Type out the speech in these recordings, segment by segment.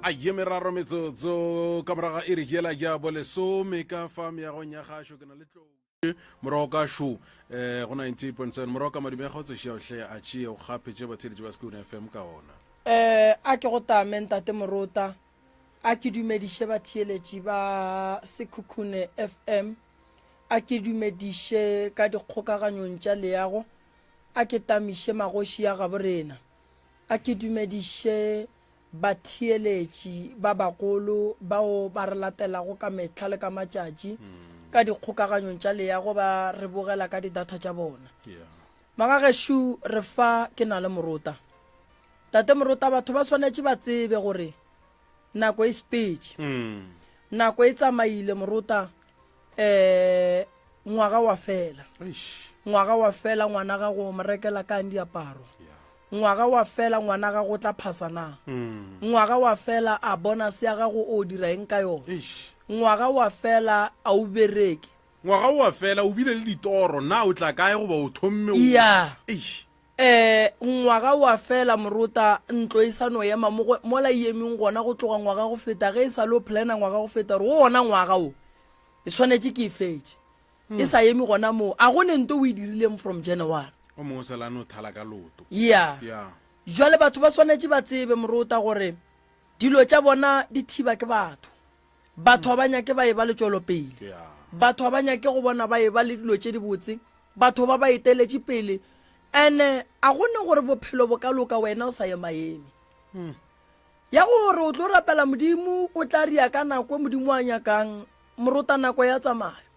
A ye meraro metsotso ka morago ga iri yela ya bolesome ka fa meagong ya gašo ke na le tlou morago ka šo um go 98.7 morago ka madume a gago tsošiaohle a tšee o gape tše batheeletši ba Sekhukhune FM ka ona. Um a ke go tame ntate Morota, a ke dumediše batheeletši ba Sekhukhune FM, a ke dumediše ka dikgokaganyong tša leago, a ke tamiše magoši a gabo rena, a ke dumediše batheeletši ba bagolo bao ba re latelago ka mehla le ka matšatši ka dikgokaganyong tša leago ba re bogela ka di-data tša bona. Magagešo re fa ke na le morota. Tate morota batho ba swanetše ba tsebe gore nako e sepetše. Nako e tsamaile morota um ngwaga wa fela. Ngwaga wa fela ngwana gago o mo rekela kang diaparo. Ngwaga wa fela ngwana gago o tla phasa na? Ngwaga wa fela a bonus ya gago o dira eng ka yona? Ngwaga wa fela a o bereke? Ngwaga wa fela o bile le ditoro na o tla kae goba o thomme o Ya. Eish. Eh, ngwaga wa fela morota ntlo e sa no ema mo mola e emeng gona go tloga ngwaga go feta ge e sa le o plana ngwaga go feta gore o ona ngwaga o e swanetše ke e fetše. E sa eme gona moo. A go ne nto o e dirileng from January. O mongwe o sala a no thala ka loto. Yeah. Yeah. Jwale batho ba swanetše ba tsebe morota gore dilo tša bona di thiba ke batho. Batho ga ba nyake ba eba le tšwelopele. Yeah. Batho ga ba nyake go bona ba eba le dilo tše dibotse. Batho ba ba eteletše pele. Ene a go ne gore bophelo bo ka loka wena o sa emaeme. Ya gore o tlo rapela Modimo o tla ria ka nako e Modimo a nyakang morota nako ya tsamaya.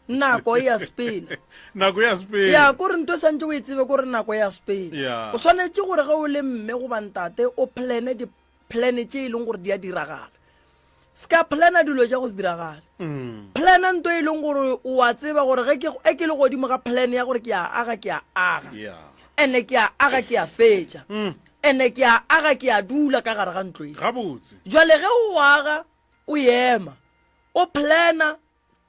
Nako e ya sepela. Nako ya sepela. Ya kore nto e santse o e tsebe kore nako ya sepela. Yeah. O swanetše gore ge o le mme goba ntate o plane di plan tše e leng gore di a diragala. Se ka plana dilo tša go se diragale. Mm. Plana nto e leng gore o a tseba gore ge ke e ke le godimo ga plan ya gore ke a aga ke a aga. Yeah. Ene ke a aga ke a fetša. Mm. Ene ke a aga ke a dula ka gare ga ntlo e. Gabotse. Jwale ge o aga o ema o plana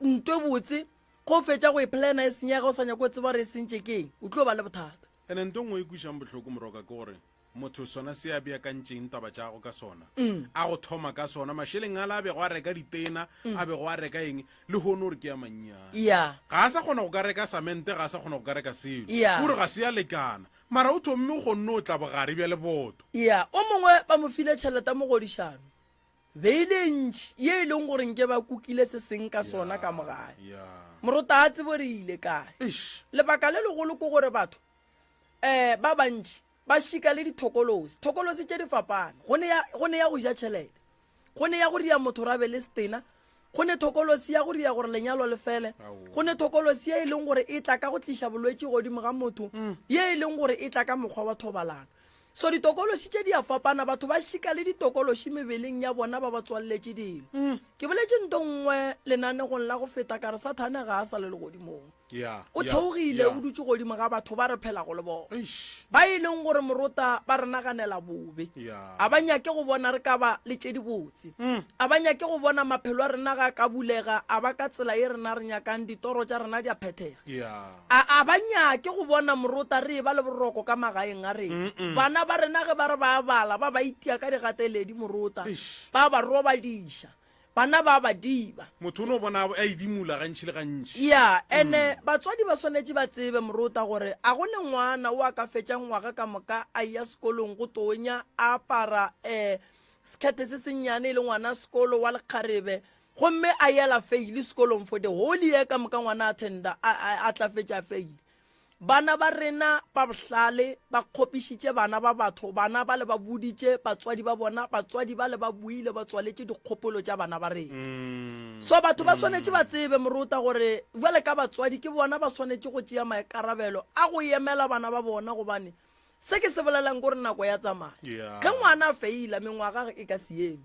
nto e botse go fetša go e plana e senyega o sa nyako o tseba gore e sentše ke eng o tlo ba le bothata. Ene nto nngwe e kwišang bohloko moroka ke gore motho sona se a beakantšeng taba tša gago ka sona a go thoma ka sona mašeleng a la a bego a reka ditena a bego a reka eng le hono o re ke a mannyane Yeah. ga a sa kgona go ka reka samente ga a sa kgona go ka reka selo Yeah. o re ga se ya lekana mara o thomme o kgonne o tla bogare bja leboto Yeah. O mongwe ba mo file tšhelete ya mogodišano Beile e ntši ye e leng gore nke ba kukile se seng ka sona ka mo gae. Morota a tsebo re ile kae. Lebaka le legolo ke gore batho um ba bantši ba šika le dithokolosi. Thokolosi tše di fapane. Go ne ya, go ne ya go ja tšhelete. Go ne ya go ria motho ra be le setena. Go ne thokolosi ya go ria gore lenyalo le fele. Go ne thokolosi ye e leng gore e tla ka go tliša bolwetši godimo ga motho, ye e leng gore e tla ka mokgwa wa thobalano. So ditokološi tše di a fapana, batho ba šika le ditokološi mebeleng ya bona ba ba tswaleletše dilo. Ke boletše nto nngwe lenanegong la go feta ka re Sathane ga a sa le legodimong. Yeah, O yeah, theogile yeah. o dutše godimo ga batho ba re phelago le bona. Eish. Ba e leng gore morota ba re naganela bobe. Yeah. A ba nyake go bona re ka ba le tše dibotse. A ba nyake go bona maphelo a rena ga a ka bulega a ba ka tsela ye rena re nyakang ditoro tša rena di a phethega. Yeah. A, a ba nyake go bona morota re eba le boroko ka magaeng a rena. Bana ba rena ge ba re ba a bala, ba ba itia ka digateledi morota, Eish. ba ba robadiša, bana ba ba diba. Motho o no bona a edimola gantši le gantši. Ya, ene batswadi ba swanetše ba tsebe morota gore a go ne ngwana o a ka fetšang ngwaga ka moka a eya sekolong go tonya a apara um sekhethe se sennyane e le ngwana sekolo wa lekgarebe Gomme a yela feili sekolong for the whole year ka moka ngwana a attenda a, a, a tla fetša feili. Bana ba rena ba bohlale ba kgopišitše bana ba batho, bana ba le ba boditše batswadi ba bona, batswadi ba le ba buile ba tswaletše dikgopolo tša bana ba rena. Mm. So batho ba swanetše ba tsebe morota gore bjale ka batswadi ke bona ba swanetše go tšea maikarabelo a go emela bana ba bona gobane Se ke se bolelang ke gore nako ya tsamaya. Yeah. Ge ngwana a feila, mengwaga e ka se eme.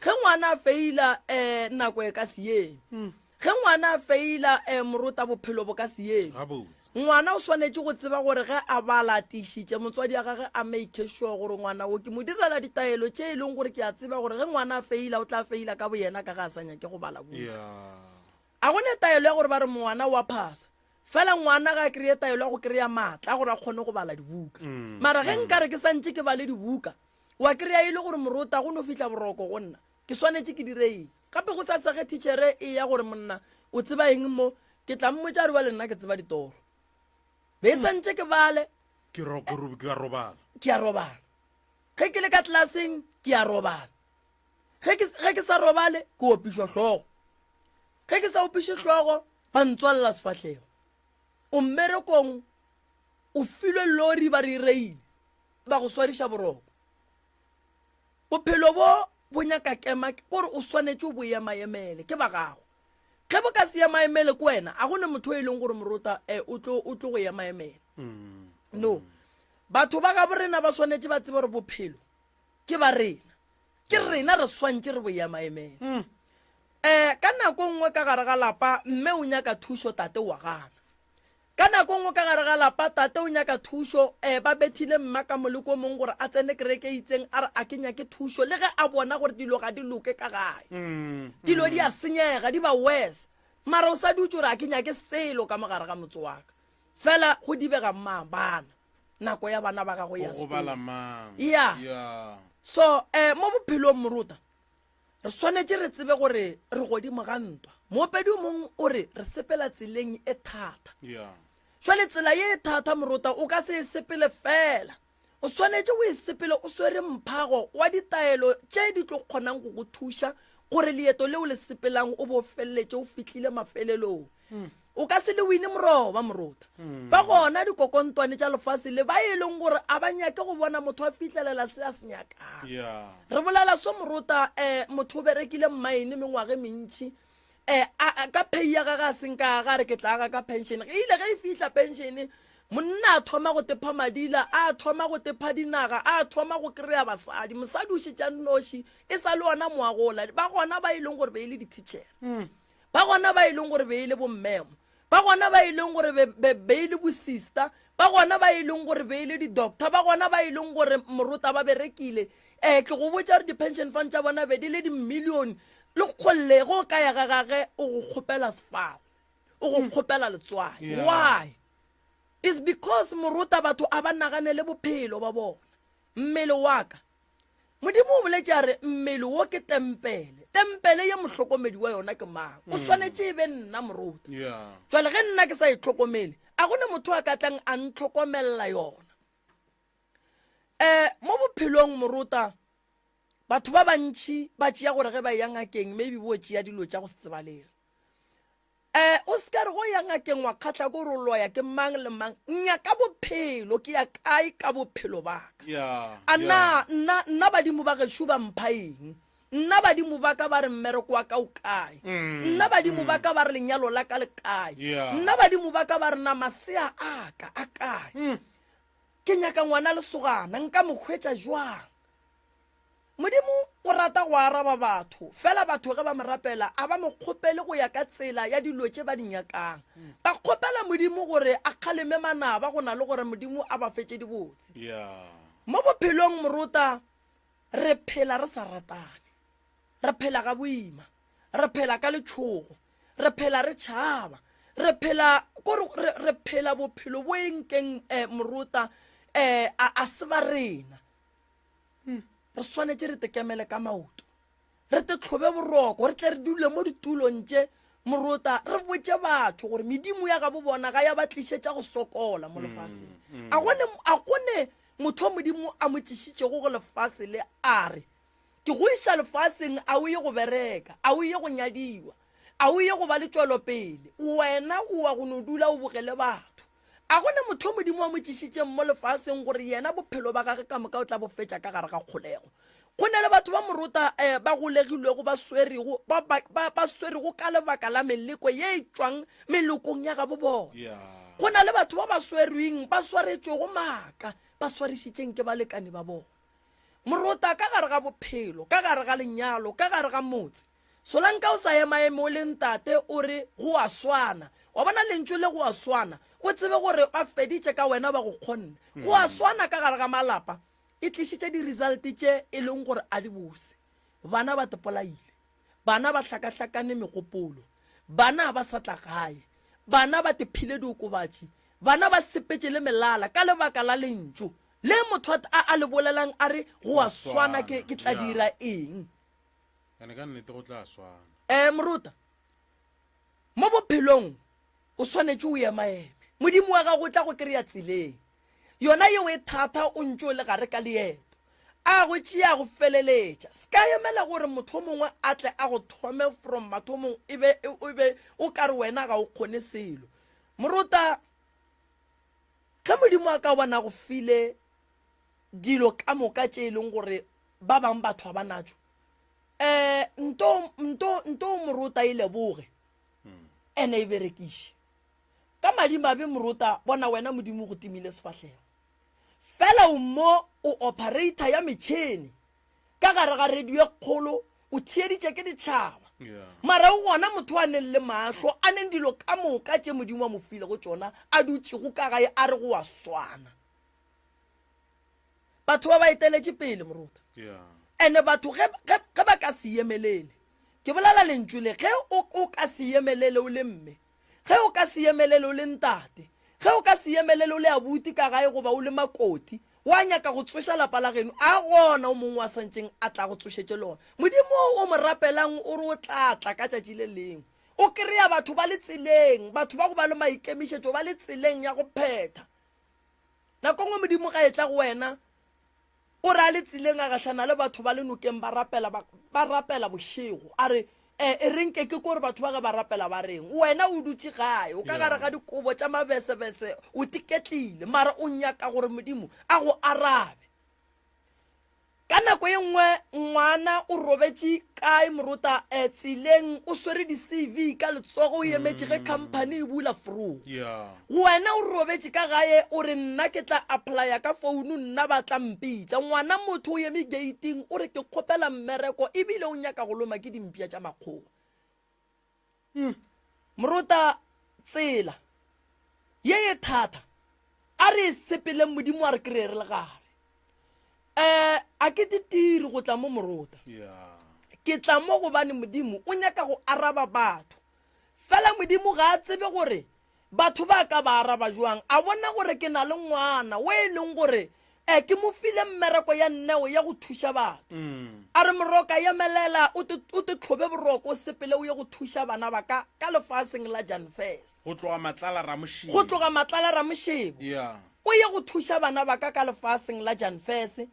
Ge ngwana a feila, um nako e ka se eme. Mm. Ge ngwana a feila, um morota bophelo bo ka se eme. Gabotse. Ngwana o swanetše go tseba gore ge a bala a tiišitše, motswadi wa gage a make sure gore ngwana o ke mo direla ditaelo tše e leng gore ke a tseba gore ge ngwana a feila o tla feila ka boyena ka ge a sa nyake go bala buka. Yeah. A go ne taelo ya gore ba re ngwana o a phasa. Fela ngwana ga a kry-e taelo ya go kry-a maatla a gore a kgone go bala dibuka. Mara ge nkare ke santše ke bale dibuka, wa kry-a e le gore morota go no fihla boroko go nna. Ke swanetše ke dire eng? Gape go sasa ge thitšhere e ya gore monna o tseba eng mo, ke tla mmotša a re bjale nna ke tseba ditoro. Be e santše ke bale. Ke ke a robala. Ke a robala. Ge ke le ka tlelaseng ke a robala. Ge ke, ge ke sa robale ke opišwa hlogo. Ge ke sa opiše hlogo ba ntswalela sefahlego. O mmerekong o filwe lori ba re e reile ba go swariša boroko. Bophelo bo bo nyaka kema ke gore o swanetše o bo emaemele ke ba gago. Ge bo ka se emaemele ke wena a go ne motho e leng gore morota eh, o tlo o tlo go emaemela. Mm. No. Batho ba gabo rena ba swanetše ba tsebe gore bophelo ke ba rena. Ke rena re swantše re bo emaemele. Mm. Eh ka nako nngwe ka gare ga lapa mme o nyaka thušo tate wa gana. Ka nako nngwe ka gare ga lapa, tate o nyaka thušo. Um ba bethile mma ka moleko o mongwe gore a tsene kereke e itseng, a re a ke nyake thušo, le ge a bona gore dilo ga di loke ka gae. Dilo di a senyega, di ba worse. Mara o sa dutše o re a ke nyake selo ka mo gare ga motse wa ka. Fela go dibega mang bana, nako ya bana ba gago ya Go gobala mang? Yeah. Yeah. So, um mo bophelong moruta, Re swanetše re tsebe gore re godimo ga ntwa. Moopedi o mongwe o re re sepela tseleng e thata. Yeah. Jwale tsela ye e thata morota o ka se e sepele fela. O swanetše o e sepele o swere mphago wa ditaelo tše di tlo kgonang go go thuša gore leeto leo le sepelang o bo feleletše o fihlile mafelelong. Mm. O ka se le wine moroba morota. Mm. Ba gona dikokontwane tša lefase le ba e leng gore a ba nyake go bona motho a fihlelela se a se nyakang. Yeah. Re bolela so morota um motho o berekile mmaene mengwaga e mentši um ka pay ya gage a seng ka aga re ke tla aga ka pension. Ge ile ge e fihla pension monna a thoma go tepha madila a thoma go tepha dinaga a thoma go kry-a basadi mosadi o šetša nnoši e sa le ona moagola ba gona ba e leng gore be e le di-teacher mm. Ba gona ba e leng gore be e le bommemo, ba gona ba e leng gore be, be, be e le bosista, ba gona ba e leng gore be e le di-doctor, ba gona ba e leng gore morota ba berekile. Um ke go botša gore di-pension fund tša bona be di le dimilione le kgolle ge o ka ya ga gage o go kgopela sefago, o go kgopela letswai. Yeah. Why? It's because morota batho a ba naganele bophelo ba bona. Mmele wa ka Modimo o boletše a re, Mmele wo ke tempele. Tempele ye mohlokomedi wa yona ke mang? O mm. swanetše e be nna moruti. Jwale ge nna ke sa e hlokomele, a go ne motho a ka tlang a ntlhokomelela yona. Um mo bophelong moruta, batho ba bantši ba tšea gore ge ba ya ngakeng maybe bo tšea dilo tša go se tsebalege. Eh, o se ka re go ya ngakeng wa kgatlha ko gore o loya ke mang le mang. Nyaka bophelo, ke ya kae ka bophelo ba ka? Yeah, A na yeah. nna nna badimo ba gešo ba mpha eng? Nna badimo ba ka ba re mmereko wa ka o kae? Mm, Nna badimo ba mm. ka ba re lenyalo la ka le kae? Yeah. Nna badimo ba ka ba re na masea a ka a kae? Mm. Ke nyaka ngwana lesogana, nka mo hwetša jwang? Modimo o rata go araba batho, fela batho ge ba mo rapela a ba mo kgopele go ya ka tsela ya dilo tše ba di nyakang. Ba kgopela Modimo gore a kgaleme manaba go na le gore Modimo a ba fetše dibotse. Mo bophelong morota re phela re sa ratane, re phela ga boima, re phela ka letšhogo, re phela re tšhaba, re phela kore re, re phela bophelo bo e nkeng eh, morota eh, a, a se ba rena. Hmm. Re swanetše re tekemele ka maoto, re te tlhobe boroko, re tle re dule mo ditulong tše morota, re botše batho gore medimo ya gabo bona ga ya ba tlišetša go sokola mo lefaseng. A gone, a gone motho modimo a mo tlišitšego go lefase le a re, ke go iša lefaseng, a o ye go bereka, a o ye go nyadiwa, a o ye go ba le tšwelopele, wena o wa go no dula o bogele batho. A go ne motho Modimo a mo tlišitšeng mo lefaseng gore yena bophelo ba gage ka moka o tla bo fetša ka gare ga kgolego? Go na le batho ba morota eh, ba golegilwego ba swerego ba, ba, ba, ba swerego ka lebaka la meleko ye e tšwang melokong ya gabo bona. Yeah. Go na le batho ba ba swerweng ba swaretšwego maaka ba swarišitšeng ke balekane ba bona. Morota ka gare ga bophelo, ka gare ga lenyalo, ka gare ga motse, Solanka o sa emaeme o le ntate o re go a swana. Wa bona lentšu le go a swana, o tsebe gore ba feditše ka wena ba go kgonne. Go a swana ka gare ga malapa e tlišitše di-result tše e leng gore a di bose. Bana ba tepolaile, bana ba hlakahlakane megopolo, bana ba sa tla gae. Bana ba tephile diokobatši, bana ba sepetše le melala ka lebaka la lentšu le motho a, a le bolelang a re go a swana ke, ke tla dira eng. Ene ka nnete go tla swana. Eh, moruta, mo bophelong o swanetše o emaeme. Modimo wa gago o tla go kry-a tseleng. Yona yeo e thata o ntše o le gare ka leeto. A go tšea go feleletša. Se ka emela gore motho o mongwe a tle a go thome from mathomong e be, e be o ka re wena ga o kgone selo. Morota, ge Modimo a ka bona go file dilo ka moka tše e leng gore ba bang batho ga ba natšo, um nto, nto, nto morota e leboge ene e berekiše. Ka madimabe morota, bona wena Modimo go timile sefahlego. Fela o mo o operator ya metšhene ka gare ga radio e kgolo, o theeditše ke ditšhaba. Mara o gona motho a neng le mahlo, a neng dilo ka moka tše Modimo a mo filego tšona, a dutšego ka gae a re go a swana. Batho ba ba eteletše pele morota. Ene batho ge, ge, ge ba ka se emelele, ke bolela lentšu le, ge o, o ka se emelele o le mme, Ge o ka se emelele o le ntate, ge o ka se emelele o le abuti ka gae goba o le makoti, wa nyaka go tsoša lapa la geno, a gona o mongwe wa santšeng a tla go tsošetše lona. Modimo o o mo rapelang o re o tla tla ka tšatši le lengwe. O kry-a batho ba le tseleng, batho ba go ba le maikemišetšo ba le tseleng ya go phetha. Nako nngwe Modimo ga e tla go wena, O re a le tseleng a gahlana le batho ba le nokeng ba rapela, ba, ba rapela bošego. A re, E, e re nke ke kore batho ba ge ba rapela ba reng. Wena o dutše gae, o ka gare ga dikobo tša mabesebese, o tiketlile, mara o nyaka gore Modimo a go arabe. Ka nako ye nngwe ngwana o robetše kae morota eh, tseleng o swere di-CV ka letsogo o emetše ge company e bula forogo. Yeah. Wena o robetše ka gae o re nna ke tla applya ka founu nna ba tla mpitša. Ngwana motho o eme gating o re ke kgopela mmereko ebile o nyaka go loma ke dimpša tša makgowa. Mm. Morota tsela ye e thata a re e sepeleng Modimo a re kry-e re le gare. Um a ke ditiri go tla mo morota. Yeah. Ke tla mo gobane Modimo o nyaka go araba batho. Fela Modimo ga a tsebe gore batho ba ka ba araba jwang. A bona gore ke na le ngwana o e leng gore um ke mo file mmereko ya nneo ya go thuša batho. Mm. A re moroka emelela o te o te tlhobe boroko o sepele o ye go thuša bana ba ka ka lefaseng la Janfes. Go tloga Matlala Ramoshebo. Go tloga Matlala Ramoshebo. Yeah. O ye go thuša bana ba ka ka lefaseng la Janfes.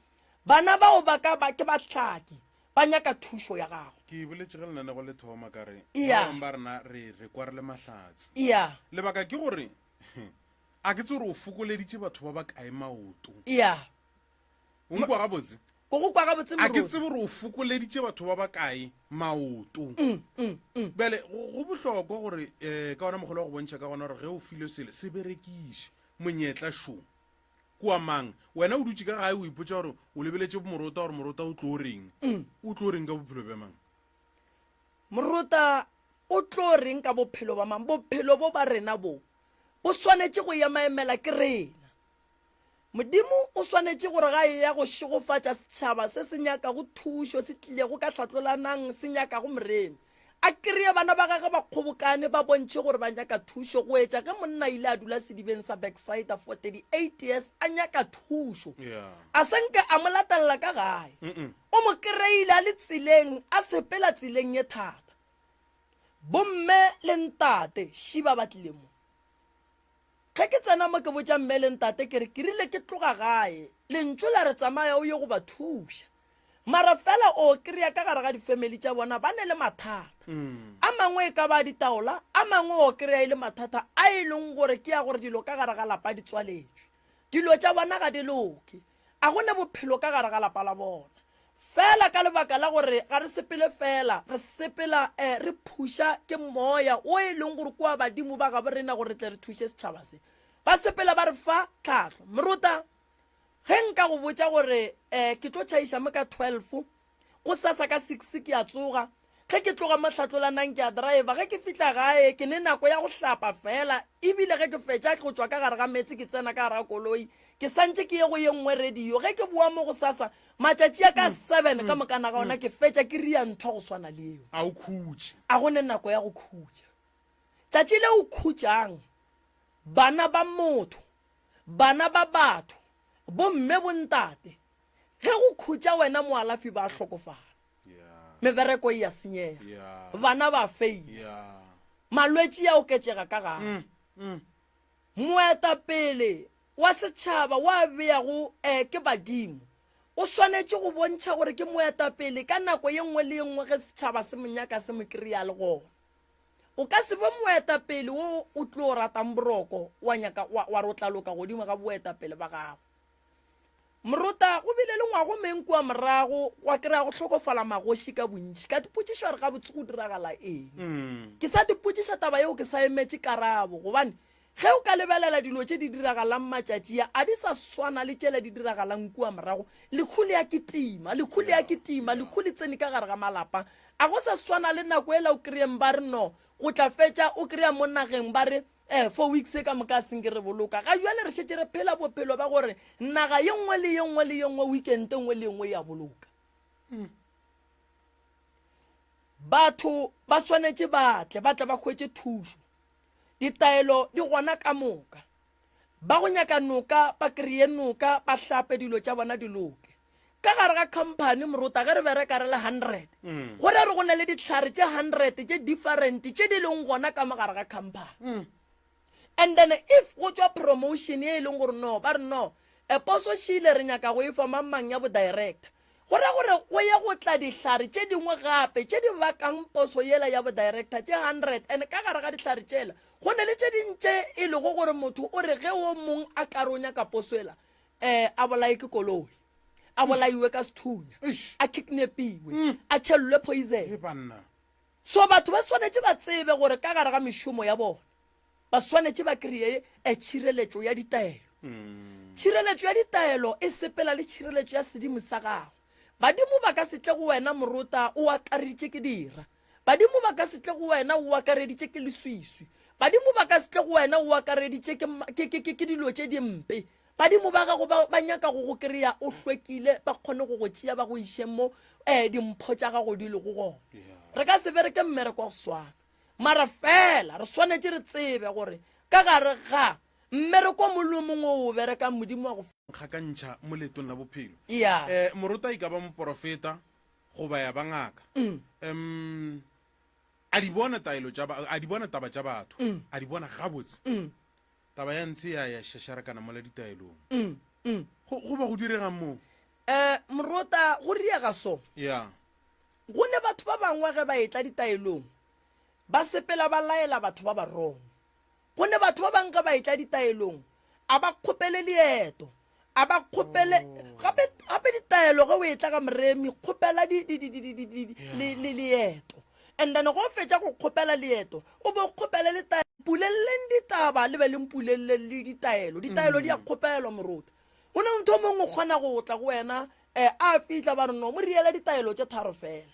Bana bao ba ka ba ke bahlaki ba nyaka thušo ya gago. Ke boletše ge lenanego le thoma ka re Iya. ba bangwe ba rena re re kwa re le mahlatse. Iya. Lebaka ke gore a ke tse gore o fokoleditše batho ba ba kae maoto. Iya. O nkwa gabotse? Ko go kwa gabotse A ke moruti. tsebe gore o fokoleditše batho ba ba kae maoto. Bjale go go bohlokwa gore um ka ona mogolo wa go bontšha ka gona gore ge o filwe sele se berekiše monyetla šo. Kua mang? Wena o dutše ka gae o ipotša gore o lebeletše morota gore morota o tlo reng. O tlo reng ka bophelo bja mang? Morota o tlo reng ka bophelo ba mang? Bophelo bo ba rena bo bo swanetše go emaemela ke rena. Modimo o swanetše gore ga eya go šegofatša setšhaba se se nyakago thušo, se tlilego ka hlatlolanang, se nyakago moremi, a kreye bana ba gagwe ba kgobokane ba bontšhe gore ba nyaka thušo, go etša ge monna a ile a dula sedibeng sa Bethsaida for 38 years a nyaka thušo. A se nke a mo latelela ka gae. O mo kreile a le tseleng, a sepela tseleng ye thata. Bomme le ntate šiba ba tlile mo. Ge ke tsena mo ke botša mme le ntate ke re ke rile ke tloga gae, lentšu la re tsamaya o ye go ba thuša. Mara fela o kry-a ka gare ga difamily tša bona ba ne le mathata. A mangwe e ka ba a ditaola, a mangwe o kry-a e le mathata a e leng gore ke ya gore dilo ka gare ga lapa di tswaletšwe. Dilo tša bona ga di loke. A go ne bophelo ka gare ga lapa la bona. Fela ka lebaka la gore ga re sepele fela, re sepela eh, re phuša ke moya o e leng gore kua badimo ba gabo rena gore re tle re thuše setšhaba se. Ba sepela ba re fa tlhahlo. Moruta, ge nka go botša gore eh, ke tlo tšhaiša mo ka 12, go sasa ka 6 ke a tsoga, ge ke tloga mo hlatlolanang ke a driver, ge ke fihla gae ke ne nako ya go hlapa fela, ebile ge ke fetša go tšwa ka gare ga meetse ke tsena ka gare ga koloi, ke santše ke ye go ye nngwe radio. Ge ke boa mo go sasa, matšatši a ka 7 ka mokana ga ona ke fetša ke ria ntho go swana le yeo. A o khutše. A go ne nako ya go khutša. Tšatši le o khutšang, bana ba motho, bana ba batho, bomme bontate, ge go khutša wena moalafi ba hlokofala. Mebereko e ya senyega, bana ba feila, malwetši ya oketšega ka gare. Mm, mm. Moetapele wa setšhaba wa beago eh, ke badimo o swanetše go bontšha gore ke moetapele ka nako ye nngwe le ye nngwe ge setšhaba se mo nyaka se mo kry-a le gona. O ka se be moetapele wo o tlo ratang boroko wa nyaka wa, wa re o tla loka godimo ga boetapele ba gago. Morota go bile le ngwago meng kua morago gwa kry-a go hlokofala magoši ka bontši ka dipotšišo gore gabotse go diragala eng. Mm. Ke sa dipotšiša taba yeo ke sa emetše karabo gobane ge o ka lebelela dilo tše di diragalang matšatši a a di sa swana le tšela di diragalang kua morago. Lekhu le ya kitima, lekhu le ya kitima, lekhu le tsene ka gare ga malapa. A go sa swana le nako ela o kry-eng ba re no go tla fetša o kry-a mo nageng ba re eh four weeks ka moka a senke re boloka ga jale re šetše re phela bophelo ba gore naga ye nngwe le ye nngwe le ye nngwe weekend e nngwe le ye nngwe ya boloka hmm. Batho ba swanetše ba tle ba tle ba hwetše thušo. Ditaelo di gona ka moka. Ba go nyaka noka ba kry-e noka ba hlape dilo tša bona di loke. Ka gare ga company morota ge re bereka re le 100 mm. go re re go na le dihlare tše 100 tše different tše di leng gona ka mo gare ga company mm. And then if go tšwa promotion ye e leng gore no ba re no e poso šile re nyaka go e fa mang mang ya bo director go ra gore go ye go tla dihlare tše dingwe gape tše di bakang poso yela ya bo director tše 100 and ka gare ga dihlare tšela go ne le tše ding tše e lego gore motho o re ge o mong a ka re o nyaka poso ela um a bolaye ke koloi a bolaiwe ka sethunya a kidnapiwe mm. a tšhelelwe poison so batho ba swanetše ba tsebe gore ka gare ga mešomo ya bona ba swanetše ba kry-e eh, tšhireletšo ya ditaelo mm. tšhireletšo ya ditaelo e sepela le tšhireletšo ya sedimo sa gago badimo ba ka se tle go wena morota o akareditše ke dira Badimo ba ka se tle go wena o akareditše ke leswiswi. Badimo ba ka se tle go wena o akareditše ke, ke, ke, ke, ke dilo tše dimpe. Badimo ba gago ba, ba nyaka go go kry-a o hlwekile, ba kgone go go tšea ba go iše mo um dimpho tša gago di lego gona. Re ka se bereke mmereko wa go swana, mara fela re swanetše re tsebe gore ka gare ga mmereko o mongwe le o mongwe o o berekang Modimo wa go Gakantšha mo leetong la bophelo. Yeah. Eh, morota e ka ba moporofeta, goba ya ba ngaka mm. um a di bona taelo tša a di bona taba tša batho mm. a di bona gabotse mm. taba ya ntshe ya ya šašarakana mola ditaelong mm. mm. go go ba go diregang moo eh morota go riega so ya go ne batho ba bangwe ge ba etla ditaelong ba sepela ba laela batho ba ba wrong Go ne batho ba bangwe ge ba etla ditaelong a ba kgopele leeto a ba kgopele oh. gape gape ditaelo ge o etla ga moremi kgopela leeto and then go fetša go kgopela leeto o bo kgopele le mpuleleleng ditaba le be le mpuleleleng le ditaelo ditaelo di a mm. kgopelwa moruta go ne motho o mongwe o kgona go tla go wena um a fitlha ba re no mo riela ditaelo tše tharo fela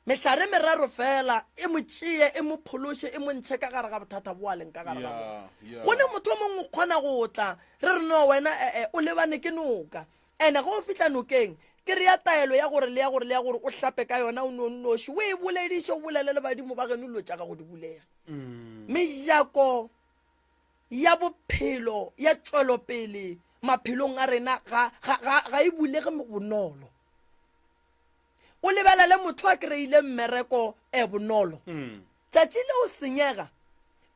Mehlare meraro fela e mo tšee, e mo phološe, e mo ntšhe ka gare ga bothata bo a leng ka gare ga bona. Go ne motho o mongwe o kgona go tla, re re no wena ee o lebane ke noka. Ene ge o fihla nokeng, ke re ya taelo ya gore le ya gore le ya gore o hlape ka yona o no nnoši, o e bolediše, o bolele le badimo ba geno dilo tša gago di bulege. Mm. Mejako ya bophelo ya tšwelopele maphelong a rena ga, ga, ga, ga e bulege bonolo. O lebelele motho a kry-ile mmereko e bonolo mm. tšatši le o senyega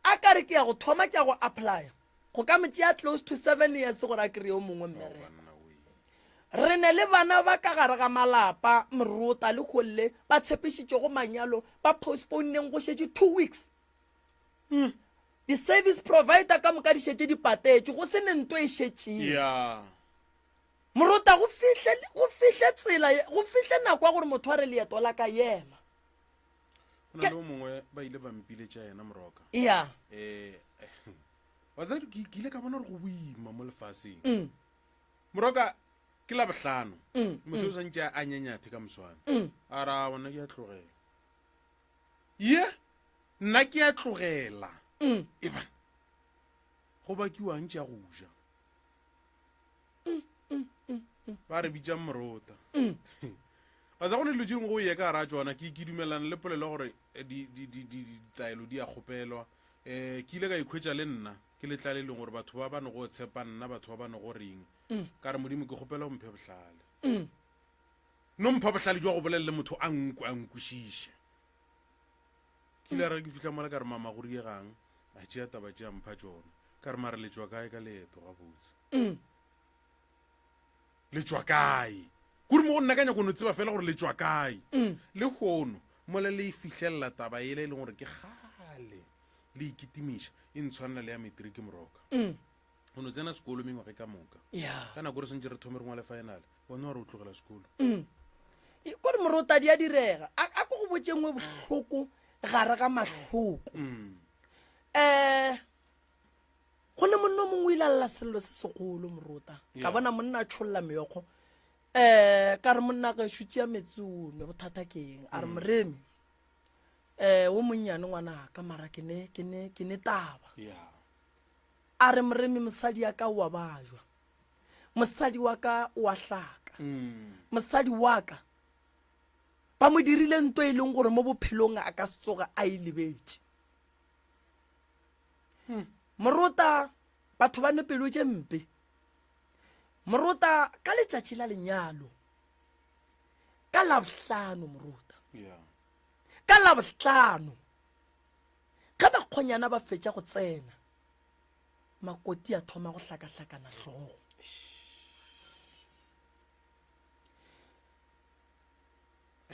a ka re ke ya go thoma ke ya go applya go ka mo tšea close to seven years gore a kry-e o mongwe mmereko re ne le bana ba ka gare ga malapa morota le golle ba tshepišitšego manyalo ba postponeng go šetše two weeks mm. di-service provider ka moka di šetše di patetše go se ne nto e šetšeng yeah. Morota, go fihle, go fihle tsela, go fihle nako ya gore motho a re leeto la ka yema. Go na le o mongwe ba ile ba mpiletša yena moroka. Ya. Eh, wa tseba ke ke ile ka bona gore go boima mo lefaseng. Mm. Moroka ke la bohlano. Mm, Motho o mm. santse a nyanyathe ka moswane. Mm. A ra bona ke a tlogela. Ye, nna ke a tlogela. Mm. E ba go bakiwang tša go ja. ba re bitša morota ba sa go ne dilo tše dingwe go ye ka gara tsona ke ke dumelana le polelo gore eh, ditaelo di a kgopelwa. Um ke ile ka ikhwetša le nna ke le tlalelong gore batho ba ba no go tshepa nna, batho ba ba no go reng. Ka re, Modimo, ke kgopela o mphe bohlale. No mpha bohlale jwa go bolela le motho a nkwe, a nkwešiše. Ke ile re ke fihla mola ka re, mama go riegang? A tšea taba tše a mpha tšona. Ka re, mare le tšwa kae ka leeto gabotse? Le tšwa kae? Kuri mo go nna ka nyako no tseba fela gore le tšwa kae. Le hono mola le e fihlelela taba yela e leng gore ke kgale le ikitimiša, e ntshwanela le ya matric moroka. O no tsena sekolo mengwaga ka moka. Ka nako re sentse re thome re ngwale final, wena wa re o tlogela sekolo. Kore morota di a direga. A ko go botše nngwe bohloko gare ga mahloko. Go ne monna o mongwe o ile a lla sello se segolo morota. Ka bona monna a tšholla meokgo. Ka re monna gešo tšea metsi o nwe, bothata ke eng? A re moremi, wo monnyane ngwanaka, mara ke ne, ke ne, ke ne taba. A re moremi, mosadi ya ka o a bajwa, mosadi wa ka o a hlaka, mosadi wa ka ba mo dirile nto e leng gore mo bophelong a ka se tsoge a e lebetše. Morota, batho ba ne pelo tše mpe. Morota, ka letšatši la lenyalo, ka Labohlano, morota, ka Labohlano, ge bakgonyana ba fetša go tsena, makoti a thoma go hlakahlakana hlogo.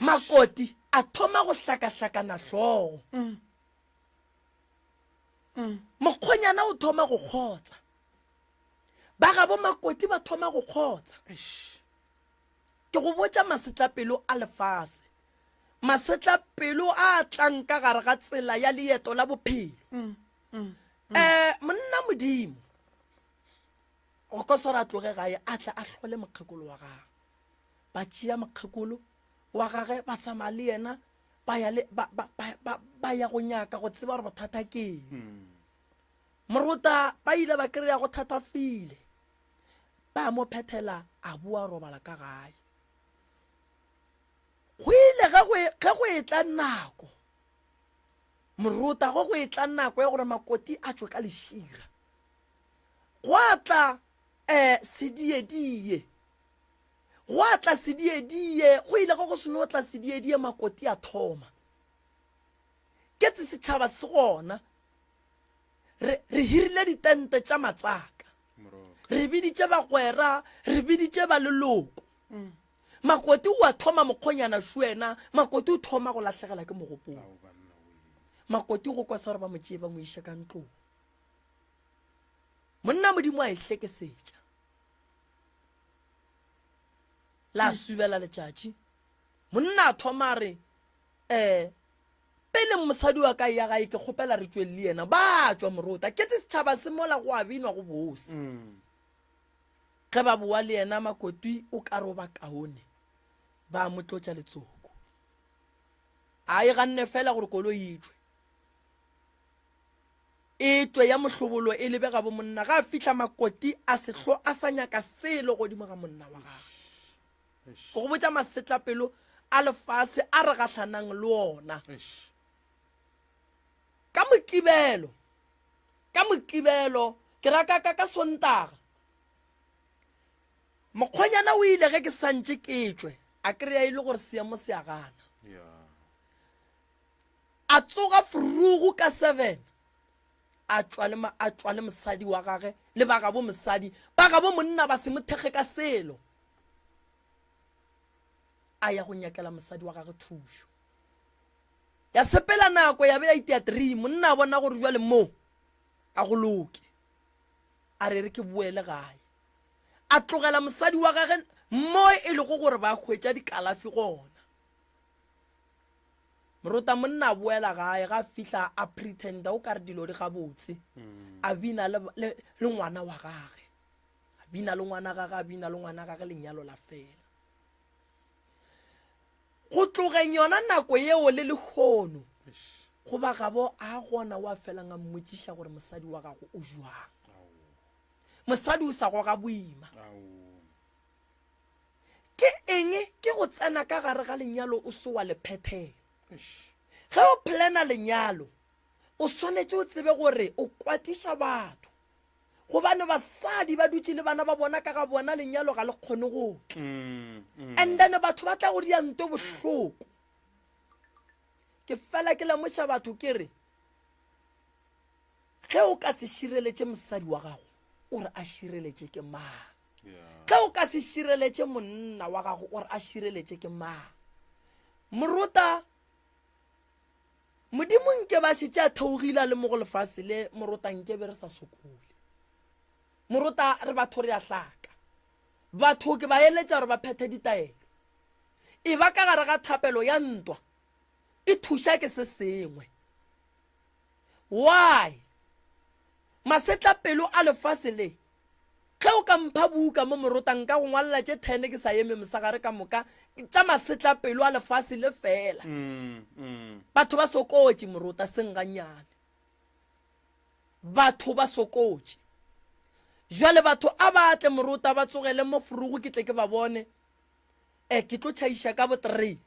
Makoti a thoma go hlakahlakana hlogo. Mokgonyana o thoma go kgotsa. Ba gabo makoti ba thoma go kgotsa. Ke go botša masetlapelo a lefase, masetlapelo a tlang ka gare ga tsela ya leeto la bophelo. Monna Modimo go ka swara a tloge gae a tla a hlole mokgekolo wa gagwe. Ba tšea mokgekolo wa gage ba tsamaya le yena ba ya le ba ba ba ba ya go nyaka go tseba gore bothata ke eng. Morota ba ile ba kry-a go thatafile, ba mo phethela a boa robala ka gae. Go ile ge go ge go etla nako morota go go etla nako ya gore makoti a tšwe ka lešira, gwa tla um sediedie, gwa tla sediedie. Go ile ge go seno tla sediedie, makoti a thoma ke tse setšhaba se gona. Re, re hirile ditente tša matsaka, re biditše bagwera, re biditše ba leloko. Makoti o a thoma mokgonyana šuena, makoti o thoma go lahlegela ke mogopolo. Makoti go kwa sa gore ba mo tšee ba mo iše ka ntlong. Monna Modimo a e hlekesetša. La subela letšatši. Monna a thoma a re, eh, pele mosadi wa ka ya gae ke kgopela re tšweng le yena. Ba tšwa morota, ke tse setšhaba se mola go a binwa go bose. Ge ba boa le yena makoti o ka re o ba kaone, ba mo tlotša letsoko. A e ganne fela gore koloi e tšwe, e tšwe ya mohlobolo e lebe gabo monna. Ga a fihla makoti a sehlo a sa nyaka selo godimo ga monna wa gagwe. Ke go botša masetlapelo a lefase a re gahlanang le ona. Ka Mokibelo, ka Mokibelo, ke ra ka, ka, ka Sontaga, mokgonyana o ile ge ke santše ke tšwe, a kry-a e le gore seemo se a gana. A tsoga frugu ka 7, a tšwa le, a tšwa le mosadi wa gage le ba gabo mosadi, ba gabo monna ba se mo thekge ka selo. A ya go nyakela mosadi wa gagwe thušo. Ya sepela nako ya be ya itea 3, monna a bona gore jwale mo a go loke, a re re ke boele gae. A tlogela mosadi wa gage mo e lego gore ba hwetša dikalafi gona. Morota monna a boela gae, ga fihla a pretenda o ka re dilo di gabotse, a bina le, le, le ngwana wa gage, a bina le ngwana gage, a bina le ngwana gage, lenyalo la fela. Go tlogeng yona nako yeo le lehono, go ba gabo a gona wa felang a mmotšiša gore mosadi wa gago o jwang. Mosadi o sa goga boima. Ke eng? Ke go tsena ka gare ga lenyalo o se wa le phethela. Ge o plana lenyalo, O swanetše o tsebe gore o kwatiša batho. Gobane basadi ba dutše le bana ba bona ka ga bona lenyalo ga le kgone go tla. And then batho ba tla go dia nto bohloko. Ke fela ke lemoša batho ke re ge o ka se šireletše mosadi wa gago o re a šireletše ke mang? Ge o ka se šireletše monna wa gago o re a šireletše ke mang? Morota Modimo nke ba šetše a theogile a le mo go lefase le morota nke be re sa sokole. Morota re batho re a hlaka. Batho ke ba eletša gore ba phethe ditaelo. E ba ka gare ga thapelo ya ntwa e thuša ke se sengwe. Why? Masetlapelo a lefase le Ge o ka mpha buka mo morota nka go ngwalela tše thene ke sa eme mosegare ka moka tša masetlapelo a lefase le fela. Batho ba sokotše morota seng gannyane. Batho ba sokotše. Jwale batho a ba tle morota ba tsogele mo furugu ke tle ke ba bone. E ke tlo tšhaiša ka bo 3.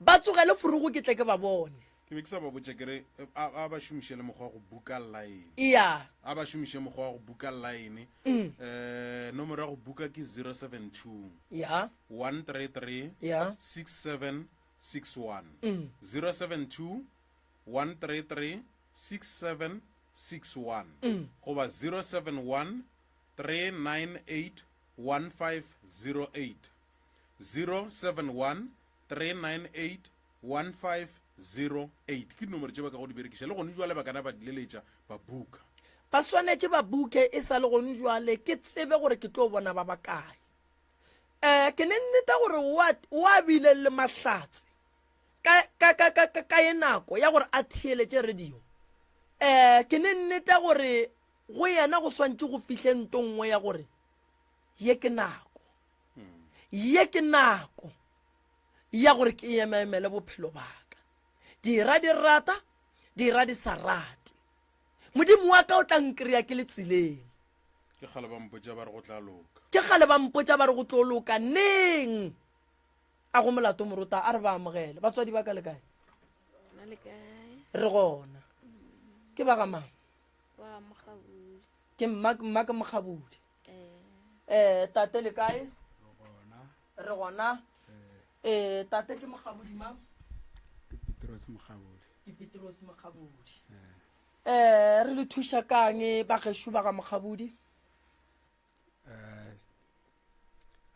Ba tsogele furugu ke tle ke ba bone. Ke be ke sa ba botša ke re a ba šomiše le mokgwa wa go buka line. Iya. A ba šomiše mokgwa wa go buka line. Mm. Eh nomoro ya go buka ke 072. Ya. 133. Ya. 6761. Mm. 072 133 6761. Mm. Goba 071 398 1508. 071 398 1508 ke dinomoro tše ba ka go di berekiša le gone jwale ba kana ba di leletša ba buka. Ba swanetše ba buke e sa le gone jwale ke tsebe gore ke tlo bona ba bakae. Um ke ne nneta gore wa bile le mahlatse ka, ka, ka, ka, ka, ka ye nako ya gore a theeletše radio. Um ke ne nneta gore go yena go swantše go fihle nto nngwe ya gore ye ke nako. Ye ke nako ya gore ke emaemele bophelo baka. Dira di rata, dira di sa rate. Modimo wa ka o tla nkry-a ke le tseleng. Ke kgale ba mpotša ba re go tla loka. Ke kgale ba mpotša ba re go tlo loka neng? A go molato morota a re ba amogele. Batswadi ba ka le kae? Re gona. Ke ba ga mang? Ke mma mma ke Mokgabudi. Eh tate le kae? Re gona. Eh tate ke Mokgabudi mang? Ke Petros Mokgabudi. Ke Petros Mokgabudi. Eh re le thuša kang ba gešo ba ga Mokgabudi? Eh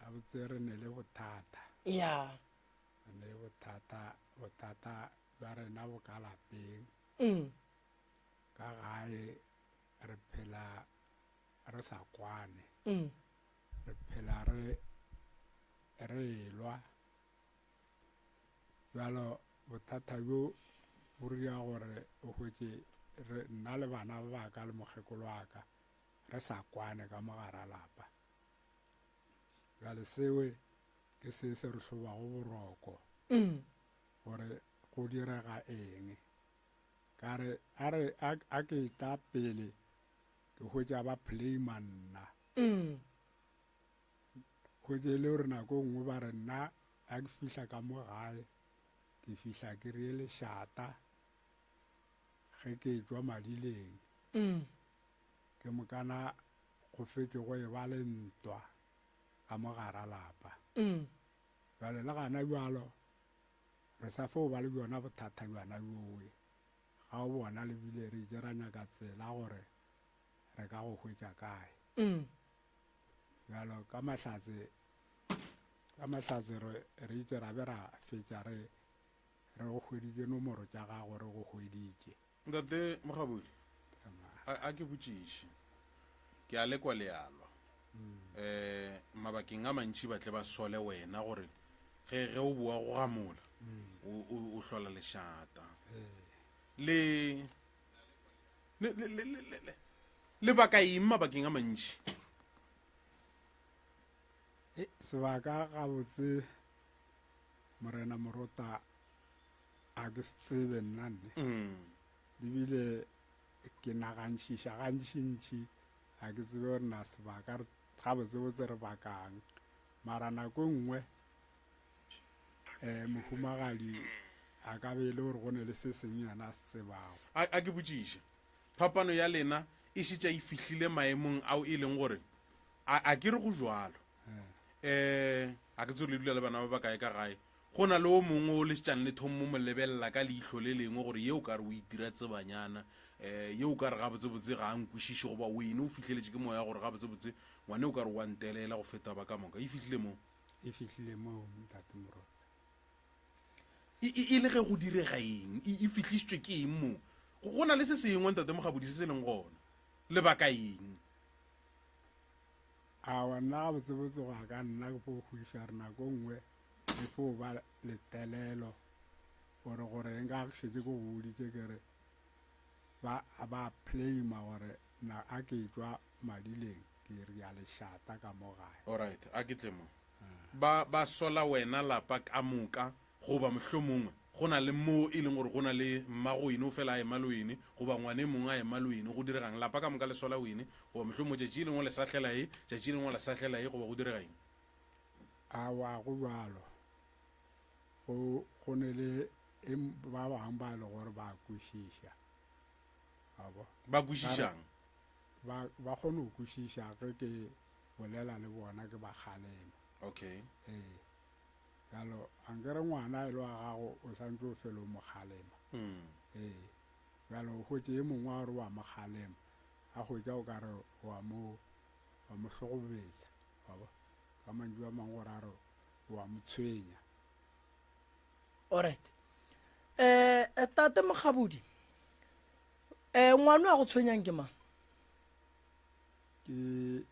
a botse re ne le bothata. Ya. Re ne le bothata, bothata bja rena bo ka lapeng. Mm. Ka gae re phela re sa kwane. Mm. Re phela re re elwa. Bjalo bothata bjo bo ria gore o hwetše re nna le bana ba ka le mokgekolo wa ka re sa kwane ka mogara lapa. Bjale sewe ke se se re hlobago boroko mm. gore go direga eng. Ka re a re a ke tla pele ke hwetša ba blame nna. Mm. Hwetše e le gore nako e nngwe ba re nna a ke fihla ka mo gae ke fihla ke re lešata ge ke tšwa madileng. Mm. Ke mokana go fetše go e ba le ntwa ka mo gara lapa. Mm. Bjale le gana bjalo re sa fo ba le bjona bothata bjana bjowe. Ga o bona le bile re itše ra nyaka tsela gore re ka go hwetša kae. Mm. Bjalo ka mahlatse ka mahlatse re re itše ra be ra fetša re re go hweditše nomoro tša gago re go hweditše. Ntate Mokgabudi, a, a ke botšiše. Ke a lekwa lealwa. Eh, mabakeng a mantši ba tle ba sole wena gore ge ge o boa go gamola o, o, o hlola lešata. Le le le le le le lebaka eng mabakeng a mantši? E, sebaka gabotse morena Morota a ke se tsebe nna nne. Mm. Ebile ke nagantšiša gantšintši a ke tsebe gore na sebaka gabotsebotse re bakang. Mara nako e nngwe um mohumagadi A ka be e le gore go ne le se seng yena a se tsebago. A, a ke botšiše, phapano ya lena e šetša e fihlile maemong ao e leng gore, a, a ke re go bjalo? Um, a ke tsebe le dula le bana ba bakae ka gae. Go na le o mongwe o le šetšang le thommo mo lebelela ka leihlo le lengwe gore ye o ka re o itira tsebanyana, um ye o ka re gabotsebotse ga a nkwešiše, goba wene o fihleletše ke moya gore gabotsebotse ngwane o ka re wa ntelela go feta ba ka moka. E fihlile moo? E fihlile moo, Ntate Morota. E, e, e le ge go direga eng? E, e fihlišitšwe ke eng moo? Go, go na le se sengwe, Ntate Mokgabodi, se se leng gona. Lebaka eng? Aowa, nna gabotsebotse go ya ka nna ke fo hwiša re nako nngwe e fo ba letelelo gore goreng ka šetše ke go boditše ke re ba ba claima gore na a ke tšwa madileng ke re ya lešata ka mo gae. Alright, a ke tle mo. Ba, ba sola wena lapa ka moka, goba mohlomongwe go na le mo e leng gore go na le mmago wene o fela a ema le wene, goba ngwane e mongwe a ema le wene, go diregang? Lapa ka moka le sola wene, goba mohlomongwe tšatši le lengwe le sahlela e, tšatši le lengwe la sahlela e, goba go direga eng? Aowa, go bjalo. Go, go ne le e, ba bangwe ba e le gore ba kwešiša. Wa bo? Ba kwešišang? Ba, ba kgone go kwešiša ge ke bolela le bona ke ba kgalema. Okay. Ee. Bjalo, ankere ngwana e le wa gago o santse o fele o mo kgalema. Mm. Ee. Bjalo o hwetše e mongwe wa gore wa mo kgalema, a hwetša o ka re wa mo wa mo hlogobetsa, wa bo? Ka mantšu a mangwe gore a re wa mo tshwenya. Alright. Eh, tate Mokgabodi, eh ngwana wa go tshwenyang ke mang? Ke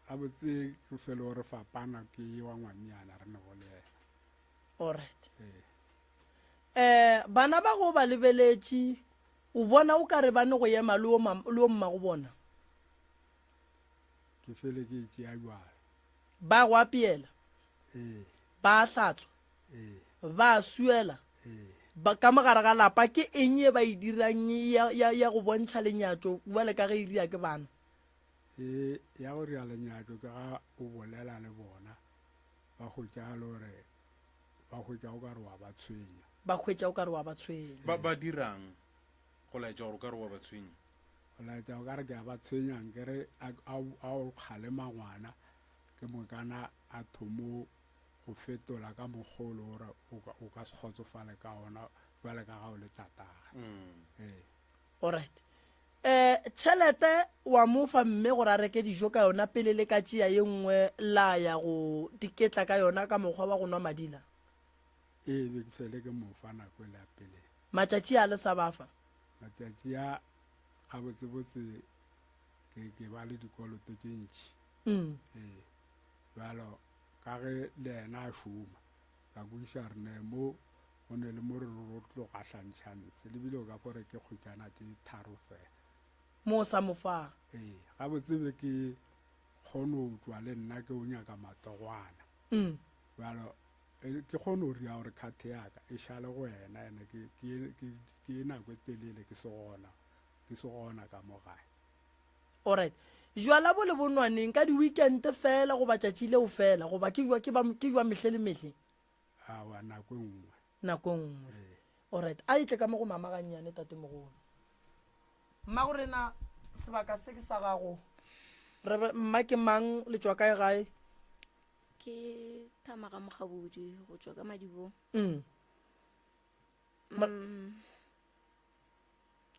gabotse ke fele gore fapana ke wa ngwannyana re nego le yena. Alright. Ee. Eh bana ba go ba lebeletše o bona o ka re ba ne go ema le o le o mmago bona. Ke fele ke tšea jwalo. Ba go apeela. Ee. Ba hlatswa. Ee. Ba suela. Ee. Ba ka mogare ga lapa ke eng ye ba e dirang ya ya ya go bontšha lenyatšo bjale ka ge e ria ke bana? E ya go ria lenyatšo ke ga o bolela le bona ba hwetša le gore ba hwetša o ka re wa ba tshwenya. Ba hwetša o ka re wa ba tshwenya. Ba ba dirang go laetša gore o ka re wa ba tshwenya? Go laetša o ka re ke a ba tshwenya nkere a a o kgalema ngwana ke mokana a thomo go fetola ka mokgwa o le gore o ka se kgotsofale ka ona bjale ka ga o le tatage. Ee. Alright. Eh tšhelete wa mo fa mme gore a reke dijo ka yona pele le ka tšea ye nngwe la ya go diketla ka yona ka mokgwa wa go nwa madila? Ee, be ke fele ke mo fa nako e le ya pele. Matšatši a le sa ba fa? Matšatši a gabotsebotse ke ke ba le dikoloto tše ntši. Mm. Ee. Bjalo ka ge le yena a šoma, ka kwešiša re ne mo go ne le mo re ro tlo gahlantšhantshe le bile o ka fo re ke kgwetšana tše tharo fela. Mo o sa mo fang. Ee, gabotse be ke kgone go tšwa le nna ke o nyaka matogwana. Mm. Bjalo e, ke kgone go ria gore khathe ya ka e šale go wena ene ke ke ke ke nako e telele ke se gona ke se gona ka mo gae. Alright. Jwala bo le bonwaneng ka di-weekend fela goba tšatši leo fela goba ke jwa ke ba ke jwa mehle le mehle? Awa nako e nngwe. Nako e nngwe. Ee. Alright. A e tle ka mo go mama gannyane tatemogolo. Mmago rena sebaka se ke sa gago. Re be mma ke mang le tšwa kae gae? Ke Thamaga Mokgabodi go tšwa ka Madibong. Mm. Mm.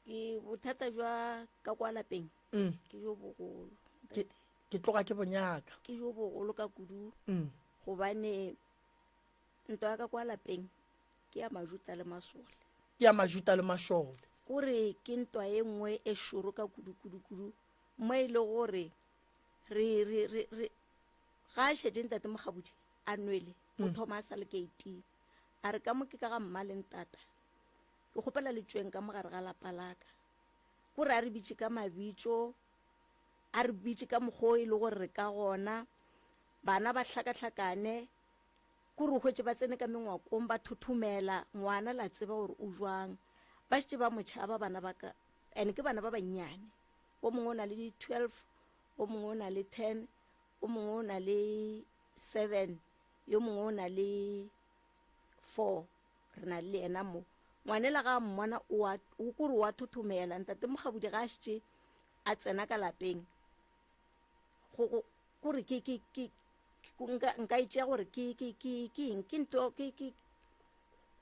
Ke bothata jwa ka kwa lapeng. Mm. Ke jo bogolo. Ke ke tloga ke bonyaka. Ke jo bogolo ka kudu. Mm. Gobane ntwa ya ka kwa lapeng ke ya majuta le masole. Ke ya majuta le mašole. Kore ke ntwa e nngwe e šoro ka kudu kudu kudu mo e le gore re re re re ga a šetše ntate Mokgabodi a nwele o thoma a sa le keiting a re ka mo ke ka ga mma le ntata ke kgopela le tšweng ka mogare ga lapa laka kore a re bitše ka mabitso a re bitše ka mokgwa o e le gore re ka gona bana ba hlakahlakane kore o hwetše ba tsene ka mengwakong ba thothomela ngwana la tseba gore o jwang ba šetše ba mo tšhaba bana ba ka and ke bana ba bannyane o mongwe o na le di-12 o mongwe o na le 10 o mongwe o na le 7 yo mongwe o na le 4 re na le yena mo. Ngwanela ga a mmona o a o kore wa thothomela. Ntate Mokgabudi ga a šetše a tsena ka lapeng go go kore ke ke ke nka nka e tšea gore ke ke ke ke eng ke nto ke ke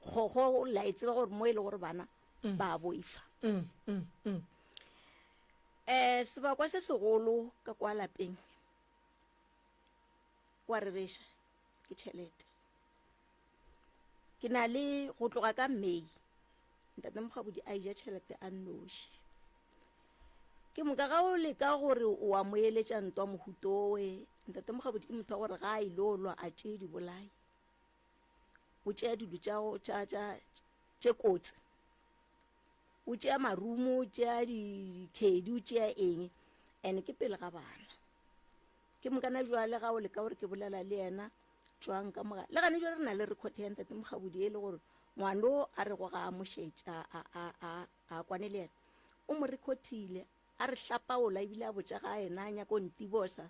kgogo la e tseba gore mo e le gore bana mm. ba boifa mm, mm, mm. Eh sebakwa se segolo ka kwa lapeng wa rereša ke tšhelete ke na le go tloga ka may ntate mokgabodi a ija tšhelete a nnoši ke moka ga o leka gore o a mo eletša ntwa mohutowe ntate mokgabodi ke motho wa gore ga a ile o lwa a tšee dibolai o tšea dilo tše kotsi o tšea marumo o tšea dikhedi o tšea eng and ke pele ga bana ke mokana jwale ga o leka gore ke bolela le yena jwang ka moga le gane jwale re na le record ya ntate mogabodi e le gore ngwano a re go ga a mošetša a kwane le yena o mo recordile a re hlapaola ebile a botša ga yena a nyako ntibosa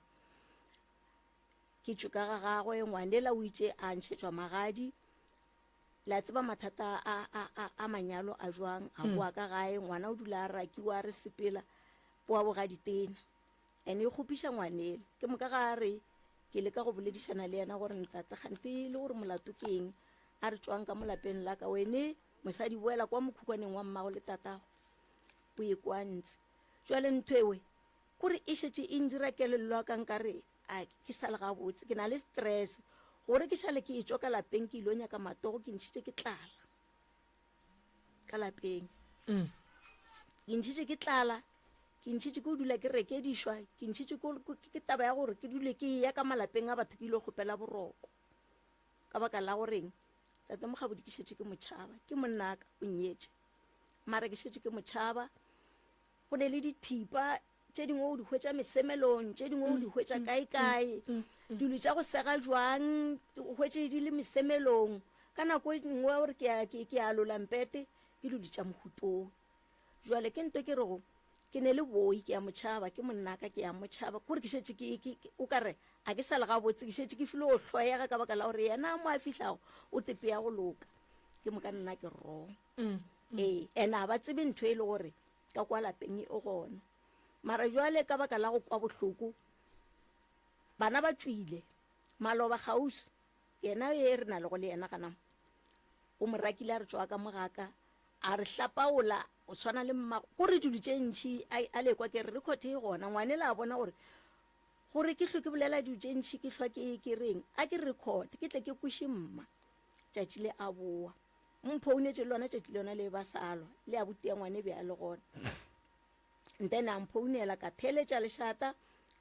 ke tšwe ka ga gagwe ngwanela o itše a ntšhetšwa magadi le a tseba mathata a, a, a, a manyalo a jwang a mm. boa ka gae ngwana o dula a rakiwa a re sepela boa bogaditena and e kgopiša ngwanela ke moka ga a re ke leka go boledišana le yena gore ntate gante le gore molato ke eng a re tswang ka molapeng la ka wene mosadi boela kwa mokhukwaneng wa mmago le tatago o ye kwa ntse jwale ntho ewe kore e šetše e ndira kelello ya ka nkare a ke sa le gabotse ke na le stress gore ke šale ke etšwa ka lapeng ke ilo nyaka matogo ke ntšhitše ke tlala ka lapeng mm. ke ntšhitše ke tlala ke ntšhitše ke o dula ke rekedišwa ke ntšhitše ke taba ya gore ke dule ke ya ka malapeng a batho ke ile kgopela boroko ka baka la goreng tate mogabodi ke šetše ke motšhaba ke monnaka o nnyetše mara ke šetše ke motšhaba go ne le dithipa tše dingwe o di hwetša mesemelong tše dingwe o di mm, hwetša mm, kae-kae mm, dilo tša go sega jwang o hwetše di le mesemelong ka nako e nngwe gore ke a lola mpete ke dilo tša mohutong jwale ke nto ke rego ke ne le boi ke ya motšhaba ke monnaka ke ya motšhaba kore ke šetše o ka re a ke sa le gabotse ke šetše ke file o hloyega ka baka la gore yena mo a fihlago o tepeya go loka ke moka nna ke wrong ee and a ba tsebe ntho e le gore ka kwa lapeng e gona mara jwale ka baka la go kwa bohloko bana ba tšwile maloba kgauswi yena e re na le go le yena gana o mo rakile a re tšwa ka mogaka a re hlapaola o tshwana le mmago ko re dilo tše ntšhi a lekwa ke re record e gona ngwane la bona gore gore ke hlwe ke bolela dilo tše ntšhi ke hlwa ke ke reng a ke record ke tle ke kweše mma tšatši le a boa mphounetše le lona tšatši le yona le ba salwa le a botia ngwane be a le gona then a mphounela ka theeletša lešata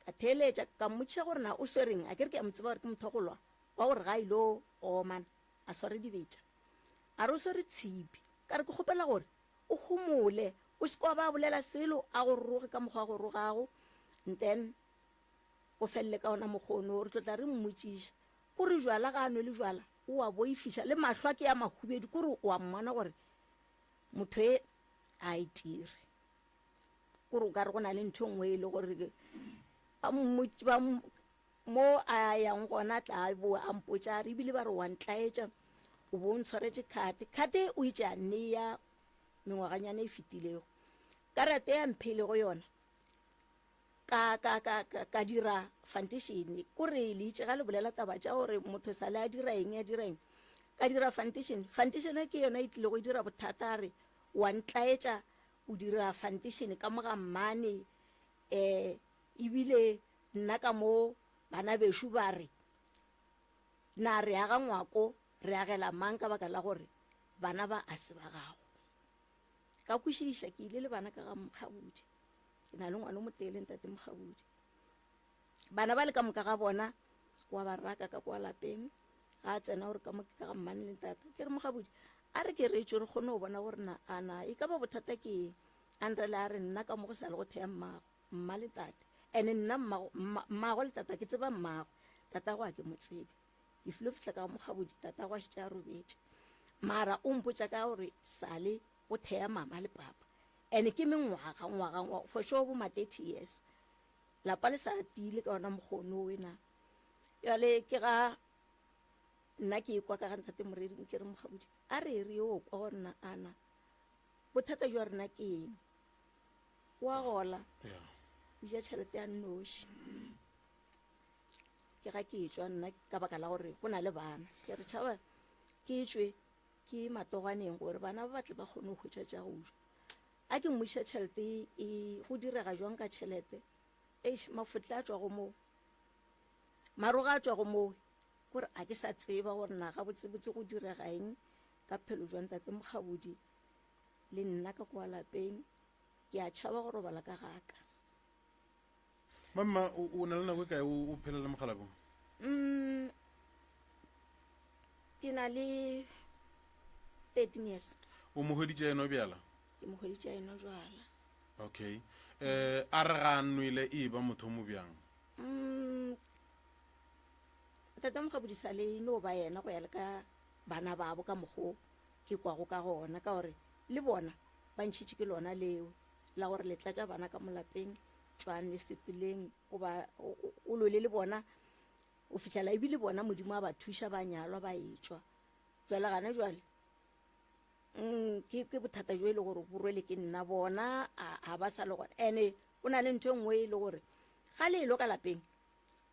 ka theeletša ka mmotšiša gore na o swereng a ke re ke a mo tseba gore ke motho wa go lwa wa gore ga ilo omana a sware dibetša a re o swere tshipi ka re ke kgopela gore o homole o se kwa ba bolela selo a go roge ka mokgwa wa go rogago and then o felele ka ona mokgono re tlo tla re mmotšiša kore jwala ga a nwe le jwala o a boifiša le mahlo a ke ya mahubedu kore o a mmona gore motho e a e tire kore o ka re go na le ntho e nngwe e le gore ba mo a yang gona tla bo a mpotša re ebile ba re wa ntlaetša o bo o ntshwaretše khate khate o itše a nneya mengwaganyana e fetilego karate ya mphelego yona ka ka ka ka, ka dira foundation kore le itše ga le bolela taba tša gore motho sa le a dira eng a dira eng ka dira foundation foundation ke yona e tlile go dira bothata re wa ntlaetša o dira foundation ka moga mmane eh ebile nna ka mo bana bešo ba re na re aga ngwako re agela mang ka baka la gore bana ba a se ba gago ka kwešiša ke ile le bana ka ga mokgabodi ke na le ngwana o motee le ntate mokgabodi bana ba le ka moka ga bona wa ba raka ka kwa lapeng ga a tsena gore ka mo ke ka ga mmane le ntate ke re mokgabodi a re ke re tswe re kgone go bona gore na a na e ka ba bothata ke eng a nrele a re nna ka mo go sa le go thea mmago mma le tate ene nna mmago le tata ke tseba mmago tatago a ke mo tsebe ke filo fitlha ka mokgabodi tatago a šetše a robetše mara o mpotša ka gore sale o thea mama le papa and ke mengwaga ngwaga ngwaga for sure bo ma 30 years lapa le sa tiile ka ona mokgono wena jale ke ga Nna ke ekwa ka ga ntate Moredi ke re Mokgabodi a re re yo kwa gore na ana bothata jwa rena ke eng. Wa gola o ja tšhelete ya nnoši. Ke ga ke tswa nna ka baka la gore go na le bana. Ke re tšhaba ke tswe ke matogwaneng gore bana ba batle ba kgone go hwetša tša go ja. A ke mmuša tšhelete e go direga jwang ka tšhelete? Eish, mafotle a tšwa go moo. Maroga a tšwa go moo. Gore a ke sa tseba gore na gabotsebotse go direga eng ka phelo jwa ntate Mokgabodi le nna ka kwa lapeng. Ke a tšhaba go robala ka gaka. Mama, o na le nako e kae o phela le mokgalabong? Ke na le 13 years. O mo hweditše eno bjala? Ke mo hweditše eno jwala. Okay. A re ga a nwele e ba motho mo bjang? Tata Mokgabodi sa le no ba yena go ya le ka bana babo ka mokgo ke kwago ka gona, ka gore le bona ba ntšhitše ke lona leo la gore le tlatša bana ka molapeng, tšwang le sepeleng, goba o lwele le bona o fihlela ebile bona Modimo a ba thuša ba nyalwa ba etšwa. Jwale gana jwale ke bothata jo e le gore bo rwele ke nna, bona a ba sa le gona. Ene o na le ntho e nngwe e le gore ga le elo ka lapeng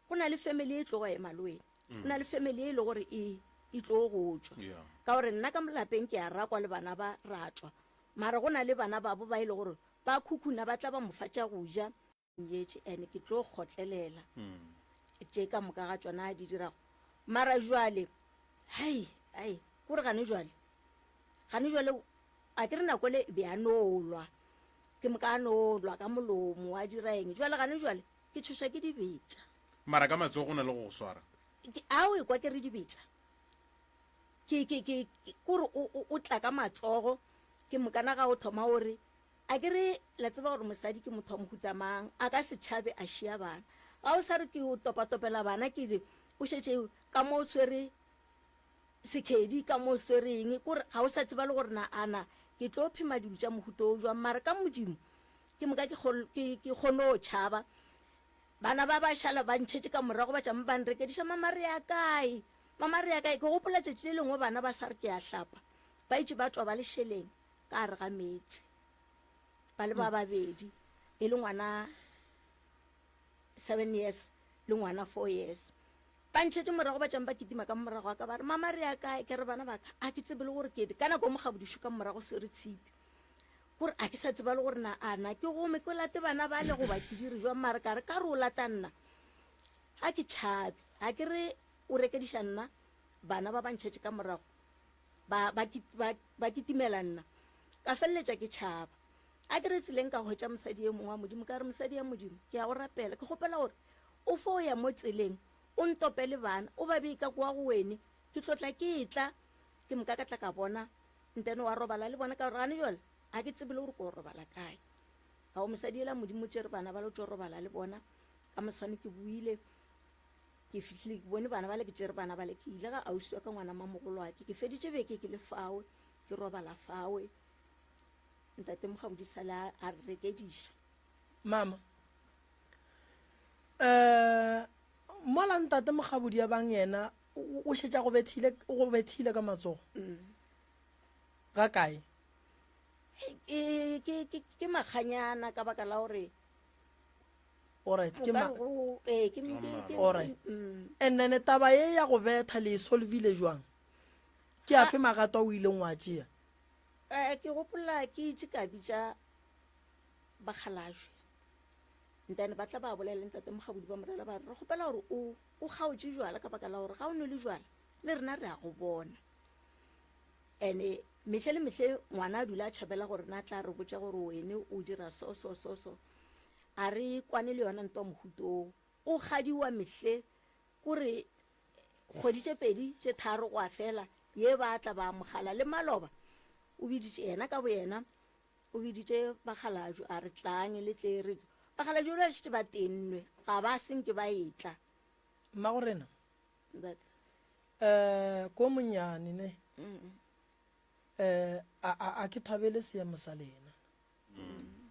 go na le family e tlogo ema le wena, go na le family e le gore e tlo go tšwa. Ka gore nna ka molapeng ke a rakwa le bana ba ratšwa, mara go na le bana babo ba e le gore ba khukhuna ba tla ba mo fa tša go ja. Nyetše ene ke tlo kgotlelela tše ka moka ga tšona a di dirago. Mara jwale hai ai kore gane jwale, gane jwale a ke re nako le be a no lwa, ke moka a no lwa ka molomo a dira eng. Jwale gane jwale ke tšhošwa ke dibetša. Mara ka matsogo go na le go go swara? A o ekwa ke re dibetša? Ke, ke, ke, kore o tla ka matsogo, ke mokana ga o thoma o re, a ke re la tseba gore mosadi ke motho wa mohuta mang, a ka se tšhabe a šia bana. Ga o sa re ke o topatopela bana, ke re o šetše ka mo o swere sekhedi, ka mo o swere eng, kore ga o sa tseba le gore na ana ke tlo phema dilo tša mohuta o jwang. Mara ka Modimo ke moka ke kgone go tšhaba. Bana ba ba šala ba ntšhetše ka morago, ba tšama ba nrekediša, mama re ya kae, mama re ya kae. Ke gopola tšatši le lengwe bana ba sa re ke a hlapa, ba itše ba tšwa ba le šeleng ka gare ga meetse, ba le ba babedi, e le ngwana 7 years le ngwana 4 years. Ba ntšhetše morago, ba tšama ba kitima ka morago wa ka, ba re mama re ya kae. Ke re bana ba ka a ke tsebe le gore ke ka nako Mokgabodišo ka morago swere tshipi, gore a ke sa tseba le gore na a na ke gome ke late bana ba le goba ke dire jwang. Mara ka re ka re o lata nna ga ke tšhabe, ga ke re o rekediša nna, bana ba ba ntšhetše ka morago ba kitimela nna, ka feleletša ke tšhaba. A ke re tseleng ka hwetša mosadi e mongwe wa Modimo, ka re mosadi ya Modimo ke ya go rapela, ke kgopela gore o fo ya mo tseleng o ntopele bana o ba bee ka kwa go wene, ke tlotla ke tla. Ke moka ka tla ka bona ntene wa robala le bona, ka gore gane jwale ga ke tsebe le gore ko robala kae. Ga o mosadi ela Modimo tšere bana ba le tšo robala le bona. Ka moswane ke buile, ke fihlile ke bone bana ba le, ke tšere bana ba le, ke ile ga ausi wa ka ngwana mamogolwake, ke feditše beke ke le fawe, ke robala fawe. Ntate Mokgabodi sale a re rekediša. Mama, mola ntate Mokgabodi ya bang yena o šetša go bethile, go bethile ka matsogo. Ga kae? Ke makganyana ka baka la gore Alright, ke ma- Nka re go, ee, ke, ke, ke, Alright. And then taba ye ya go betha le e solvile jwang? Ke afe magato a o ileng wa tšea? Ke gopola ke itše ka bitša bakgalajwe, ntane ba tla ba bolela ntate Mokgabodi ba morela ba re re kgopela gore o kgaotše jwala ka baka la gore ga o nwele jwala le rena re a go bona. Ene mehle le mehle ngwana a dula a tšhabela gore na tla re botša gore wene o dira so so so so. A re kwane le yona ntwa mohuto o. O kgadiwa mehle kore kgwedi tše pedi tše tharo go a fela, ye ba tla ba amogela le maloba. O biditše yena ka boyena, o biditše bakgalajwe a re tlang le tle re. Bakgalajwe ba šetše ba tennwe, ga ba senke ba etla. Mmago rena, Ntate. Ko monnyane ne. A ke thabele seemo sa lena.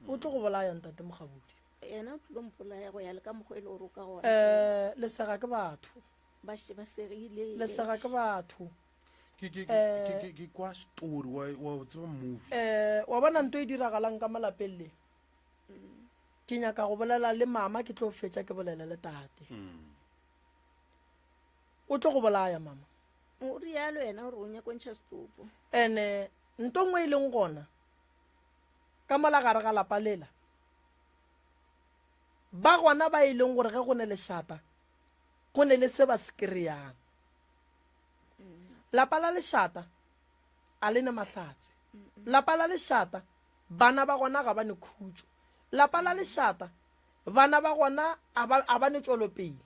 O tlo go bolaya ntate Mokgabodi. Yena o tlilo mpolaya go ya le ka mokgwa e le gore o ka gona. Lesega ke batho. Ba šetše ba segile. Le sega ke batho. Ke ke ke ke ke kwa story wa wa tseba movie. Eh wa bona nto e diragalang ka malapeng le. Ke nyaka go bolela le mama ke tlo fetša ke bolele le tate. O tlo go bolaya mama. O rialo yena gore o nyaka ntšha setopo. Ene nto nngwe e leng gona ka mola gare ga lapa lela ba gona ba e leng gore ge go ne lešata go ne le se ba se kry-ang. Lapa la lešata a le ne mahlatse. Lapa la lešata bana ba gona ga ba ne khutšo. Lapa la lešata bana ba gona a ba ne tšwelopele.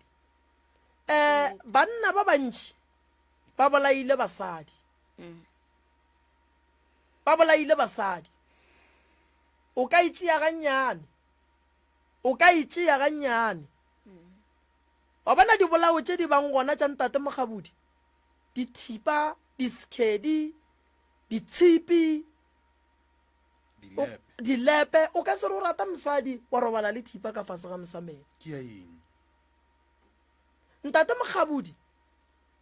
Um banna ba bantši ba bolaile basadi. Ba bolaile basadi. O ka itšea gannyane. O ka itšea gannyane. Wa bona dibolao tše di bang gona tša Ntate Mokgabudi? Dithipa, disekhedi, ditshipi, Dilepe. dilepe. O ka se re o rata mosadi wa robala le thipa ka fase ga mosamelo. Ke ya eng? Ntate Mokgabudi,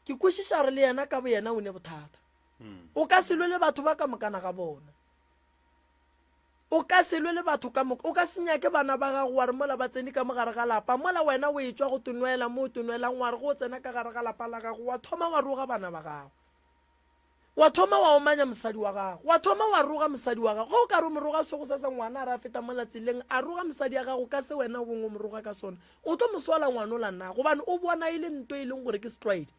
ke kwešiša gore le yena ka boyena o ne bothata. O ka se lwe le batho ba ka mokana ga bona. O ka se lwe le batho ka moka. O ka se nyake bana ba gago wa re mola ba tsene ka mo gare ga lapa, mola wena o etšwa go tonwela mo o tonwelang, wa re ge o tsena ka gare ga lapa la gago wa thoma wa roga bana ba gago. Wa thoma wa omanya mosadi wa gago. Wa thoma wa roga mosadi wa gago. Ge o ka re o mo roga sego sa sa ngwana a re a feta mola tseleng a roga mosadi ya gago ka se wena o bong o mo roga ka sona, o tlo mo sola ngwanola na? Gobane o bona e le nto e leng gore ke setlwaedi.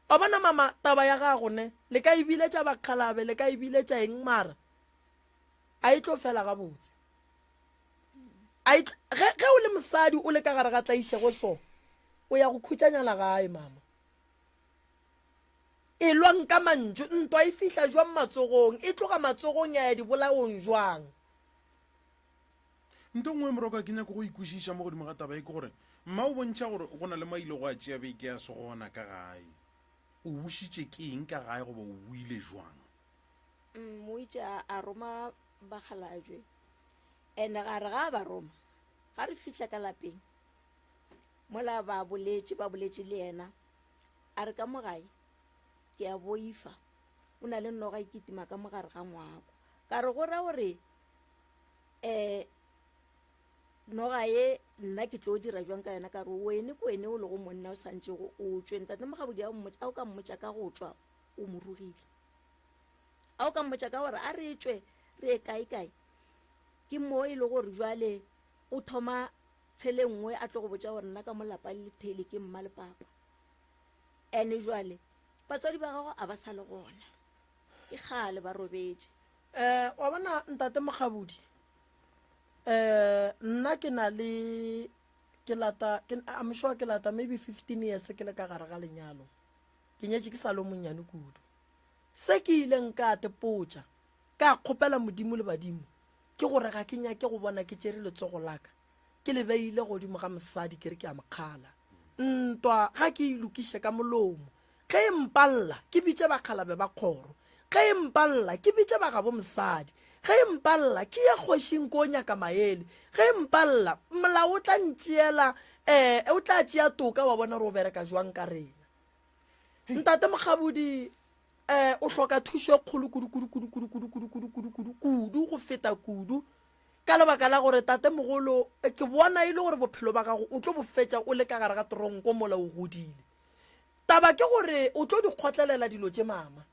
Wa bona mama taba ya gago ne le ka e biletša bakgalabe le ka e biletša eng mara a e tlo fela gabotse. A e ge ge o le mosadi o le ka gare ga tlaišego so o ya go khutšanyana gae mama. E lwang ka mantšu ntwa e fihla jwang matsogong e tloga matsogong ya ya dibolaong jwang. Nto nngwe moroka ke nyako go ikwešiša mo godimo ga taba e ke gore mma o bontšha gore go na le mo a ilego a tšea beke ya se gona ka gae. O bušitše ke eng ka gae goba o buile jwang? Mm, o itše a, a roma bakgalajwe and ga re ga ba roma ga re fihla ka lapeng mola ba boletše ba boletše le yena a re ka mo gae ke a boifa o na le noga e kitima ka mogare ga ngwako ka re go ra gore um noga ye nna ke tlo dira jwang ka yona ka re wene ke wene o lego monna o santšego o tšwe ntate mogabodi a o ka mmotša ka go tšwa o mo rogile a o ka mmotša ka gore a re tšwe re ye kae kae ke mo e le gore jwale o thoma tshele nngwe a tlo go botša gore nna ka mo lapa le thele ke mma le papa ene jwale batswadi ba gago a ba sa le gona ke kgale ba robetše Eh, wa bona ntate Mokgabudi, eh, nna ke na le ke lata ke I'm sure ke lata maybe 15 years ke le ka gare ga lenyalo. Ke nyetše ke sa le monnyane kudu. Se ke ileng ka tepotša ka kgopela Modimo le badimo ke gore ga ke nyake go bona ke tšere letsogo laka ke le beile godimo ga mosadi ke re ke a mo kgala. Ntwa ga ke e lokiše ka molomo Ge e mpalla, ke bitše bakgalabe ba kgoro. Ge e mpalla, ke bitše ba gabo mosadi. Ge e mpalla, ke ye kgošing ko nyaka maele. Ge e mpalla, molao o tla ntšeela, eh, o tla tšea toka wa bona gore o bereka jwang ka rena. Ntate Mokgabodi, eh, o hloka thušo e kgolo kudu kudu kudu kudu kudu kudu kudu kudu kudu kudu go feta kudu ka lebaka la gore tate mogolo eh, ke bona e le gore bophelo ba gago o tlo bo fetša o le ka gare ga toronko mola o godile. Taba ke gore o tlo di kgotlelela dilo tše mama.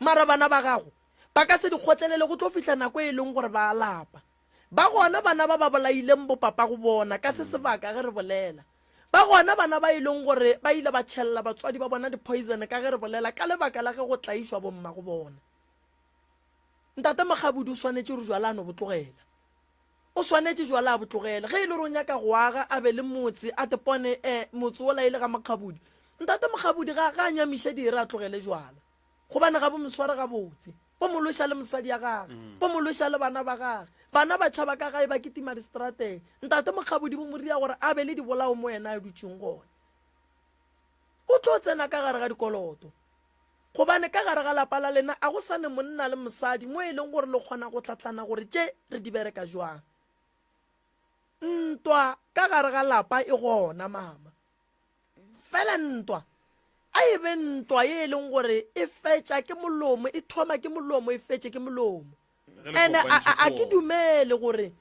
Mara bana ba gago ba ka se di kgotlelele go tlo fihla nako e leng gore ba a lapa. Ba gona bana ba ba bolaileng bopapago bona ka se sebaka ge re bolela. Ba gona bana ba e leng gore ba ile ba tšhelela batswadi ba bona di-poison ka ge re bolela ka lebaka la ge go tlaišwa bommago bona. Ntate Mokgabudi o swanetše gore jwala a no bo tlogela. O swanetše jwale a bo tlogele. Ge e le gore o nyaka go aga, a be le motse, a tepone eh, motse wola e le ga Mokgabudi. Ntate Mokgabudi ga, ga a nyamiše dire a tlogele jwala. Gobane ga bo mo sware gabotse. Bo mo lweša le mosadi ya gage. Bo mo lweša le bana ba gage. Bana ba tšhaba ka gae ba kitima diseterateng. Ntate Mokgabudi bo mo ria gore a be le dibolao mo yena a dutšeng gona. O tlo tsena ka gare ga dikoloto. Gobane ka gare ga lapa la lena a go sa ne monna le mosadi mo e leng gore le kgona go tlatlana gore tše re di bereka jwang. Ntwa ka gare ga lapa e gona mama. Fela ntwa a e be ntwa ye e leng gore e fetša ke molomo, e thoma ke molomo, e fetše ke molomo. Ene a ke dumele gore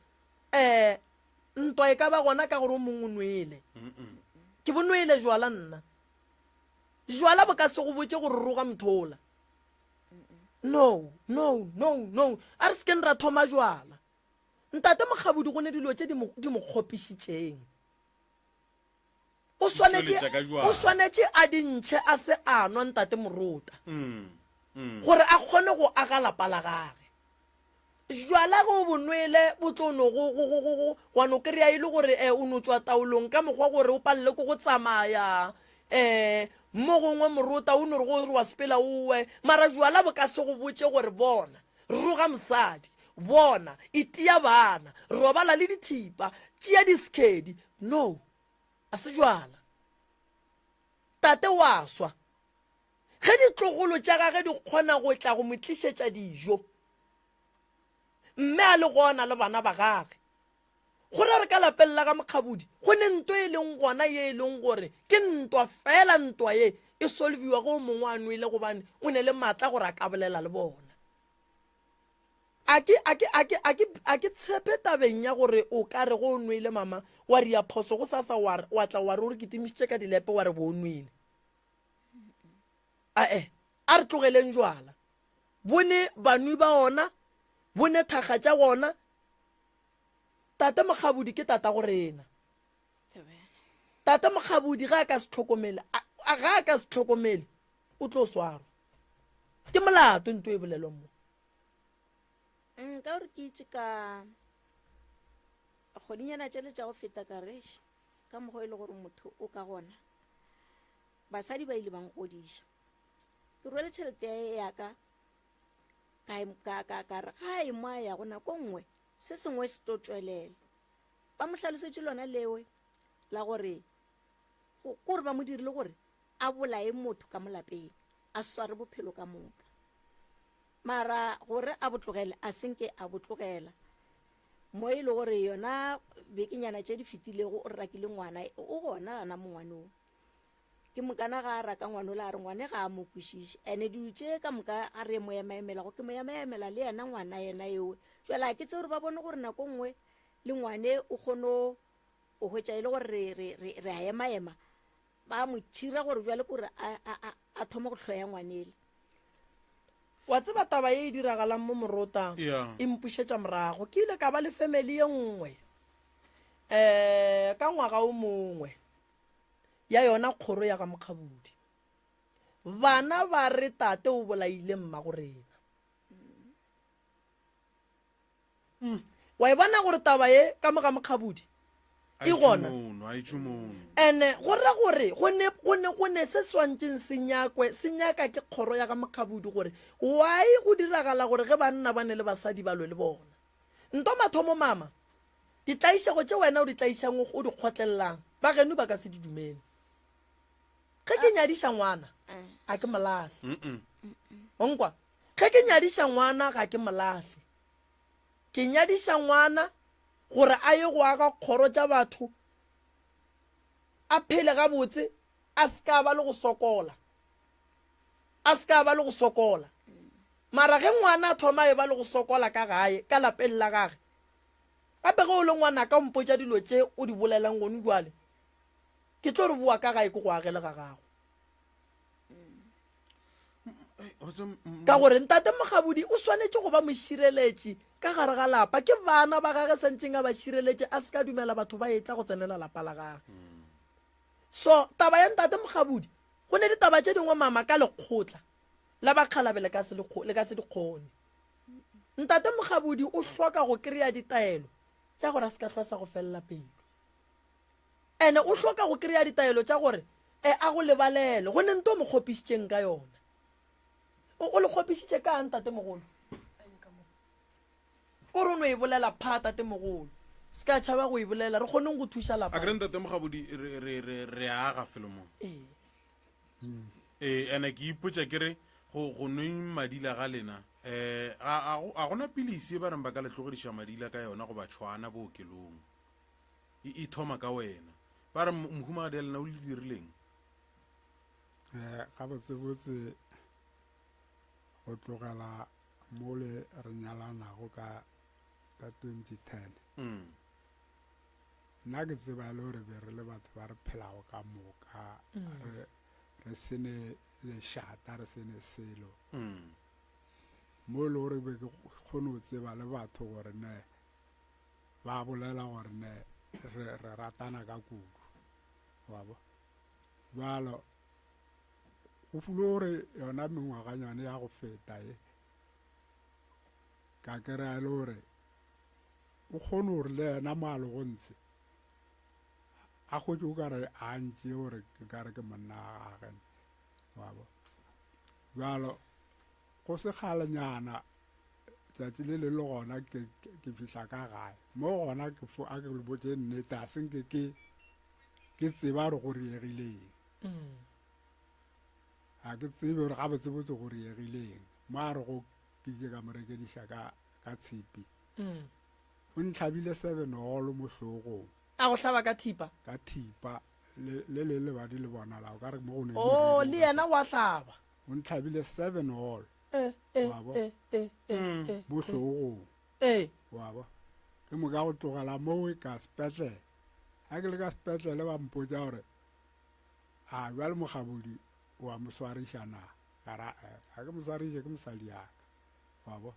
um ntwa e ka ba gona ka gore o mongwe o nwele. Ke bo nwele jwala nna. Jwala bo ka se go botše gore roga mothola. No, no, no, no. A re se keng ra thoma jwala. Ntate Mokgabudi go ne dilo tše di mo kgopišitšeng. O swanetše o swanetše a di ntšhe a se a nwa ntate Morota. Mm, mm. Gore a kgone go aga lapa la gage. Jwala ge o bo nwele bo tlo no go go go go wa no kry-a e le gore eh, o no tšwa taolong ka mokgwa gore o palele ke go tsamaya eh mo gongwe morota o no re go re wa sepela owe mara jwala bo ka se go botše gore bona roga mosadi bona itia bana robala le dithipa tšea diskedi no a se jwala tate wa swa ge ditlogolo tša gage di kgona go tla go mo tlišetša dijo mme a le gona le bana ba gage go ra re ka lapeng la ga mokgabodi go ne nto e leng gona ye e leng gore ke ntwa fela ntwa ye e solviwa ge o mongwe a nwele gobane o ne le maatla gore a ka bolela le bona a ke a ke a ke a ke a ke tshepe tabeng ya gore o ka re go o nwele mama wa ria phoso go sasa wa wa tla wa re o re kitimišitše ka dilepe wa re bo o nwele ae a re tlogeleng jwala bone banwi ba ona bone thaga tša gona Tate Mokgabudi ke tata go rena. Tate Mokgabudi ga a ka se tlhokomele, ga a ka se tlhokomele, o tlo swarwa. Ke molato nto e bolelwang mo. Mm, ka gore ke itse ka kgwedinyana tšele tša go feta ka reš ka mokgwa e le gore motho o ka gona basadi ba ile bang godiša ke rwele tšhelete yaka ka ka ka re ga e mo a yago nako nngwe se sengwe se tlo tšwelela ba mo hlalosetše lona lewe la gore kore ba mo dirile gore a bolaye motho ka molapeng a sware bophelo ka moka mara gore a botlogele a senke a botlogela mo e le gore yona bekenyana tše di fetilego o rakile ngwana o gona gana mongwanong Ke mokana ga a raka ngwanola a re ngwane ga a mo kwešiše ene dilo tše ka moka a re mo emaemelago ke mo emaemela le yena ngwana yena ewe jale a ke tse gore ba bone gore nako nngwe le ngwane o kgono o hwetša e le gore re, re, re, re a emaema ba mo thira gore jale kore a, a, a, a thome go hloya ngwanele wa tseba taba ye e diragalang mo morota yeah. e mpušetša morago ke ile ka ba le family ye nngwe um ka ngwaga o mongwe ya yona kgoro ya ga mokgabudi bana ba re tate o bolaile mmago rena mm. wa e bona gore taba ye ka mo ga mokgabudi e gona ene go ra gore go ne se swantšeng se nyakwe se nyaka ke kgoro ya ga mokgabudi gore why go diragala gore ge banna ba ne le basadi ba lwe le bona nto mathomo mama Ditlaišego tše wena o di tlaišang o di kgotlelelang, ba geno ba ka se di dumele. Ge ke nyadiša ngwana, a ke molahle. O nkwa? Ge ke nyadiša ngwana ga ke molahle. Ke nyadiša ngwana gore a ye go aga kgoro tša batho, a phele gabotse, a se ka ba le go sokola. A se ka ba le go sokola. Mara ge ngwana a thoma a e ba le go sokola ka gae, ka lapeng la gage, Gape ge o le ngwanaka o mpotša dilo tše o di bolelang gone jwale, ke tlo re boa ka gae ke go agele ga gago. Ka gore ntate Mokgabodi o swanetše go ba mošireletši ka gare ga lapa. Ke bana ba gage santšeng a ba šireletše, a se ka dumela batho ba etla go tsenela lapa la gage. So taba ya ntate Mokgabodi, go ne ditaba tše dingwe mama ka lekgotla la bakgalabe le ka se di kgone. Ntate Mokgabodi o hloka go kry-a ditaelo tša gore a se ka hlwa sa go felela pelo. Ene o hloka go kry-a ditaelo tša gore e a go lebalele go ne nto o mo kgopišitšeng ka yona. O, o le kgopišitše ka ntate mogolo? Kore o no e bolela pha tate mogolo. Se ka tšhaba go e bolela re kgoneng go thuša lapa. A kere ntate Mokgabodi re, re, re, re aga felo mo. Ee. Ee, ene ke ipotša ke re go go nweng madila ga lena um a gona pilisi e ba reng ba ka le tlogediša madila ka yona goba tšhwana bookelong. E, e thoma ka wena. Ba re mohumagadi ya lena o le dirileng? Um gabotsebotse go tlogela mo le re nyalanago ka ka 2010 Mm. nna ke tseba e le gore be re le batho ba re phelago ka moka re re sene lešata re sene selo Mm. mo e le gore be ke kgone go tseba le batho gore ne ba bolela gore ne re re ratana ka kudu wa bo bjalo go fulo gore yona mengwaganyane ya go feta e ka kry-a e le gore o kgone gore le yena mo a lego ntshe a kgwetše o kare a ntše gore ke kare ke monna wa gage wa bo bjalo go sekgalenyana tšatši le le le gona ke ke fihla ka gae mo gona ke fo a ke le botše nnete a senke ke ke tseba gore go riegileng Mm. ga ke tsebe gore gabotsebotse go riegileng mo a re go ke ile ka mo rekediša ka ka tshipi Mm. o ntlhabile seven hall mo hlogong a go hlaba ka thipa ka thipa le le le lebadi le bonala o ka re mo go ne o Oh, le yena wa hlaba o ntlhabile seven hall Eh, eh, Wa bo? eh, eh, eh, eh, mo hlogong eh. wa bo ke moka go tlogela moo ka sepetlele ga ke le ka sepetlele ba mpotsa gore a bjale mogabodi wa mo swariša na ka ra "Eh, ga ke mo swariše ke mosadi yaka wa bo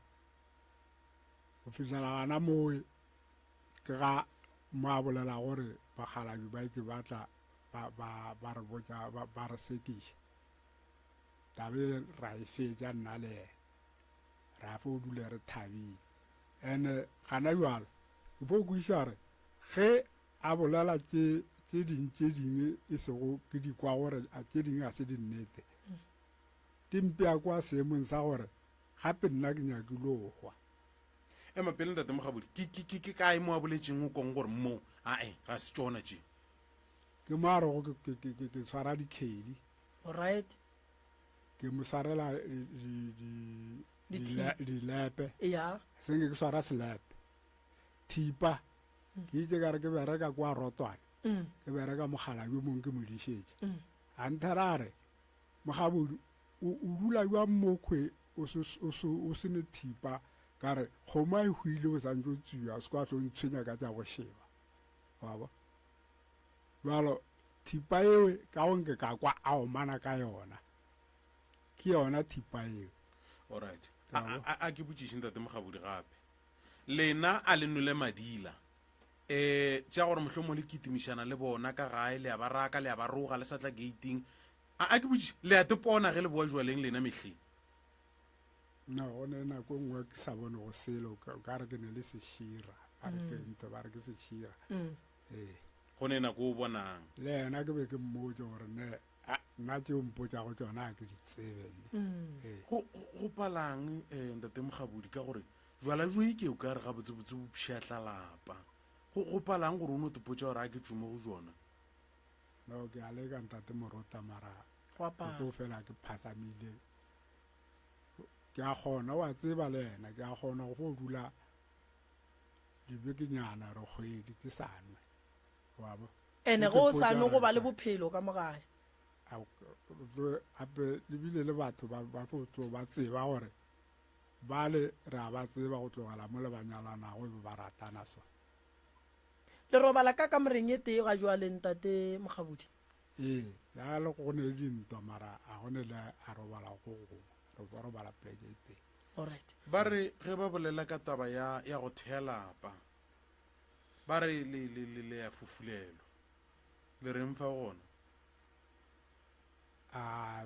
go fihlela gana moo ke ga mo a bolela gore bakgalabi ba ke batla ba ba ba re botša ba, ba re sekiša tabe ra e fetša nna le yena ra fo dule re thabile ene gana jalo ke fo kweša gore ge a bolela tše tše ding tše dingwe e sego ke di kwa gore a tše dingwe ga se dinnete di mpea kwa seemong sa gore gape nna ke nyakile go hwa Ema pele ntate Mogabodi, ke ke ke ke kae mo a boletšeng o kong gore mo ae ga se tšona tše? Ke mo a rego ke ke ke ke ke tshwara dikhedi. Alright. Ke mo swarela di di di Dithipa. dilepe. Ya. Senge ke swara selepe. Thipa. Ke itše ka re ke bereka kwa Rotwane. Mm. Ke bereka mogala yo mongwe ke mo dišetše. Mm. A nthera a re mogabodi o o dula jwang mo khwe o se o se o se ne thipa ka re kgomo a e hwile o santse o tswiwa o se kwa tlo ntshwenya ka tša go sheba wa bo jalo thipa eo ka go nke ka kwa a omana ka yona ke yona thipa eo Alright. A a a ke botšiše ntate Mogabodi gape. Lena a le nwele madila. Eh tša gore mohlomong le kitimišana le bona ka gae le a ba raka le a ba roga le sa tla gating. A a ke botšiše le a tepona ge le boa jwaleng lena mehleng. No go ne nako e nngwe ke sa bone go selo ka ka re ke ne le sešira ba re ke ntho ba re ke sešira Mm. ee Go ne nako o bonang. le yena ke be ke mmotse gore ne a, nna tše o mpotšago tšona a ke di tsebe nne Mm. ee Go go go palang eh ntate Mogabodi ka gore jwala jo ike o ka re gabotsebotse bo pšhatla lapa. Go go palang gore o no tepotša gore a ke tšwe mo go jona. No ke a leka ntate Morota mara Gwa ke pala. tlo fela ke phasamile ke a kgona wa tseba le yena ke a kgona go fo dula dibekenyana re kgwedi ke sa nwe wa bo Ene Ke ge o tlo sa ipotša nwe go ba gore le sa- bophelo ka mo gae. a- o tlo- gape lebile le batho ba ba tlo tlo ba tseba gore bale re a ba tseba go tlogela mo le ba nyalanago e be ba ratana so Le robala ka kamoreng e tee ga jwale ntate Mogabodi? Ee, ya le go ne le dintwa mara a go ne le a robala go gongwe re ba robala pleke e tee. Alright. Ba re ge ba bolela ka taba ya ya go thea lapa ba re le le le le ya fufulelwa. Le reng fa gona? A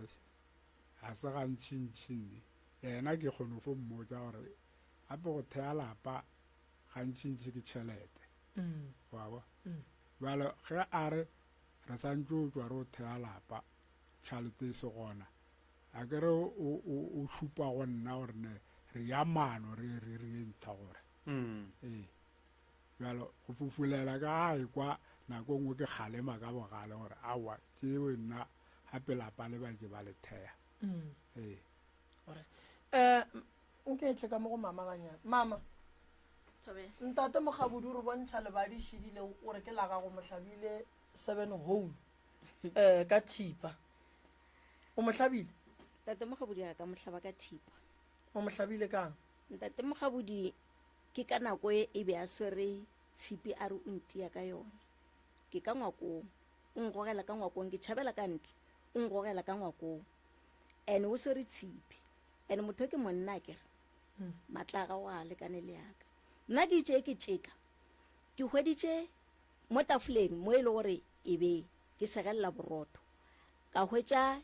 a se gantšintši nne yena ke kgone go fo mmotša gore gape go thea lapa gantšintši ke tšhelete Mm. wa bo Mm. bjalo ge a re re santse o tšwa re o thea lapa tšhelete e se gona a ke re o o- o šupa go nna gore ne re ya mano re re re ye ntha gore Mm. ee bjalo go fufulela ka gae kwa nako e nngwe ke kgalema ka bogale gore aowa tšeo nna gape lapa le ba ke ba le thea Mm. ee Alright. Eh nke tle ka mo go mama ganyane. Mama. Ntate Mokgabudi o re bontšha lebadi šidile o re ke la gago mohlabile seven hole um ka thipa. O mo hlabile? Ntate Mokgabudi a ka mo hlaba ka thipa. O mo hlabile kang? Ntate Mokgabudi ke ka nako e e be a swere tshipi a re o ntia ka yona. Ke ka ngwakong, o ngogela ka ngwakong, ke tšhabela ka ntle, o ngogela ka ngwakong. And o swere tshipi. And motho ke monna akere. Hmm. Matla a gago a lekane le yaka. Nna ke itše ke tšeka. Ke hweditše mo tafoleng mo e le gore e be ke segelela borotho. Ka hwetša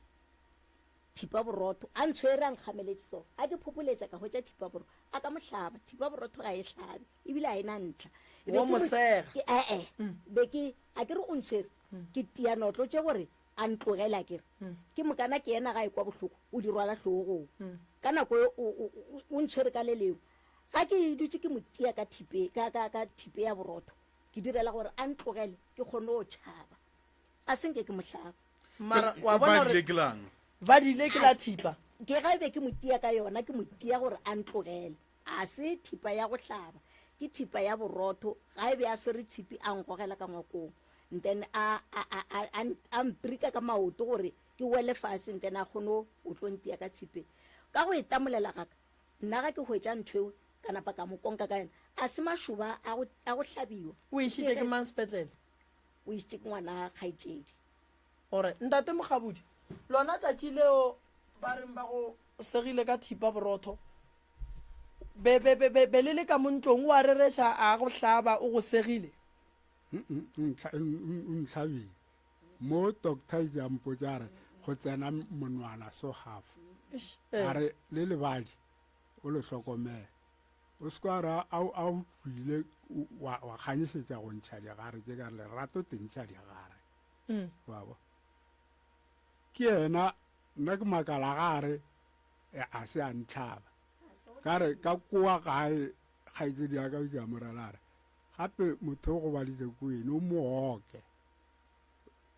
thipa borotho a ntshwere a nkgameletše so a ke phopholetša ka hwetša thipa borotho a ka mohlaba thipa borotho ga e hlabe ebile a e na ntlha Wa mosega. Ke- eh, eh. Be ke a ke re o ntshwere ke tia notlo tše gore a ntlogele a kere ke mokana ke yena ga e kwa bohloko o di rwala hlogong ka nako e o ntshwere ka le lengwe ga ke dutše ke mo tia ka thipe ka ka ka thipe ya borotho ke direla gore a ntlogele ke kgone go tšhaba a senke ke mohlaba mara wa bona ba gore dile ke lang ba dile ke la thipa ke ga e be ke mo tia ka yona ke mo tia gore a ntlogele a se thipa ya go hlaba ke thipa ya borotho ga e be a swere tshipi a nkgogela ka ngwakong then a a a a a mprika ka maoto gore ke wele fase then a kgone o tlo ntia ka tshipe ka go e tamolela gaka nna ga ke hwetša ntho eo ka napa ka mo konka ka yona a se mašoba a go a go hlabiwa o išitše ke mang sepetlele o išitše ke ngwana kgaetšedi gore ntate Mokgabudi lona tšatši leo ba reng ba go segile ka thipa borotho be be be be be le le ka mo ntlong o a rereša a go hlaba o go segile ntlhabile mo doctor e ja mpotša re go tsena monwana so half Eish, eh. a re le lebadi o le hlokomele o se ka ra a o tswile wa wa kganyisetša go ntšha digare ke ka re lerato te ntšha digare Mm. wa bo ke yena nna ke makala ga a re e, a se a ntlhaba ka re ka koa gae kgaetšedi ya ka o ke a morela a re gape motho o gobaditse ko ene o mo oke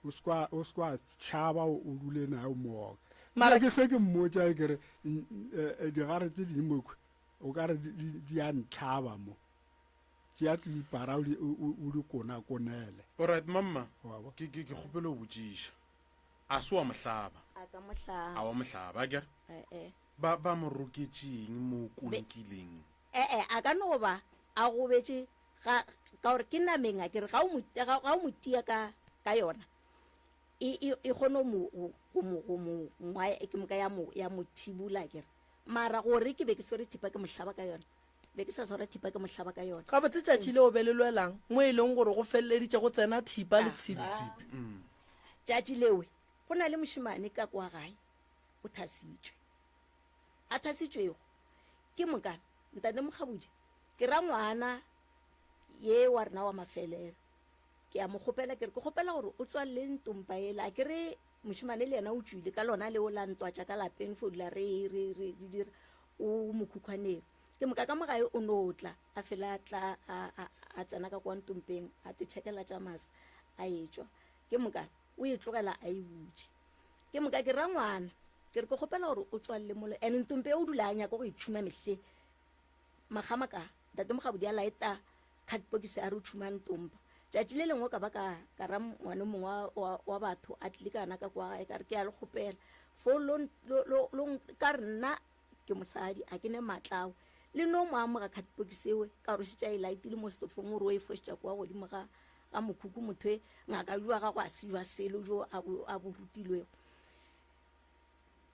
o se kwa- o se kwa tšhaba o o dule naye o mo oke Mara- mara ke hlwe ke mmotša e kere digare tše dingwe mokhwe o ka re di a ntlhaba mo tšea tlipara o di konakonele. Alright mamma, ke ke ke kgopele o botšiša. A se wa mohlaba? A ka mohlaba. A wa mohlaba, akere? Eh eh. Ba ba mo roketšeng mo konkileng? Eh eh, a ka no ba a gobetše ga ka gore ke nameng akere ga o mo ga o mo tia ka ka yona. E e e kgone mo go mo go mo ngwae ke moka ya mo ya mo thibula akere. Mara gore ke be ke swere thipa ke mo hlaba ka yona, be ke sa swara thipa ke mo hlaba ka yona. Gabotse tšatši leo be le lwelang mo e leng gore go feleleditše go tsena thipa le tshipi. Mm. Tšatši lewe go na le mošemane ka kwa gae o thasitšwe. A thasitšwego ke moka ntate Mokgabudi ke ra ngwana ye wa rena wa mafelelo. Ke a mo kgopela ke re ke kgopela gore o tswalele ntompa ela ke re mošemane le yena o tšwile ka lona leo la ntwa tša ka lapeng fo dula re re re re dira o mokhukhwaneng ke moka ka mogae o no tla a fela a tla a tsena ka kwa ntompeng a te tšhekela tša masa a etšwa ke moka o e tlogela a e butše ke moka ke ra ngwana ke re ke kgopela gore o tswalele molo and ntompe o dula a nyaka go e tšhuma mehle Makgamaka, Ntate Mokgabodi a laeta khatipokisi a re o tšhuma ntompa. Tšatši le lengwe ka ba ka ka ra ngwane mongwe wa, wa, wa batho a tlile ka na ka kwa gae ka re ke a le kgopela fo lo, lo, lo, lo ka re nna ke mosadi a ke ne matlao le no mo amoga khatipokisi ewe ka gore šetša e laetile mo setofong gore o e fošetša kwa godimo ga ga mokhukhu motho e ngaka jwa gago a se jwa selo jo a bo a bo rutilwego.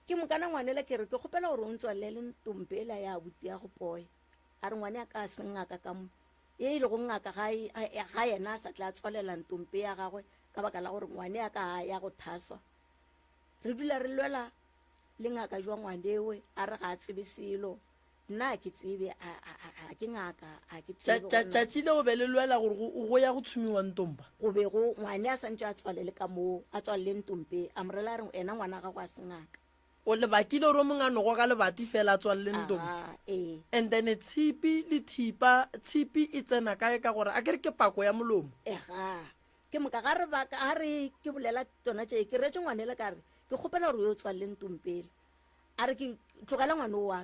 Ke mokana ngwanela ke re ke kgopela gore o ntswalele ntompe ela ya abuti ya go poya. A re ngwane a ka se ngaka ka mo. Ye e lego ngaka ga e, ga yena a sa tla tswalela ntompe ya gagwe ka baka la gore ngwane a ka ya go thaswa. Re dula re lwela le ngaka jwa ngwanewe a re ga a tsebe selo. Nna a ke tsebe a ke ngaka a ke tsebe. Tšatši leo be le lwela gore go ya go tshumiwa ntompa. Go be go ngwane a santše a tswalele ka moo a tswalele ntompe a mo rela a re ena ngwana gago a se ngaka. O lebakile gore o mongwe a no goga lebati fela a tswalele ntompa. Ee. And then tshipi le thipa tshipi e tsena kae ka gore a ke re ke pako ya molomo. Ega ke moka ga re ba ga re ke bolela tsona tše ke retse ngwanele ka re ke kgopela gore o yo tswalele ntompele. A re ke tlogela ngwane o wa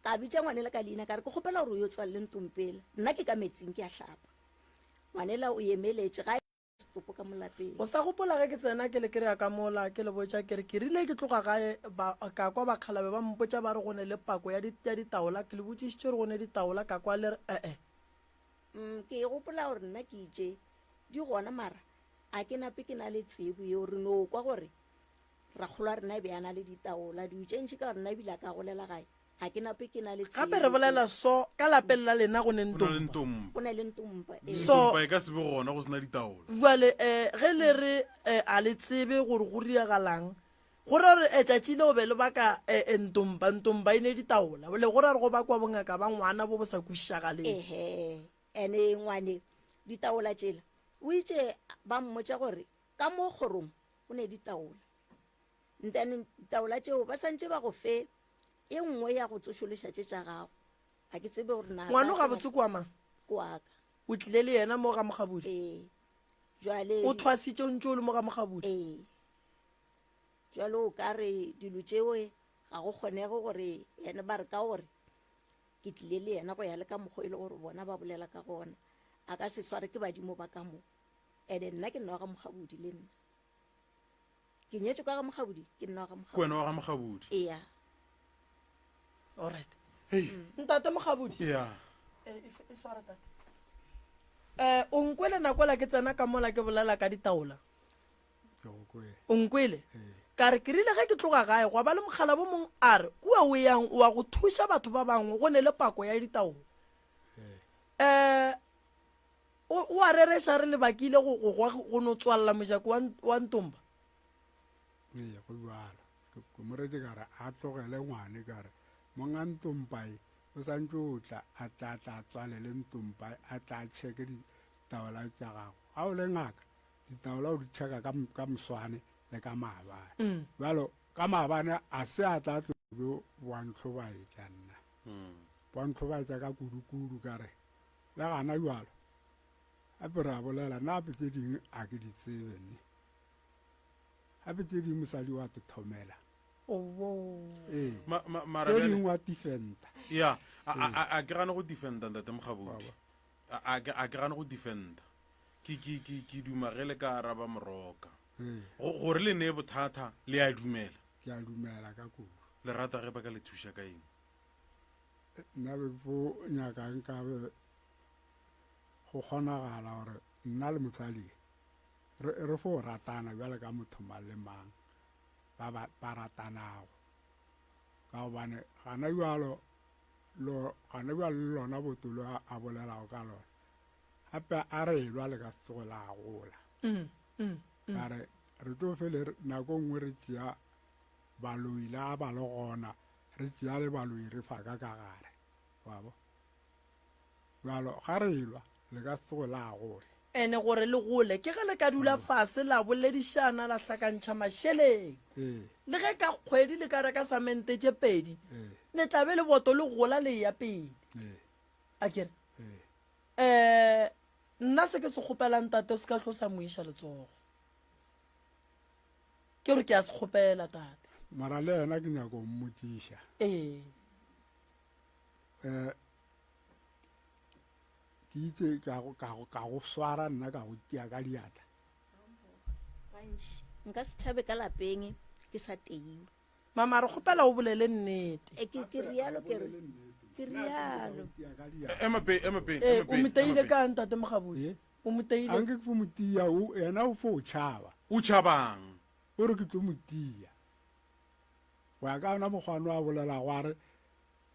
ka. Ka bitša ngwanela ka leina ka re ke kgopela gore o yo tswalele ntompela, nna ke ka metsing ke a hlapa. Ngwanela o emeletše ga setopo ka molapeng. O sa gopola ge ke tsena ke le kry-a ka mola ke le botša ke re ke rile ke tloga gae ba, ka kwa bakgalabe ba mpotša ba re go ne le pako ya, di, ya ditaola ke le botšišitše gore go ne ditaola ka kwa le re e-e. Mm, ke gopola gore nna ke itše di gona mara a ke nape ke na le tsebo yeo re no kwa gore rakgolo wa rena e be a na le ditaola dilo tše ntši ka gore nna ebile a ka golela gae ga ke nape ke na le gape re bolela so ka lapeng la lena go ne ntompa go ne le ntompa ee. so e ka se be gona go sena ditaola jale um ge le re um a le tsebe gore go riagalang go ra re tšatši le o be le baka ntompa ntompa e ne ditaola le go ra re go bakwa bongaka ba ngwana bo bo sa kwešišagaleng ehe ene ngwane ditaola tšela o itše ba mmotša gore ka mo kgorong go ne ditaola ntane ditaola tšeo ba santše ba go fe e nngwe ya go tsošološa tše tša gago ga ke tsebe gore na ngwano gabotse kwa mang kwaka o tlile le yena mo ga mogabodi ee jwale o thwasitše o ntse o le mo ga mogabodi ee jwale o ka re dilo tšeo ga go kgonege gore yena ba re ka gore ke tlile le yena go ya le ka mokgwa e le gore bona ba bolela ka gona a ka se sware ke badimo ba ka mo ene nna ke nna wa ga mogabodi le nna ke nyetswe ka ga mogabodi ke nna wa ga mogabodi wena wa ga mogabodi eya alright hey ntate mogabodi yeah e, e, e swara tate eh o nkwele nako la ke tsena ka mola ke bolela ka ditaola o nkwele ka re ke rile ge ke tloga gae gwa ba le mogala bo mong a re kua o yang o wa go thuša batho ba bangwe go ne le pako ya ditaola um O, o a rereša re lebakile go, go, go, go no tswalela mojako wa, wa ntomba? Ee, go bjalo. Ke, ke mo rete ka re a tlogele ngwane ka re monga ntompae o santse o tla a tla tla tswalele ntompae a tla cheke ditaola tša gago. Ga o le ngaka ditaola o di checka ka, ka moswane le ka maabane. Mm. Bjalo ka maabane a se a tla tlo bjo wa ntlhobaetša nna. Mm. Wa ntlhobaetša ka kudu-kudu ka re le gana jalo gape re a bolela nna gape tše dingwe a ke di tsebe nne gape tše dingwe mosadi wa te thomela ee tše dingwe wa defenda ya a ke gane go defenda ntate mogabodi a ke gane go defenda ke duma ge le ka araba moroka gore le nee bothata le a dumela ke a dumela ka kudu le rata ge ba ka le thuša ka eng Nna be ke fo nyaka nkabe go kgonagala gore nna le mosadi re, re fo ratana bjale ka motho mang le mang ba ba, ba ratanago ka gobane gana bjalo lo gana bjalo le lona botolo a, a bolelago ka lona gape a re elwa le ka se tsoge la gola mm, mm, mm. ka re re tlo fele nako nngwe re tšea baloi la ba le gona re tšea le baloi re fa ka ka gare wa bo bjalo ga re elwa le ka se tsoge la gola ene gore le gole ke ge le ka dula fase la boledišana la hlakantšha mašeleng ee le ge ka kgwedi le ka reka samente tše pedi ee le tla be leboto le gola le ya pele ee a kere ee um nna se ke se kgopelang tate o se ka hlo sa mo iša letsogo Ke gore ke a se kgopela, tate. Mara le yena ke nyaka go mmotšiša. Ee. Um ke itse ka go, ka go, ka go swara nna ka go tia ka diatla. Gantši nka se tšhabe ka lapeng ke sa teiwe. Mama re kgopela o bolele nnete. E, ke ke rialo ke re ke rialo. Ema pele, ema pele, Ee, ema o pele, mo ema teile pele. kang tate Mogabodi? Ee. O mo teile. Anke ke fo mo tia, o yena o fo tšhaba. O tšhabang? O re ke tlo mo tia. Go ya ka yona mokgwa a bolelago a re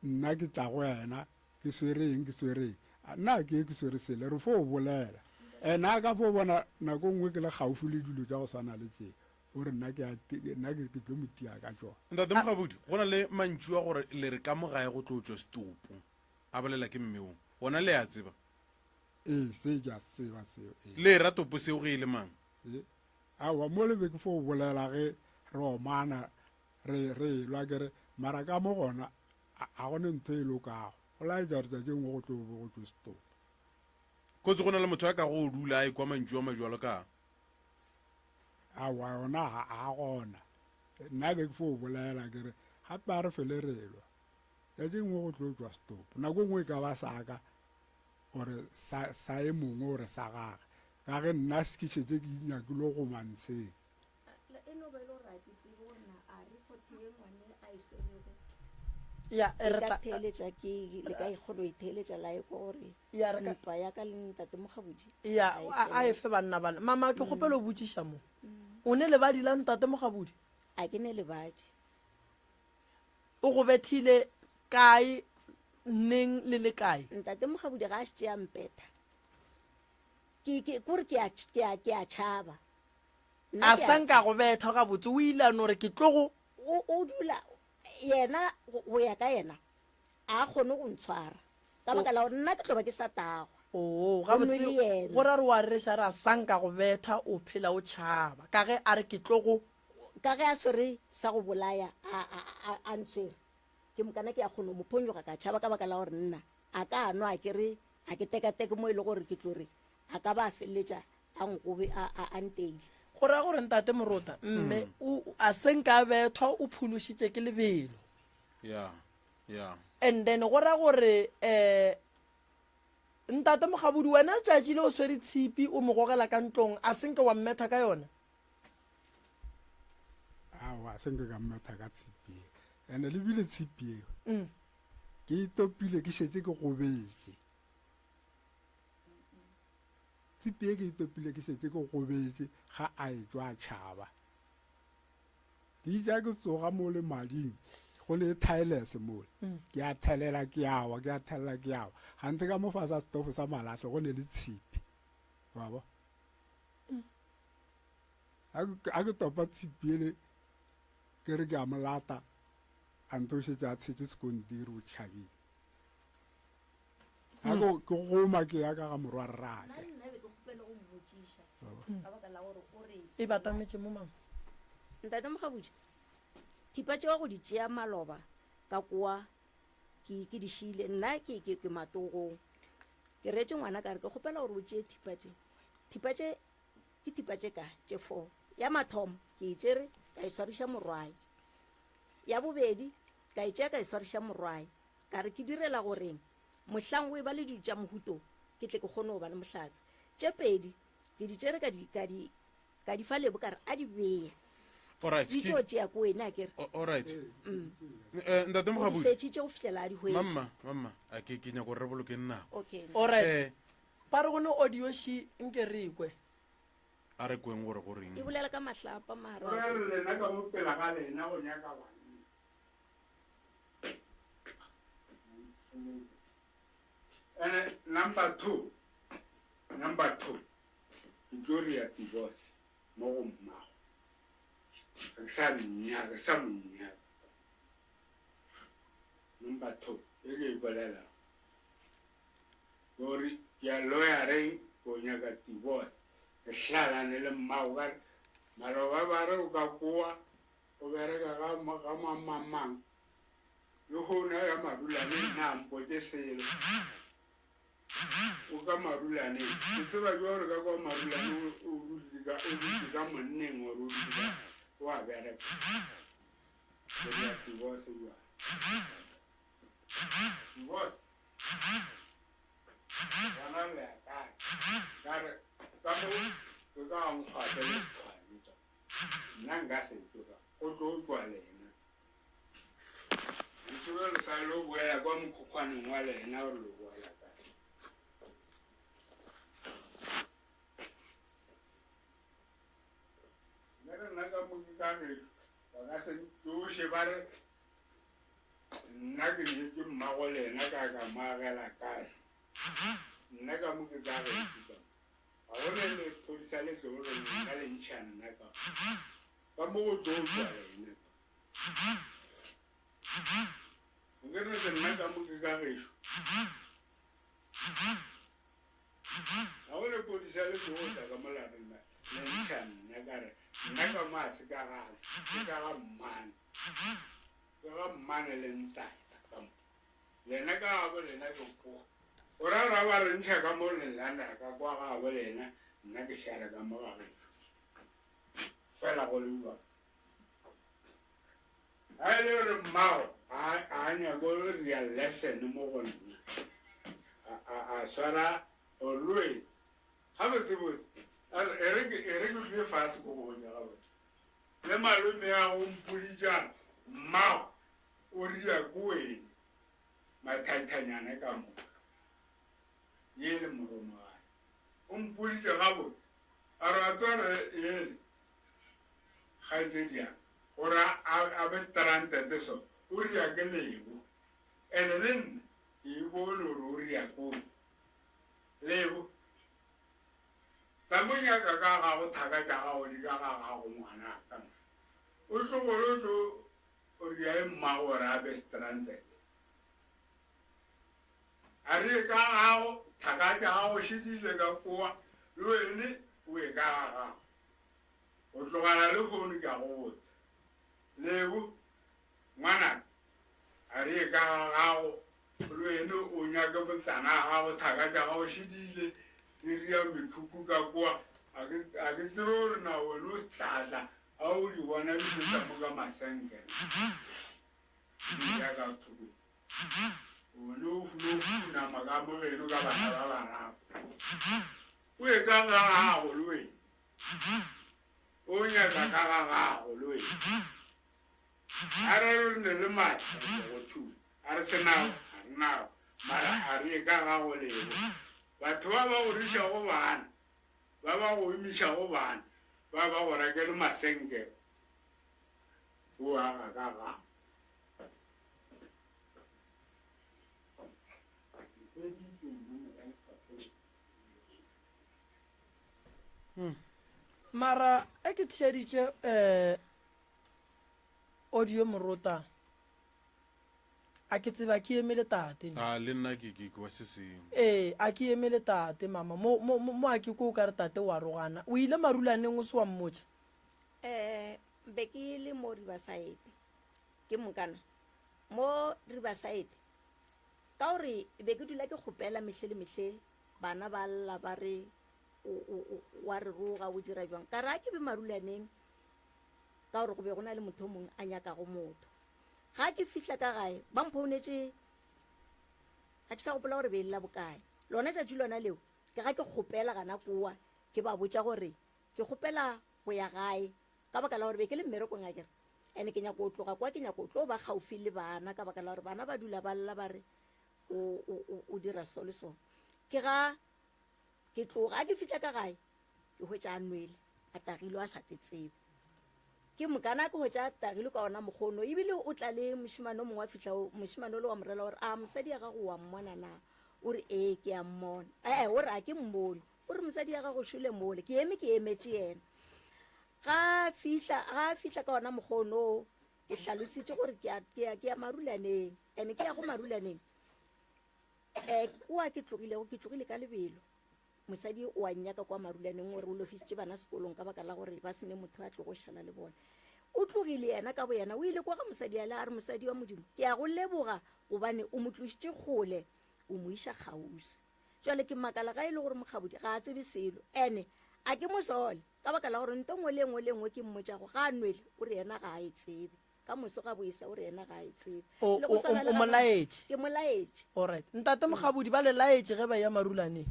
nna ke tla go wena ke swere eng ke swere eng. A, Nna ke ke swere sele re fo bolela. Ena a ka fo bona nako nngwe ke le gaufi le dilo tša go swana le tše. O re nna ke a nna ke tlo mo tia ka tšona. Ntate Mogabodi, go na le mantšu a gore le re ka mo gae go tlo tšwa setopo. A bolela ke mme o. Ona le a tseba. Ee, se ke a se tseba seo. Ee. Le ra topo seo ge e le mang? Ee. Aowa, mo le be ke fo bolela ge re omana re re elwa ke re mara ka mo gona a go ne ntho e lokago. Go laetša gore tšatši nngwe go tlo be go tšwe setopo. Kotsi go na le motho a ka go dula a ekwa mantšu a majwalo ka. Aowa yona ga a gona. Nna be ke fo bolela ke re gape a re fele re elwa. Tšatši nngwe go tlo tšwa setopo. Nako nngwe e ka ba sa ka ore sa, sa e mongwe ore sa gage. Ka ge nna ke šetše ke nyakile go manseng. E no ba e le gore a ke tsebe gore na a report ye ngwane a e swerego ya e re ka tla theeletša ke le ka e kgona go e theeletša la ekwa gore ya re ka ntwa ya ka le ntate Mokgabodi ya a e a a e felele. fe banna bana mama ke kgopela o botšiša mo o ne lebadi la ntate Mokgabodi A ke ne lebadi. O go bethile kae neng le le kae? Ntate Mokgabodi ga a šetše a mpetha ke ke kore ke a ke a ke a tšhaba. Nna A ke a sa nka go betha gabotse o ile a no re ke tlo go. O o dula yena go ya ka yena a kgone go ntshwara ka baka la gore nna ke tlo ba ke sa tagwa. Oo, Gomme gabotse le yena. go ra re wa rereša re a sa nka go betha o phela o tšhaba ka ge a re ke tlo go. Ka ge a swere sa go bolaya a a a a ntshwere ke mokana ke a kgona go mo phonyoga ka tšhaba ka baka la gore nna a ka nwa a ke re a ke tekateke mo e le gore ke tlo re a ka ba a feleletša a nkobe a a a nteile. Go ra gore ntate Morota mme o a se nka bethwa o phološitše ke lebelo. Ya, ya. And then go ra gore eh ntate Mokgabodi wena letšatši le o swere tshipi o mo gogela ka ntlong a se nke wa mmetha ka yona? Aowa, se nke ka mmetha ka tshipi eo. And-e le bile tshipi eo ke e topile ke šetše ke gobetše. Tshipi e ke e topile ke šetše ke gobetše ga a etšwa a tšhaba. Ke itše a ke tsoga mo le mading go le thaelese mole ke a thelela ke a wa ke a thelela ke a wa gante ka mo fase a setofo sa malahle go ne le tshipi wa bo a ke topa tshipi ele ke re ke a molata a nto šetše a tshetše sekontiri o tšhabile a ke ke goma ke ya ka ga morwa rrake Nna be ke kgopela go mmotšiša ka baka la gore o re E batametše mo mama. Ntate Mokgabodi, thipa tšeo go di tšea maloba ka koa ke ke di šile nna ke ke ke matogong. Ke reetše ngwana ka re ke kgopela gore o tšee thipa tše. Thipa tše ke thipa tše ka tše four. Ya mathomo ke e tšere ka e swariša morwae. Ya bobedi ka e tšea ka e swariša morwae. Ka re ke direla goreng mohlang o e ba le dilo tša mohuto ke tle ke kgone go ba le mohlatse. Tše pedi ke di tšere ka di ka di ka di fa lebo ka re a di beye. Alright. Di tšo tšea ko wena ke re. Alright. Eh ntate Mokgabodi. Setšitše go fihlela a di hwetša. Mamma, mamma, a ke ke nyaka gore re boloke nako. Okay. Alright. Eh Ba re go ne audio she nke re kwe. A re kweng gore go reng. E bolela ka mahlapa mara. Go re lena ka mo pela ga lena go nyaka banna. Ene number 2 number 2 ke tlo ria divorce mo go mmago re sa nnyaka sa mo nyaka number 2 e ke e bolela gore ke ya lawyereng ko nyaka divorce re hlalane le mmago ka re maloba ba re o ka koa o bereka ga ga mang mang mang lehono ya marulane nna a mpotše selo o ka marulaneng ke tseba jwa gore ka kwa marulane o dutse ka o dutse ka monneng gore o dutse ka o a bereka ke ya divorce jwa divorce gona le ya kae ka re ka mo ke ka nkgwate le tshwane nna nka se tsoga go tlo tswa lena Ntšhube le sa lo boela kwa mokhukhwaneng wa lena gore lo boela kae. Nna re nna ka mo ke ka gešo ba ka se ntsoše ba re nna ke nyetše mmago lena ka ka mo agela kae. Nna ka mo ke ka gešo ka mo. Ga go ne lephodisa le tlo re nna le ntšha nna ka ka mo go tlo tswa lena ka. Nke re ke nna ka mo ke ka gešo. Ga go lepodisa le tlo tla ka mo lapeng la le ntšha nna ka re nna ka mo a se ka gaka ke ka ga mmane. Ke ga mmane le ntata ka mo. Lena ka gabo lena ke kwa. O ra ra ba re ntšha ka mo lelanda ka kwa gabo lena nna ke šala ka mo ga gešo. Fela go le jwalo. Ga e le gore mmago a a nyake go ria lesson mo go nna, a a a swara olwe gabotsebotse. A re e re ke e re ke dule fase ko go botša gabotse. Le malome a go mpoditša mmago o ria ko wene mathaithanyane ka moka. Ye le moromagane. O mpoditše gabotse. A re wa tseba re ele kgaetšediaka gore a a be stranded so o ria ke Lebo. Ene le nna ke e bone gore o ria ko Lebo. Tsa mo nyaka ka gago thaka tša gago di ka ga gago ngwanaka. O tlogole o tlo o ria e mmago gore a be stranded. A re ka gago thaka tša gago šedile ka koa le wene o ye ka ga gago. Go tlogela lehono ke a go botša. Lebo, ngwanaka, a re ye ka ga gago le wene o nyake motsana wa gago thaka tša gago šedile di ria mekhukhu ka koa. A ke a ke tsebe gore na wene o tlatla a o di bona di feta mo ka masenke. Di ya ka thoko. Wene o funo khunama ka mo geno ka bana ba bararo. O ye ka ga gago le wene. O nyaka ka ga gago le wena. A re re ne le maatla re go thusa. A re se nago, ga re nago. Mara a re ye ka gago lebo. Batho ba ba go rišago bana, ba ba go imišago bana, ba ba go rekele masenke, o aga ka gago. Mara e ke theeditše um audio morota a ke tseba ke eme le tate a le nna ke ke kwa se sengwe ee a ke eme le tate mama mo mo mo a ke ko o ka re tate wa rogana o ile marulaneng o se wa mmotša um be ke le mo riverside ke mokana mo riverside ka gore be ke dula ke kgopela mehle le mehle Bana ba lla ba re, O, o, o, wa re roga, o dira bjang? Ka re a ke be marulaneng, ka gore go be go na le motho o mongwe a nyakago motho. Ga ke fihla ka gae, ba mphounetše, ga ke sa gopola gore be e lla bokae. Lona tšatši lona leo, ke ga ke kgopela gana kowa, ke ba botša gore ke kgopela go ya gae, ka baka la gore be ke le mmerekong akere. And ke nyako tloga kwa, ke nyako tlo ba gaufi le bana, ka baka la gore bana ba dula ba lla ba re, o, o, o, o dira so le so. Ke ga ke tloga, a ke fihla ka gae, ke hwetša a nwele, a tagilwe a sa tsebe. Ke mokana ke hwetša a tagilwe ka ona mokgono, ebile o tla le mošemane o mongwe a fihla, mošemane o le wa morela gore, a mosadi ya gago wa mmona na? O re, ee, ke a mmona. Ee, o re, a ke mmone. O re, mosadi ya gago šole mole, ke eme ke emetše yena. Ga fihla, ga fihla ka ona mokgono, ke hlalositše gore ke ya, ke ya, ke ya marulaneng. And ke ya go marulaneng. Um kwa ke tlogilego, ke tlogile ka lebelo. Mosadi o a nnyaka kwa marulaneng gore o lofisitše bana sekolong ka baka la gore ba sene motho a tlogo šala le bona. O tlogile yena ka boyena, o ile kwa ga mosadi ale a re, mosadi wa Modimo, ke a go leboga gobane o mo tlošitše kgole, o mo iša kgauswi. Jwale ke makala ga e le gore Mokgabodi ga a tsebe selo, ene a ke mosole ka baka la gore nto nngwe le nngwe le nngwe ke mmotšago ga a nwele, o re yena ga a e tsebe. Ka moso ga boesa o re yena ga a e tsebe. O, Le go o, swana o, le o ga mo laetše. Ke mo laetše. Alright. Ntate Mokgabodi, ba le laetše ge ba eya marulaneng?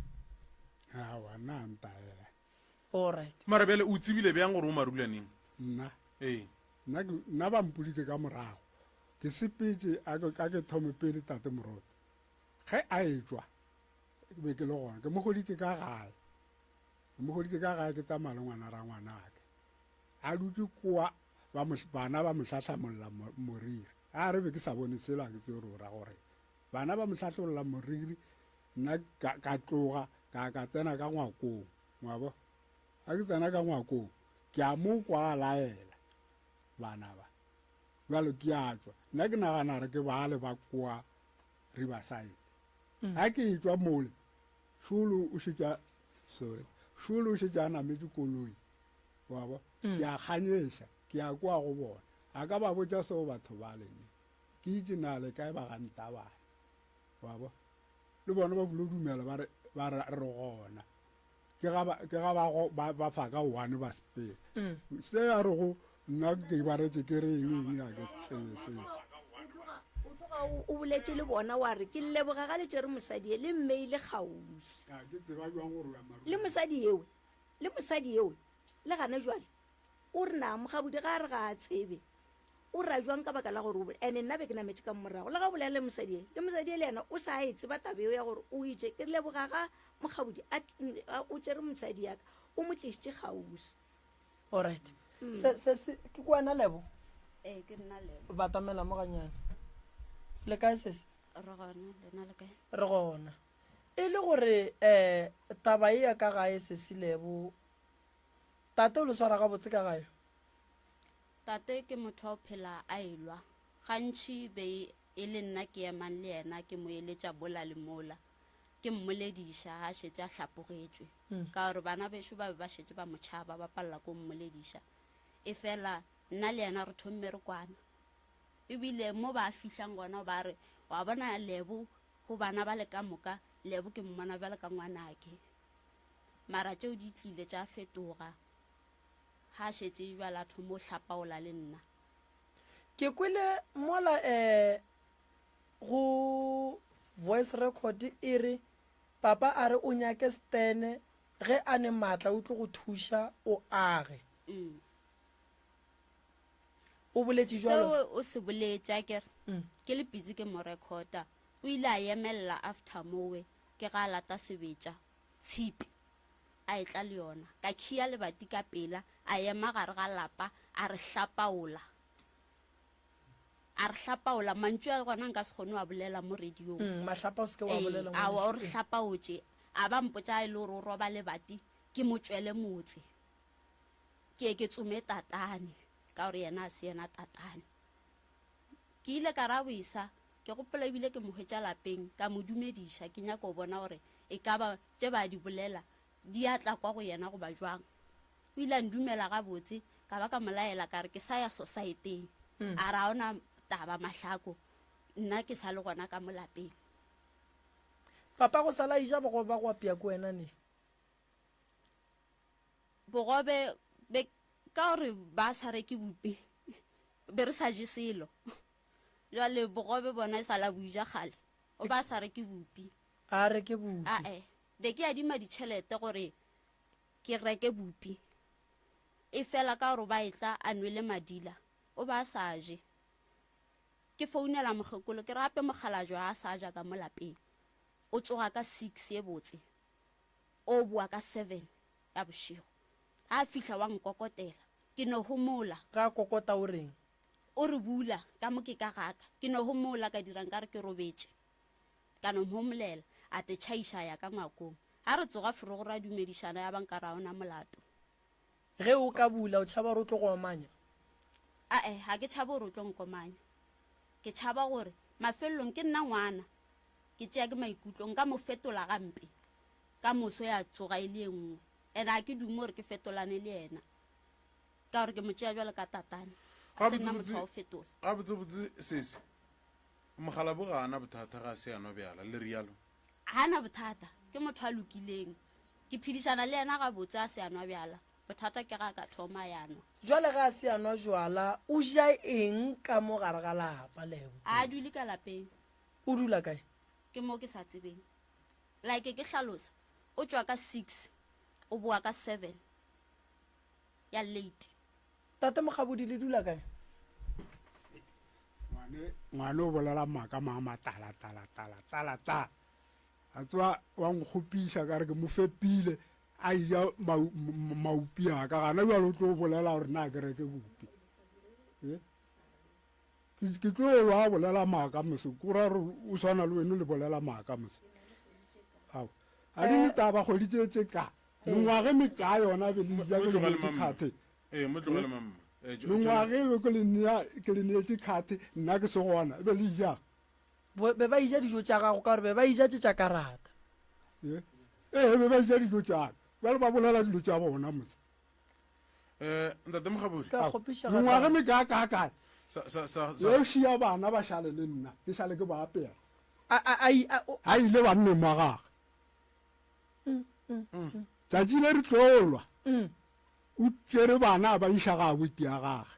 Aowa, nna a ntaela. Alright. Mara bjale o tsebile bjang gore o marulaneng? Nna? Ee. Nna ke, nna ba mpoditše ka morago. Ke sepetše, a ke, a ke thome pele Tate Moroto. Ge a etšwa, ke be ke le gona. Ke mo hweditše ka gae. Ke mo hweditše ka gae ke tsamaya le ngwana rangwanake. A dutše koa ba mo, bana ba mo hlahlamolla moriri. A re be ke sa bone selo, a ke tsebe gore o ra gore. Bana ba mo hlahlamolla moriri, nna ka, ka tloga, ka, ka tsena ka ngwakong. Wa bo? A ke tsena ka ngwakong, ke a mo kwa a laela bana ba. Bjalo ke a tšwa. Nna ke nagana gore ke bale ba kwa Riverside. Ga ke etšwa mole, Šolo o šetše a, sorry, Šolo o šetše a nametše koloi. Wa bo? Ke a kganyeša, ke ya kwa go bona. A ka ba botša seo batho ba lene. Ke itše na le kae ba ga Ntabane. Wa bo? Le bona ba bulo dumela ba re, ba re, re gona. Ke ga ba, ke ga ba go, ba, ba fa ka one ba sepela. Se a re go, Nna ke ba retše ke re eng eng a ke se tsebe seo. O tloga o boletše le bona wa re ke leboga ga le tšere mosadi e le mmeile kgauswi. Ke tseba jwang gore o ya marung. Le mosadi ewe, le mosadi ewe le gana jwale o re na Mokgabudi ga a re ga a tsebe o ra jwang ka baka la gore o ene nna be ke nametše ka morago le ga o bolela le mosadi e le mosadi e le yena o sa e tseba taba eo ya gore o itše ke leboga ga Mokgabudi a o tšere mosadi yaka o mo tlišitše kgauswi. Alright. Mm. Se se se ke kwa na lebo? Eh ke nna lebo. Batamela mo ganyane. Le kae sese? Re gona, lena le kae? Re gona. E le gore eh taba e ya ka gae sesi lebo. Tate o le swara gabotse ka gae? Tate ke motho wa go phela a elwa. Gantši be e le nna ke emang le yena ke mo eletša bola le mola. Ke mmolediša ga a šetše a hlapogetšwe. Ka gore bana bešo ba be ba šetše ba mo tšhaba, ba palela ko mmolediša. Efela nna le yena re thomme re kwana. Ebile mo ba fihlang gona ba re, wa bona Lebo go bana ba le ka moka, Lebo ke mmona bjalo ka ngwanake. Mara tšeo di tlile tša fetoga ga a šetše bjale a thoma go hlapaola le nna. Ke kwele mola um go voice record e re papa a re o nyake stene ge a ne maatla o tlo go thuša o age. Mm. O boletše jwalo? Seo o se boletše akere mm. ke le busy ke mo recorda. O ile a emelela after mowe ke ga a lata sebetša tshipi a etla le yona ka khiya lebati ka pela a ema gare ga lapa a re hlapaola a re hlapaola mantšu a gona nka se kgone wa bolela mo radiong mm, mahlapa o seke wa bolela a o re hlapaotše a ba mpotša e le gore o roba lebati ke mo tšwele motse ke ke tsome tatane ka gore yena a se yena tatane ke ile ka ra boisa ke gopola ebile ke mo hwetša lapeng ka mo dumediša ke nyaka go bona gore e ka ba tše ba di bolela di a tla kwa go yena goba jwang O ile a ndumela gabotse, ka ba ka mo laela ka re ke sa ya sosaeteng. Mm. A ra ona taba mahlako, nna ke sa le gona ka mo lapeng. Papa go sala ija bogobe ba go apea ko wena ne? Bogobe be ka gore ba sa reke bupe be re sa je selo. Jwale bogobe bona e sala buja kgale. O ba sa reke bupi. A reke bupi. A eh be ke adima ditšhelete gore ke reke bupi. Efela ka gore ba etla a nwele madila, o ba a sa je. Ke founela mokgekolo ke re gape mokgalajwa a sa ja ka mo lapeng. O tsoga ka 6 ye botse, o boa ka 7 ya bošego. Ga a fihla wa nkokotela, ke no homola. Ga a kokota o reng? O re bula ka mo ke ka gaka. Ke no homola ka dira nkare ke robetše. Ka no mhomolela, a te tšhaiša a ya ka ngwakong. Ga re tsoga forogo ra dumedišana ya ba nkare ga o na molato. Ge o ka bula o tšhaba gore o tlo go omanya? Ae, ga ke tšhabe gore o tlo nkomanya. Ke tšhaba gore mafelelong ke nna ngwana, ke tšea ke maikutlo, nka mo fetola gampe. Ka moso ya tsoga e le e nngwe. Ene ga ke dume gore ke fetolane le yena ka gore ke mo tšea bjalo ka tatane. Ga se nna motho wa go fetola. Gabotsebotse sesi, Mokgalabo ga a na bothata ga a se a nwa bjala, le rialo? Ga a na bothata, ke motho a lokileng. Ke phedišana le yena gabotse a se a nwa bjala. Bothata ke ga a ka thoma ya nwa. Jwale ga a se a nwa jwala, o ja eng ka mo gare ga lapa, Lebo? A dule ka lapeng. O dula kae? Ke mo ke sa tsebeng. Like ke hlalosa, o tšwa ka 6, o boa ka 7 ya late. Tate Mokgabodi le dula kae? Ngwane ngwane o bolela maaka ma matala tala tala tala tala. A tswa wa nkgopiša ka re ke mo fepile a ja maupi a ka gana bjalo o tlo bolela gore na ke reke bupi. Eh? Ke tlo lwa bolela maaka mose ko ra gore o swana le wena le bolela maaka mose. Ao. A di eh. taba kgwedi tše tše ka. Mengwaga mekae yona be le ja ke le khathe. Ee, mo tlogele mamma. Eh, Mengwaga e be ke le nea ke le neetše khathe nna ke se gona e be le ja. Be ba ija dijo tša gago ka gore be ba ija tše tša karata. Ee, eh, be ba ija dijo tša ka. Bjale ba bolela dilo tša bona mose. Eh, ntate Mokgabodi. Ska kgopiša ga Mengwaga mekae kae kae. Sa sa sa sa. Yo šia bana ba šale le nna, ke šale ke ba apea. A a a a ile banneng ba gagwe. Mm, mm, mm. Tšatši le re tlo lwa. O tšere bana a ba iša ga abuti ya gage.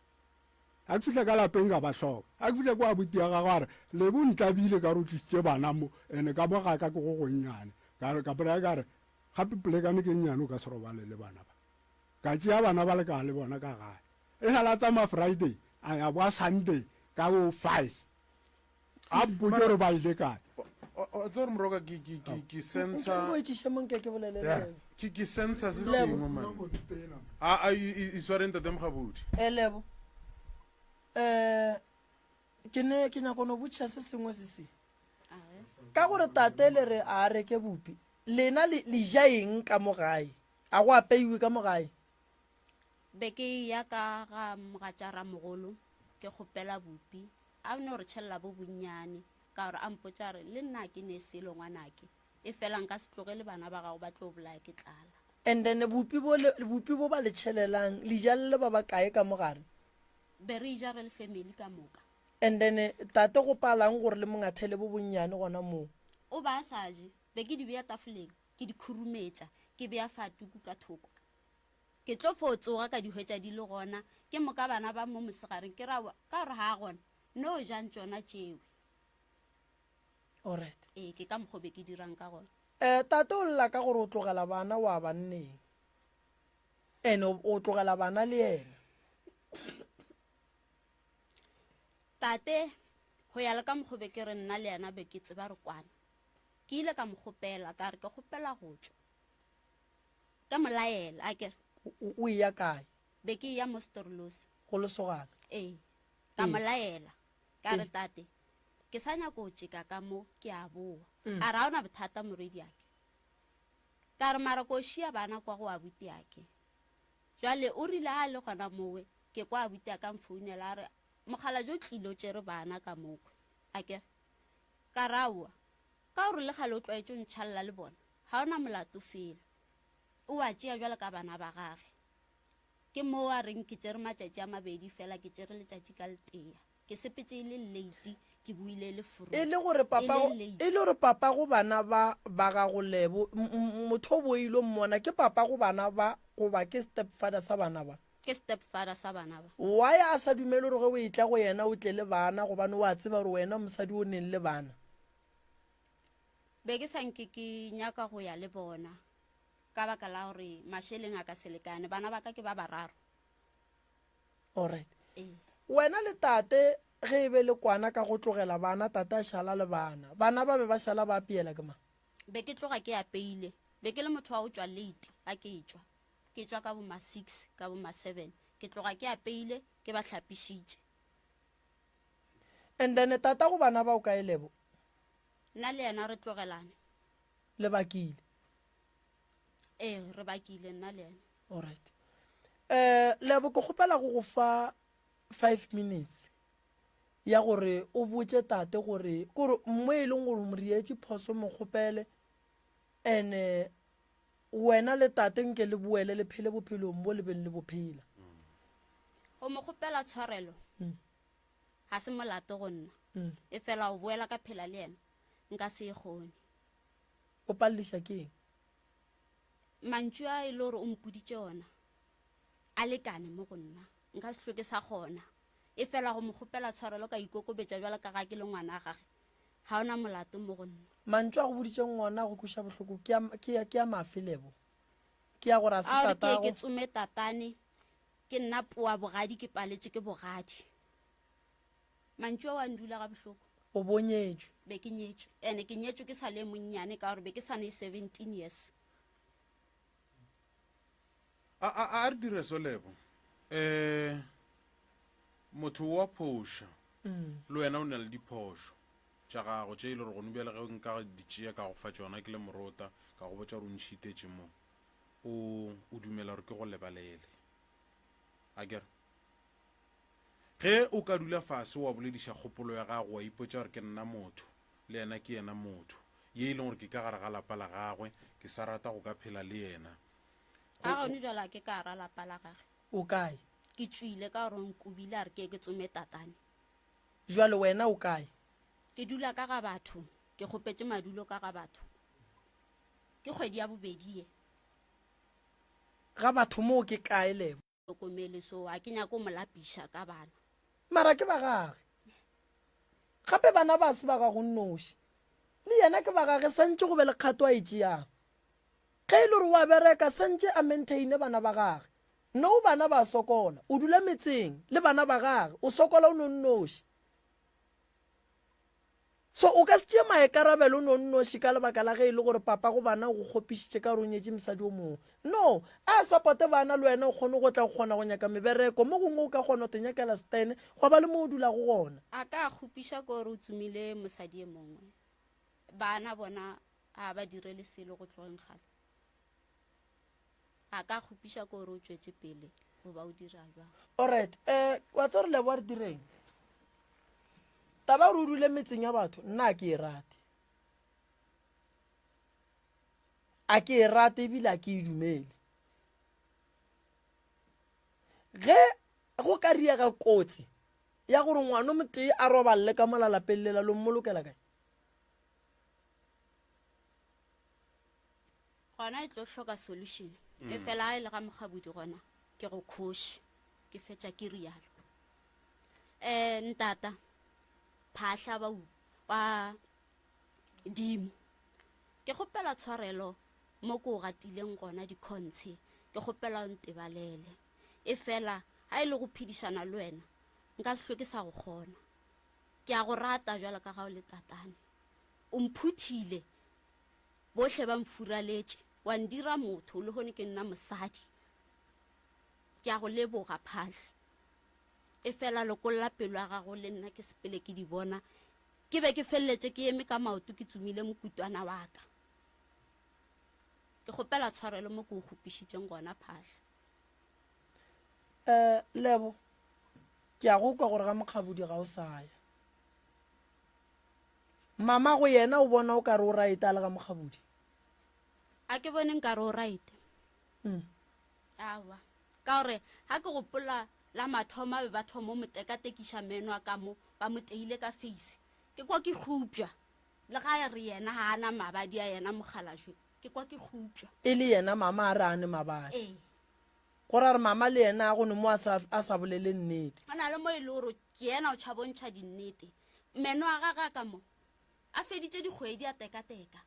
Ga ke fihla ka lapeng ka ba hloka. Ga ke fihla kwa abuti ya gagwe a re, Lebo o ntlabile ka re o tlišitše bana mo, ene ka mo ga ka ke go gonnyane. Ka re, ka bolaya ka re, Gape polekane ke nnyane o ka se robale le bana ba. Ka tšea bana ba le ka le bona ka gae. E sa la tsamaya Friday, a ya boa Sunday ka bo five. A mpotše gore ba ile kae. O tseba gore moroka ke ke ke ke sensa o etšiše mo nke ke bolele le ke ke sensa se sengwe man. A a e sware ntate Mokgabudi. E lebo. Eh ke ne ke nyako no botša se sengwe se se. Ka gore tate le re a reke bupi. Lena le le ja eng ka mo gae? A go apeiwe ka mo gae? Be ke ya ka ga mogatša ramogolo ke kgopela bupi A no re tšhelela bo bonnyane, ka gore a mpotša a re, Le nna ke ne selo ngwanake, efela nka se tlogele bana ba gago ba tlo bolaya ke tlala. And then bupi bo le, bupi bo ba le tšhelelang, le ja le le ba bakae ka mo gare? Be re ja re le family ka moka. And then tate go palang gore le mo ngathele bo bonnyane gona moo? O ba a sa je, be ke di bea tafoleng, ke di khurumetša, ke bea fatuku ka thoko. Ke tlo fo tsoga ka di hwetša di le gona, ke moka bana ba mo mosegareng ke ra ka gore ga a gona, no jang tšona tšewe. Alright. Ee, ke ka mokgwa o be ke dirang ka gona. Eh, tate o lla ka gore o tlogela bana wa banneng. Ene o tlogela bana le yena. Tate, go ya le ka mokgwa o be ke re nna le yena be ke tseba re kwana. Ke ile ka mo kgopela ka re ke kgopela go tšwa. Ka mo laela a kere. O eya kae? Be ke eya mo Storloos. Go lesogana? Ee. Ka mo laela ka re tate ke sa nyako go tšeka ka mo ke a boa. Mm. A re ga ona bothata morwediake. Ka re mara ko šia bana kwa go abutiake. Jwale o rile a le gona mowe ke kwa abutiaka mfounela a re mogala jo tlile o tšere bana ka mokwe. A kere ka raowa ka gore le gale o tlwaetše o ntšhalela le bona ga ona molato felo o a tšea bjalo ka bana ba gage ke moo a reng ke tšere matšatši a mabedi fela ke tšere letšatši ka letea ke sepetse e le late ke buile le furu e le gore papa e le gore papa go bana ba ba gago lebo motho o boile mmona ke papa go bana ba goba ke step father sa bana ba ke step father sa bana ba why a sa dumele gore ge o etla go yena o tle le bana gobane o a tseba gore wena mosadi o neng le bana Be ke sa nke ke nyaka go ya le bona ka baka la gore mašeleng a ka se lekane. Bana ba ka ke ba bararo. Alright. Ee. Wena le tate ge e be le kwana ka go tlogela bana, tate a šala le bana. Bana ba be ba šala ba apeela ke mang? Be ke tloga ke apeile. Be ke le motho wa go tšwa late ga ke tšwa. Ke tšwa ka bo ma six, ka bo ma seven. Ke tloga ke apeile, ke ba hlapišitše. And then tata go bana ba o kae Lebo? Nna le yena re tlogelane. Le bakile? Ee, re bakile nna le yena. Alright. Eh, Lebo ke kgopela go go fa 5 minutes ya gore o botše tate gore kore mo e leng gore o mo rietše phoso mo kgopele ene wena le tate nke le boele le phele bophelong bo le beng le bophela. Go mo kgopela tshwarelo ga se molato go nna mm. e fela go boela ka phela le yena nka se e kgone. O paleliša ke eng? Mantšu a e le gore o mpoditše ona a lekane mo go nna, nka se hlwe ke sa kgona. E fela go mo kgopela tshwarelo ka ikokobetša bjalo ka ga ke le ngwana gage, ga ona molato mo go nna. Mantšu a go boditšeng ona go kweša bohloko ke a mafe Lebo? Ke ya gore a se A gore ke tatago? ke tsome tatane, ke nna poa bogadi, ke paletše ke bogadi. Mantšu ao a ndula ga bohloko. O bo nyetšwe? Be ke nyetšwe, ene ke nyetšwe ke sa le monnyane ka gore be ke sa ne 17 years. A a a re dire so Lebo. Eh motho wa phoša. Le wena o na le diphošo tša gago tše e le gore gone bjale ge nka di tšea ka go fa tšona ke le morota ka go botša gore o ntšhitetše mo o o dumela gore ke go lebalele. A kere Ge o ka dula fase wa bolediša kgopolo ya gago wa ipotša gore ke nna motho, le yena ke yena motho, ye e leng gore ke ka gare ga lapa la gagwe, ke sa rata go ka phela le yena. Ga gone jwale a ke ka gara lapa la gage. O kae? Ke tšwile ka gore o nkobile a re ke ye ke tsome tatane. Jwale wena o kae? Ke dula ka ga batho, ke kgopetše madulo ka ga batho. Ke kgwedi ya bobedi ye. Ga batho moo ke kae, Lebo? Hlokomele so, ga ke nyake go mo lapiša ka bana. Mara ke ba gage. Gape bana ba se ba gago nnoši. Le yena ke ba gage santše go be le kgato a e tšeang. Ge e le gore wa bereka santše a maintaine bana ba gage. No bana ba sokola. O dula metseng le bana ba gage. O sokola o no nnoši. So o ka se tšee maekarabelo o no nnoši ka lebaka la ge e le gore papa go bana o go kgopišitše ka gore o nyetše mosadi o mongwe. No, a supporte bana le wena o kgone go tla go kgona go nyaka mebereko. Mo gongwe o ka kgona go te nyakela stene gwa ba le mo o dulago gona. A ka kgopiša ke gore o tsomile mosadi e mongwe. Bana bona a ba direle selo go tlogeng kgale. A ka kgopiša ke gore o tšwetše pele goba o dira jwang. Alright, eh wa tseba re leboga re direng? Taba gore o dule metseng ya batho nna a ke e rate. A ke e rate ebile a ke e dumele. Ge go ka riega kotsi ya gore ngwana motee a roballe ka mola lapeng lela lo mmolokela kae? Gona e tlo hloka solution. E fela ga e le ga mokgabudi gona ke go khoše. Ke fetša ke rialo. Eh ntata phahla ba wa dimo. Ke kgopela tshwarelo mo ko gatileng gona dikhontshe. Ke kgopela o ntebalele. E fela ga e le go phedišana le wena nka se hlwe ke sa go kgona. Ke a go rata jwalo ka ga o le tatane. O mphuthile bohle ba mfuraletše wa ndira motho le gone ke nna mosadi. Ke a go leboga phahle. E fela lokolla pelo ya gago le nna ke sepele ke di bona. Ke be ke feleletše ke eme ka maoto ke tsomile mokutwana wa ka. Ke kgopela tshwarelo mo ke o kgopišitšeng gona phahle. Eh Lebo, ke a go kwa gore ga mokgabodi ga o sa ya. Mama go yena o bona o ka re o right a le ga mokgabodi. A ke bone nkare o right. Awa. Ka gore ga ke gopola la mathomo a be ba thoma mo tekatekiša meno a ka mo ba mo teile ka face. Ke kwa ke kgupša. Le ga re yena ga ana mabadi a yena mokgalajwe. Ke kwa ke kgupša. E le yena mama a re ane mabadi. Ee. Go ra re mama le yena go ne mo a sa a sa bolele nnete. Go na le mo e le gore ke yena o tšhabontšha dinnete. Meno a gagwe a ka mo a feditše dikgwedi a tekateka.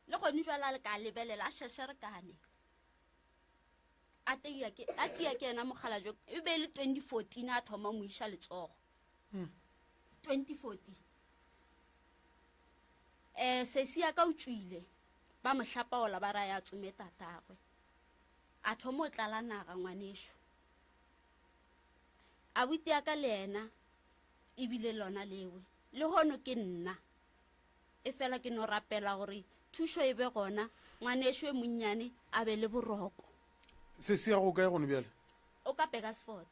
Le gone jwale a le ka lebelela a šešerekane. A tia ke a tia ke yena mokgalajwe e be e le 2014 a thoma mo iša letsogo. 2014. Eh sesi ya ka o tšwile ba mo hlapaola ba ra ya tsome tatagwe. A thoma o tlala naga ngwanesho. Abuti ya ka le yena ebile lona lewe. Le hono ke nna. E fela ke no rapela gore thušo e be gona ngwanesho e monnyane a be le boroko. Se se ya go kae gone bjale? O ka Burgersfort.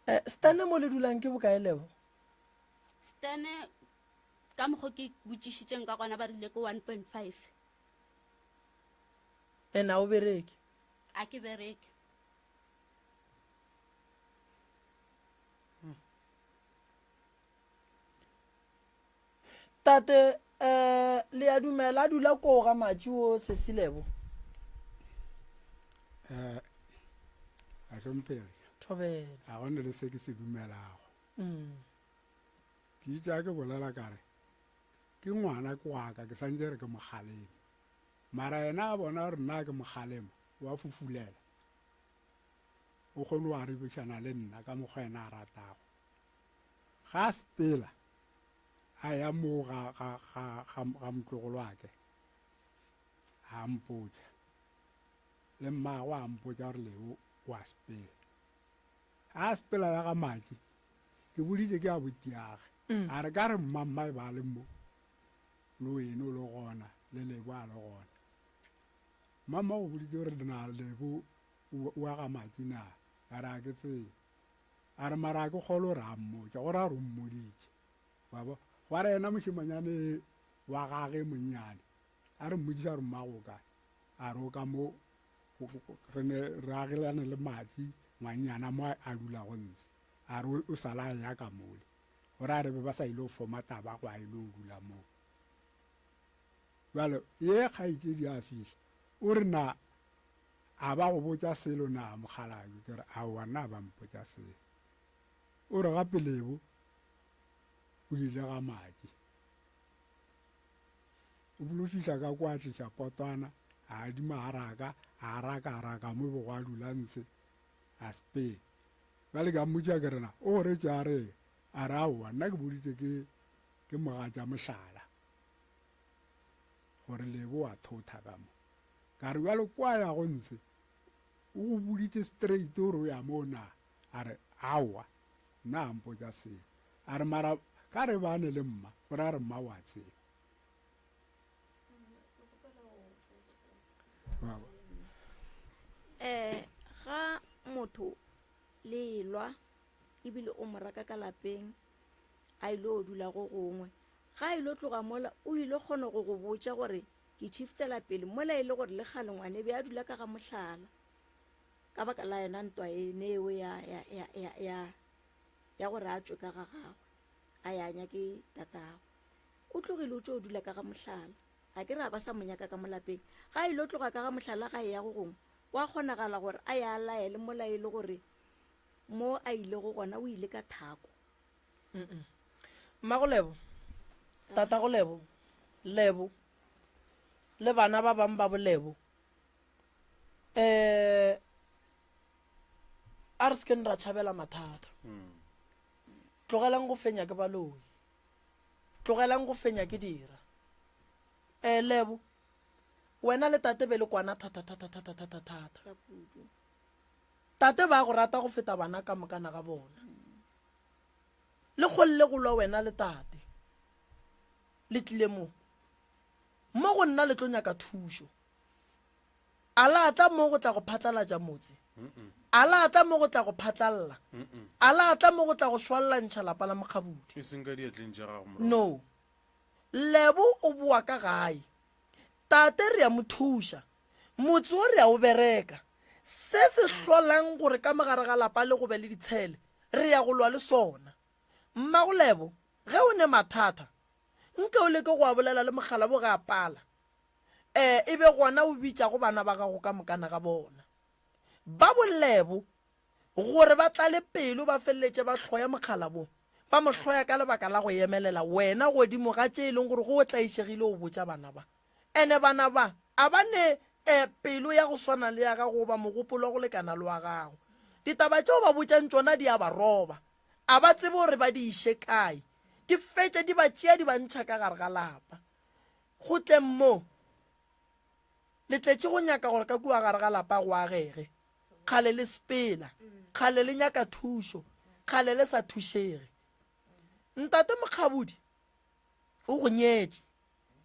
Eh Stene mo le dulang ke bokae Lebo? Stene ka mokgo ke botšišitšeng ka gona ba rile ke 1.5. Ena o bereke? A ke bereke. Tate eh le ya dumela a dula koo ga matši o Sesilebo? Eh a hlomphege. Thobela. A go ne le se ke se dumelago. Ke itse ke bolela ka re ke ngwana ke wa ka ke santse re ke mogalema. Mara yena a bona gore nna ke mogalema wa fufulela. O kgone wa rebišana le nna ka mokgwa yena a ratago. Ga a sepela a ya mo ga ga ga ga ga motlogolo wa ke. A mpotša. Le mmago a mpotša gore leo wa sepela. A sepela ya ga matši. Ke boditše ke a botiage. A re ka re mma mma e ba le mo. Le wena o le gona le lebo a le gona. Mama o boditše gore na lebo wa ga matši na. A re a ke tsebe. A re mara a ke kgolo gore a mmotša gore a re o mmoditše. Wa bo gwa re yena mošemanyane wa gage monnyane a re mmotšiša gore mmago o kae. A re o ka mo re ne re agelane le matši ngwannyana mo a dulago ntshe. A re o sala a ya ka mole. Gore a re be ba sa ile go foma taba go a ile go dula moo. Bjale ye kgaetšedi a fihla o re na a ba go botša selo na mokgalabje? Ke re aowa nna ba mpotša selo. O re gape Lebo o ile ga Maki. O bolo fihla ka kwa a tliša potwana, a adima haraka, a raka a raka mo bego a dula ntshe, a spee. Bjale ke a mmotša ke re na o goretše a re a re aowa nna ke boditše ke ke mogatša mohlala gore Lebo wa thotha ka mo. Ka re bjale kwa ya go ntshe o go boditše straight gore o ya mo na a re aowa nna a mpotša selo a re mara ka re bane le mma o ra re mma wa tseba um ga motho le lwa ebile o mo raka ka lapeng a ile o dula go gongwe ga a ile tloga mola o ile kgona go go botša gore ke chiftela pele mola e le gore le kgale ngwane be a dula ka ga mohlala ka baka la yona ntwa ene eo ya, ya, ya, ya, ya, ya gore a tšwe ka ga gagwe a ya nyake tatagwe o tlogile o tšo o dula ka ga mohlala ga ke re a ba sa mo nyaka ka mo lapeng ga ile tloga ka ga mohlala ga e ya go gongwe wa kgonagala gore a ya a laele mola e le gore mo a ilego gona o ile ka thako Mmagolebo, tatagolebo, lebo le bana ba bangwe ba bolebo um a re se keng ra tšhabela mathata tlogelang go fenya ke baloi tlogelang go fenya ke dira um lebo wena le tate be le kwana thata thata thata thata thata ka kudu tate ba go rata go feta bana ka mokana ga bona le kgolle go lwa wena le tate le tlile mo mo go nna le tlo nyaka thušo a la tla mo go tla go phatlalatša motse a la tla mo go tla go phatlalla a la tla mo go tla go šwallantšha lapa la mokgabudi e seng ka diatleng tša gago morwa. No. Lebo o boa ka gae. Tate re a mo thuša. Motse wo re a o bereka. Se se hlolang gore ka mogare ga lapa le go be le ditshele, re ya go lwa le sona. Mmago Lebo, ge o ne mathata, nke o leke go a bolela le mokgalabo ge a pala. E, e be gona o bitšago bana ba gago ka mokana ga bona. Ba bolebo gore ba tlale pelo ba feleletše ba hloya mokgalabo, ba mo hloya ka lebaka la go emelela wena godimo ga tše e leng gore go o tlaišegile o botša bana ba. Ene bana ba a ba ne e, pelo ya go swana le ya gago goba mogopolo wa go lekana le wa gago. Ditaba tše o ba botšang tšona di a ba roba. A ba tsebe gore ba di iše kae. Di fetše di ba tšea di ba ntšha ka gare ga lapa. Go tleng mo, le tletše go nyaka gore ka kua gare ga lapa go agege. Kgale le sepela, kgale le nyaka thušo, kgale le sa thušege. Ntate Mokgabudi o go nyetše,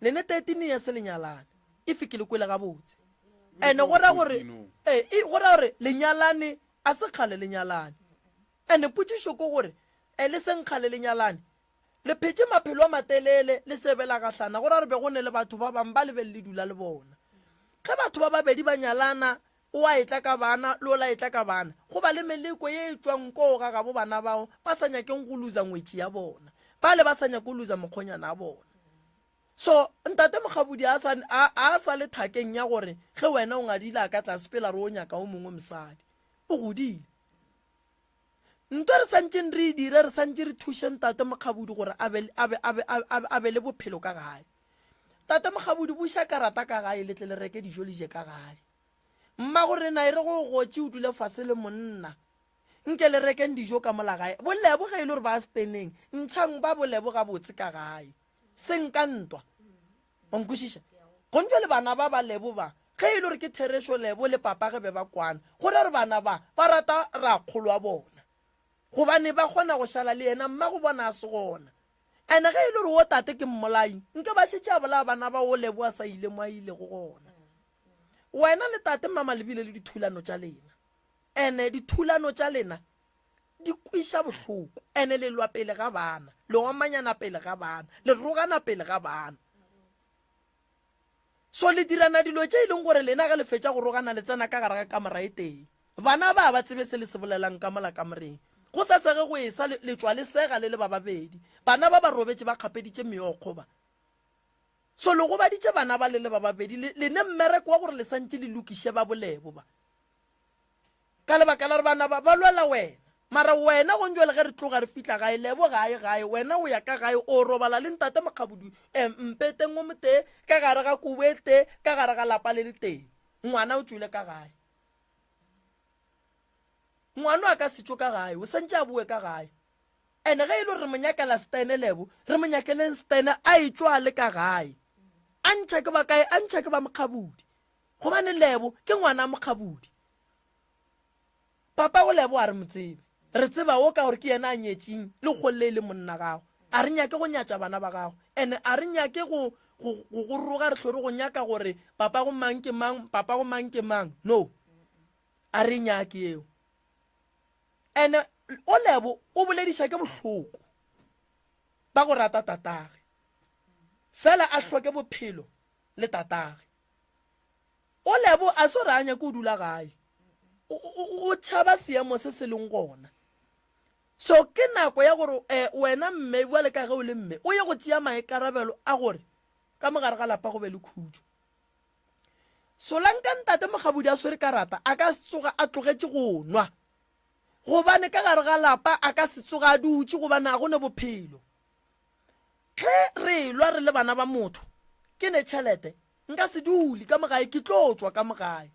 le ne 13 years le nyalane, if ke le kwele gabotse. Ene go ra gore, ee, go ra gore le nyalane a se kgale le nyalane. Ene potšišo ke gore, e le seng kgale le nyalane, Le phetše maphelo a matelele le se be la gahlana, go ra gore be go ne le batho ba bangwe ba le beng le dula le bona. Ge batho ba babedi ba nyalana, o a etla ka bana le ola etla ka bana, go ba le meleko ye e tšwang koo ga gabo bana bao ba sa nyakeng go luza ngwetši ya bona, bale ba sa nyake go luza mokgonyana a bona. So ntate Mokgabudi a sa, a, a sa le thakeng ya gore ge wena o ngadile a ka tlase pela re o nyaka o mongwe mosadi. O godile. Nto re santšeng re e dire, re santše re thuše Ntate Mokgabudi gore a be, a be, a be, a be, a be le bophelo ka gae. Tate Mokgabudi, buša karata ka gae, le tle le reke dijo le je ka gae. Mmago rena e re go gotše o dule fase le monna. Nke le rekeng dijo ka mola gae. Bolebo ge e le gore ba steneng, ntšhang ba bolebo gabotse ka gae. Seng ka ntwa. O nkwešiša? Gontšwe le bana ba ba Lebo ba, ge e le gore ke therešo Lebo le papa ge be ba kwana, go ra gore bana ba ba rata rakgolo wa bona. Gobane ba kgona go šala le yena, mmago bona a se gona. Ene ge e le gore wo tate ke mmolai, nke ba šetše a bolaya bana ba wo Lebo a sa ile mo a ilego gona. Wena le tate mama le bile le dithulano tša lena. Ene dithulano tša lena di kwiša bohloko ene le lwa pele ga bana le omanyana pele ga bana le rogana pele ga bana so le dirana dilo tše e leng gore lena ge le fetša go rogana le tsena ka gare ga kamora e tee bana ba ba tsebe se le se bolelang ka mola kamoreng go sa sege go esa le tšwa le sega le le ba babedi bana ba ba robetše ba kgapeditše meokgo ba so le gobaditše bana ba le le ba babedi le ne mmereko wa gore le santše le lokiše ba bolebo ba Ka lebaka la gore bana ba ba lwela wena. Mara wena gonjwale ge re tloga re fihla gae, Lebo ga a ye gae, wena o ya ka gae, o robala le ntate Mokgabudu eh, mpeteng o motee, ka gare ga kobo e tee, ka gare ga lapa le letee. Ngwana o tšwile ka gae. Ngwana a ka se tšwe ka gae, o santše a boe ka gae. Ene ge e le gore re mo nyakela Stene Lebo, re mo nyakeleng Stene a e tšwa le ka gae. A ntšha ke ba kae? A ntšha ke ba Mokgabudi. Gobane Lebo ke ngwana Mokgabudi. Papa o Lebo a re mo tsebe. Re tseba wo ka gore ke yena a nyetšeng le kgolle e le monna gago. A re nyake go nyatša bana ba gago. Ene a re nyake go go go go roga re hlore go nyaka gore papa go mang ke mang, papa go mang ke mang. No. A re nyake eo. Ene o Lebo o bolediša ke bohloko ba go rata tatage. Fela a hloke bophelo le tatage. O Lebo a se gore a nyake go dula gae. O tšhaba seemo se se leng gona. So ke nako ya gore eh, wena mme bjale ka ge o le mme o ye go tšea maikarabelo a gore ka mogare ga lapa go be le khutšo. Solanka ntate Mokgabudi a swere karata a ka se tsoga a tlogetše go nwa gobane ka gare ga lapa a ka se tsoga a dutše gobane a go ne bophelo. Ge re elwa re le bana ba motho ke ne tšhelete nka se dule ka mogae ke tlo tšwa ka mogae.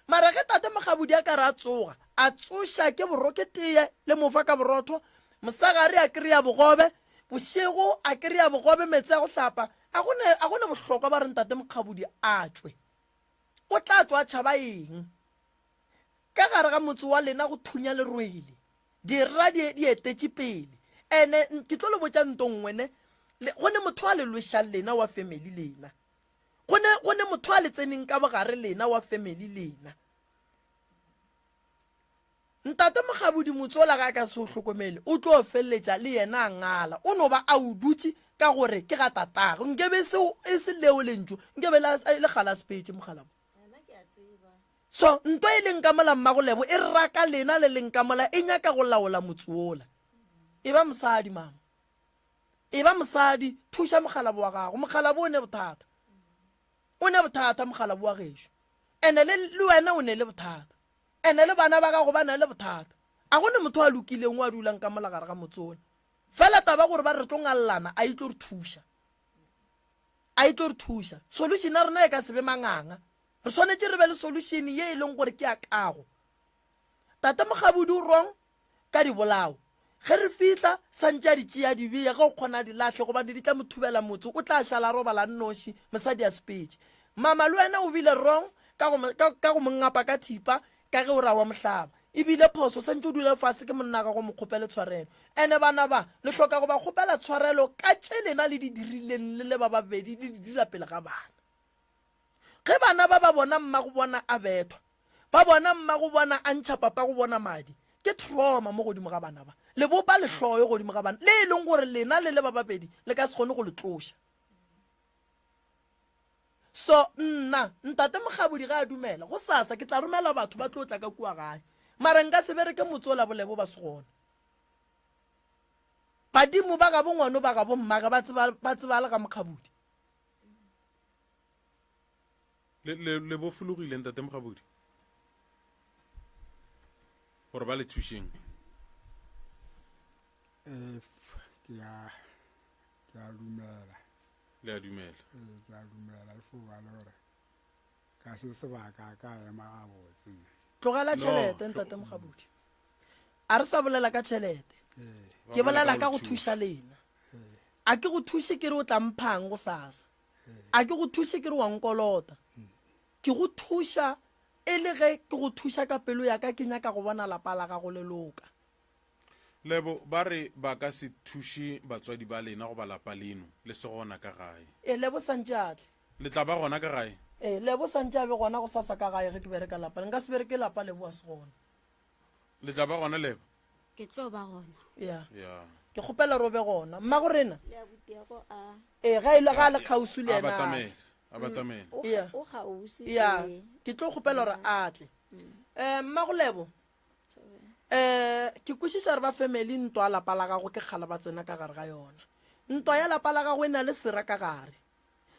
Mara ge tate Mokgabudi a ka re a tsoga a tsoša ke boro ke teye le mofa ka borotho mosegare a kry-a bogobe bošego a kry-a bogobe meetse a go hlapa a go ne a go ne bohlokwa ba re ntate Mokgabudi a tšwe. O tla tšwa a tšhaba eng? Ka gare ga motse wa lena go thunya lerwele. Dira di di etetše pele. Ene ke tlo le botša nto nngwe ne. Go ne motho a le lwešang lena wa family lena. Go ne go ne motho a le tseneng ka bogare lena wa family lena. Ntate Mokgabudi motsola ga a ka se o hlokomele o tlo feleletša le yena a ngala. O no ba a o dutše ka gore ke ga tatagwe. Nkebe seo e se leo lentšu nkebe le gala sepetše mokgalabo. So nto e leng ka mola mmagolebo e raka lena le leng ka mola e nyaka go laola motse wola. E ba mosadi mama. E ba mosadi thuša mokgalabo wa gago. Mokgalabo o ne bothata. O ne bothata mokgalabo wa gešo. Ene le le wena o ne le bothata. Ene le bana ba gago ba na le bothata. A go ne motho a lokileng o a dulang ka mola gare ga motse ola. Fela taba gore ba re tlo ngallana a e tlo re thuša. A e tlo re thuša. Solution ya rena e ka se be manganga. Re swanetše re be le solution ye e leng gore ke ya kago. Tate Mokgabudi o wrong ka dibolao. Ge re fihla santše a di tšea di bea ge o kgona a di lahle gobane di tla mo thubela motse o tla šala a robala a nnoši mosadi a sepetše. Mama le wena o bile wrong ka go, ka, ka go mo ngapa ka thipa ka ge o ra wa mohlaba. E bile phoso santše o dule fase ke monna gago mo kgopele tshwarelo. Ene bana ba le hloka go ba kgopela tshwarelo ka tše lena le di dirileng le le ba babedi le di dira pele ga bana. Ge bana ba ba bona mmago bona a bethwa, ba bona mmago bona a ntšha papago bona madi, ke trauma mo godimo ga bana ba. Le bopa lehloyo godimo ga bana, le e leng gore lena le le ba babedi le ka se kgone go le tloša. So nna ntate Mokgabodi ge a dumela, gosasa ke tla romela batho ba tlo tla ka kua gae. Mara nka se bereke motse ola bolebo ba se gona. Badimo ba gabo ngwano ba gabo mmage ba tseba ba tseba le ga Mokgabodi. Le, le, le bofologile ntate Mokgabodi gore ba le thušeng. Eh, ke a ke a dumela. Le a dumela. Ee, ke a dumela e fo ba le gore ka se sebaka a ka ema gabotse. Tlogela tšhelete ntate Mokgabodi. A re sa bolela ka tšhelete. Ke bolela ka go thuša lena. A ke go thuše ke re o tla mphang go sasa. A ke go thuše ke re wa nkolota. Ke go thuša e le ge ke go thuša ka pelo ya ka ke nyaka go bona lapa la gago le loka. Lebo, ba re ba ka se thuše batswadi ba lena goba lapa leno le se gona ka gae. Ee, Lebo santše a tle. Le tla ba gona ka gae? Ee, Lebo santše a be gona gosasa ka gae ge ke bereka lapa. Nka se bereke lapa Lebo a se gona. Le tla ba gona, Lebo? Ke tlo ba gona. Ya. Ya. Ke kgopela gore o be gona. Mmago rena? Le abutiago a. Ee, ge e le ga a le kgauswi le A yena a tle. batamele, a batamele. O Ya. o kgauswi. Ya, ee. ke tlo kgopela gore a tle. Um, Mmago Lebo, um ke kwešiša gore ba family ntwa ya lapa la gago ke kgale ba tsena ka gare ga yona. Ntwa ya lapa la gago e na le sera ka gare.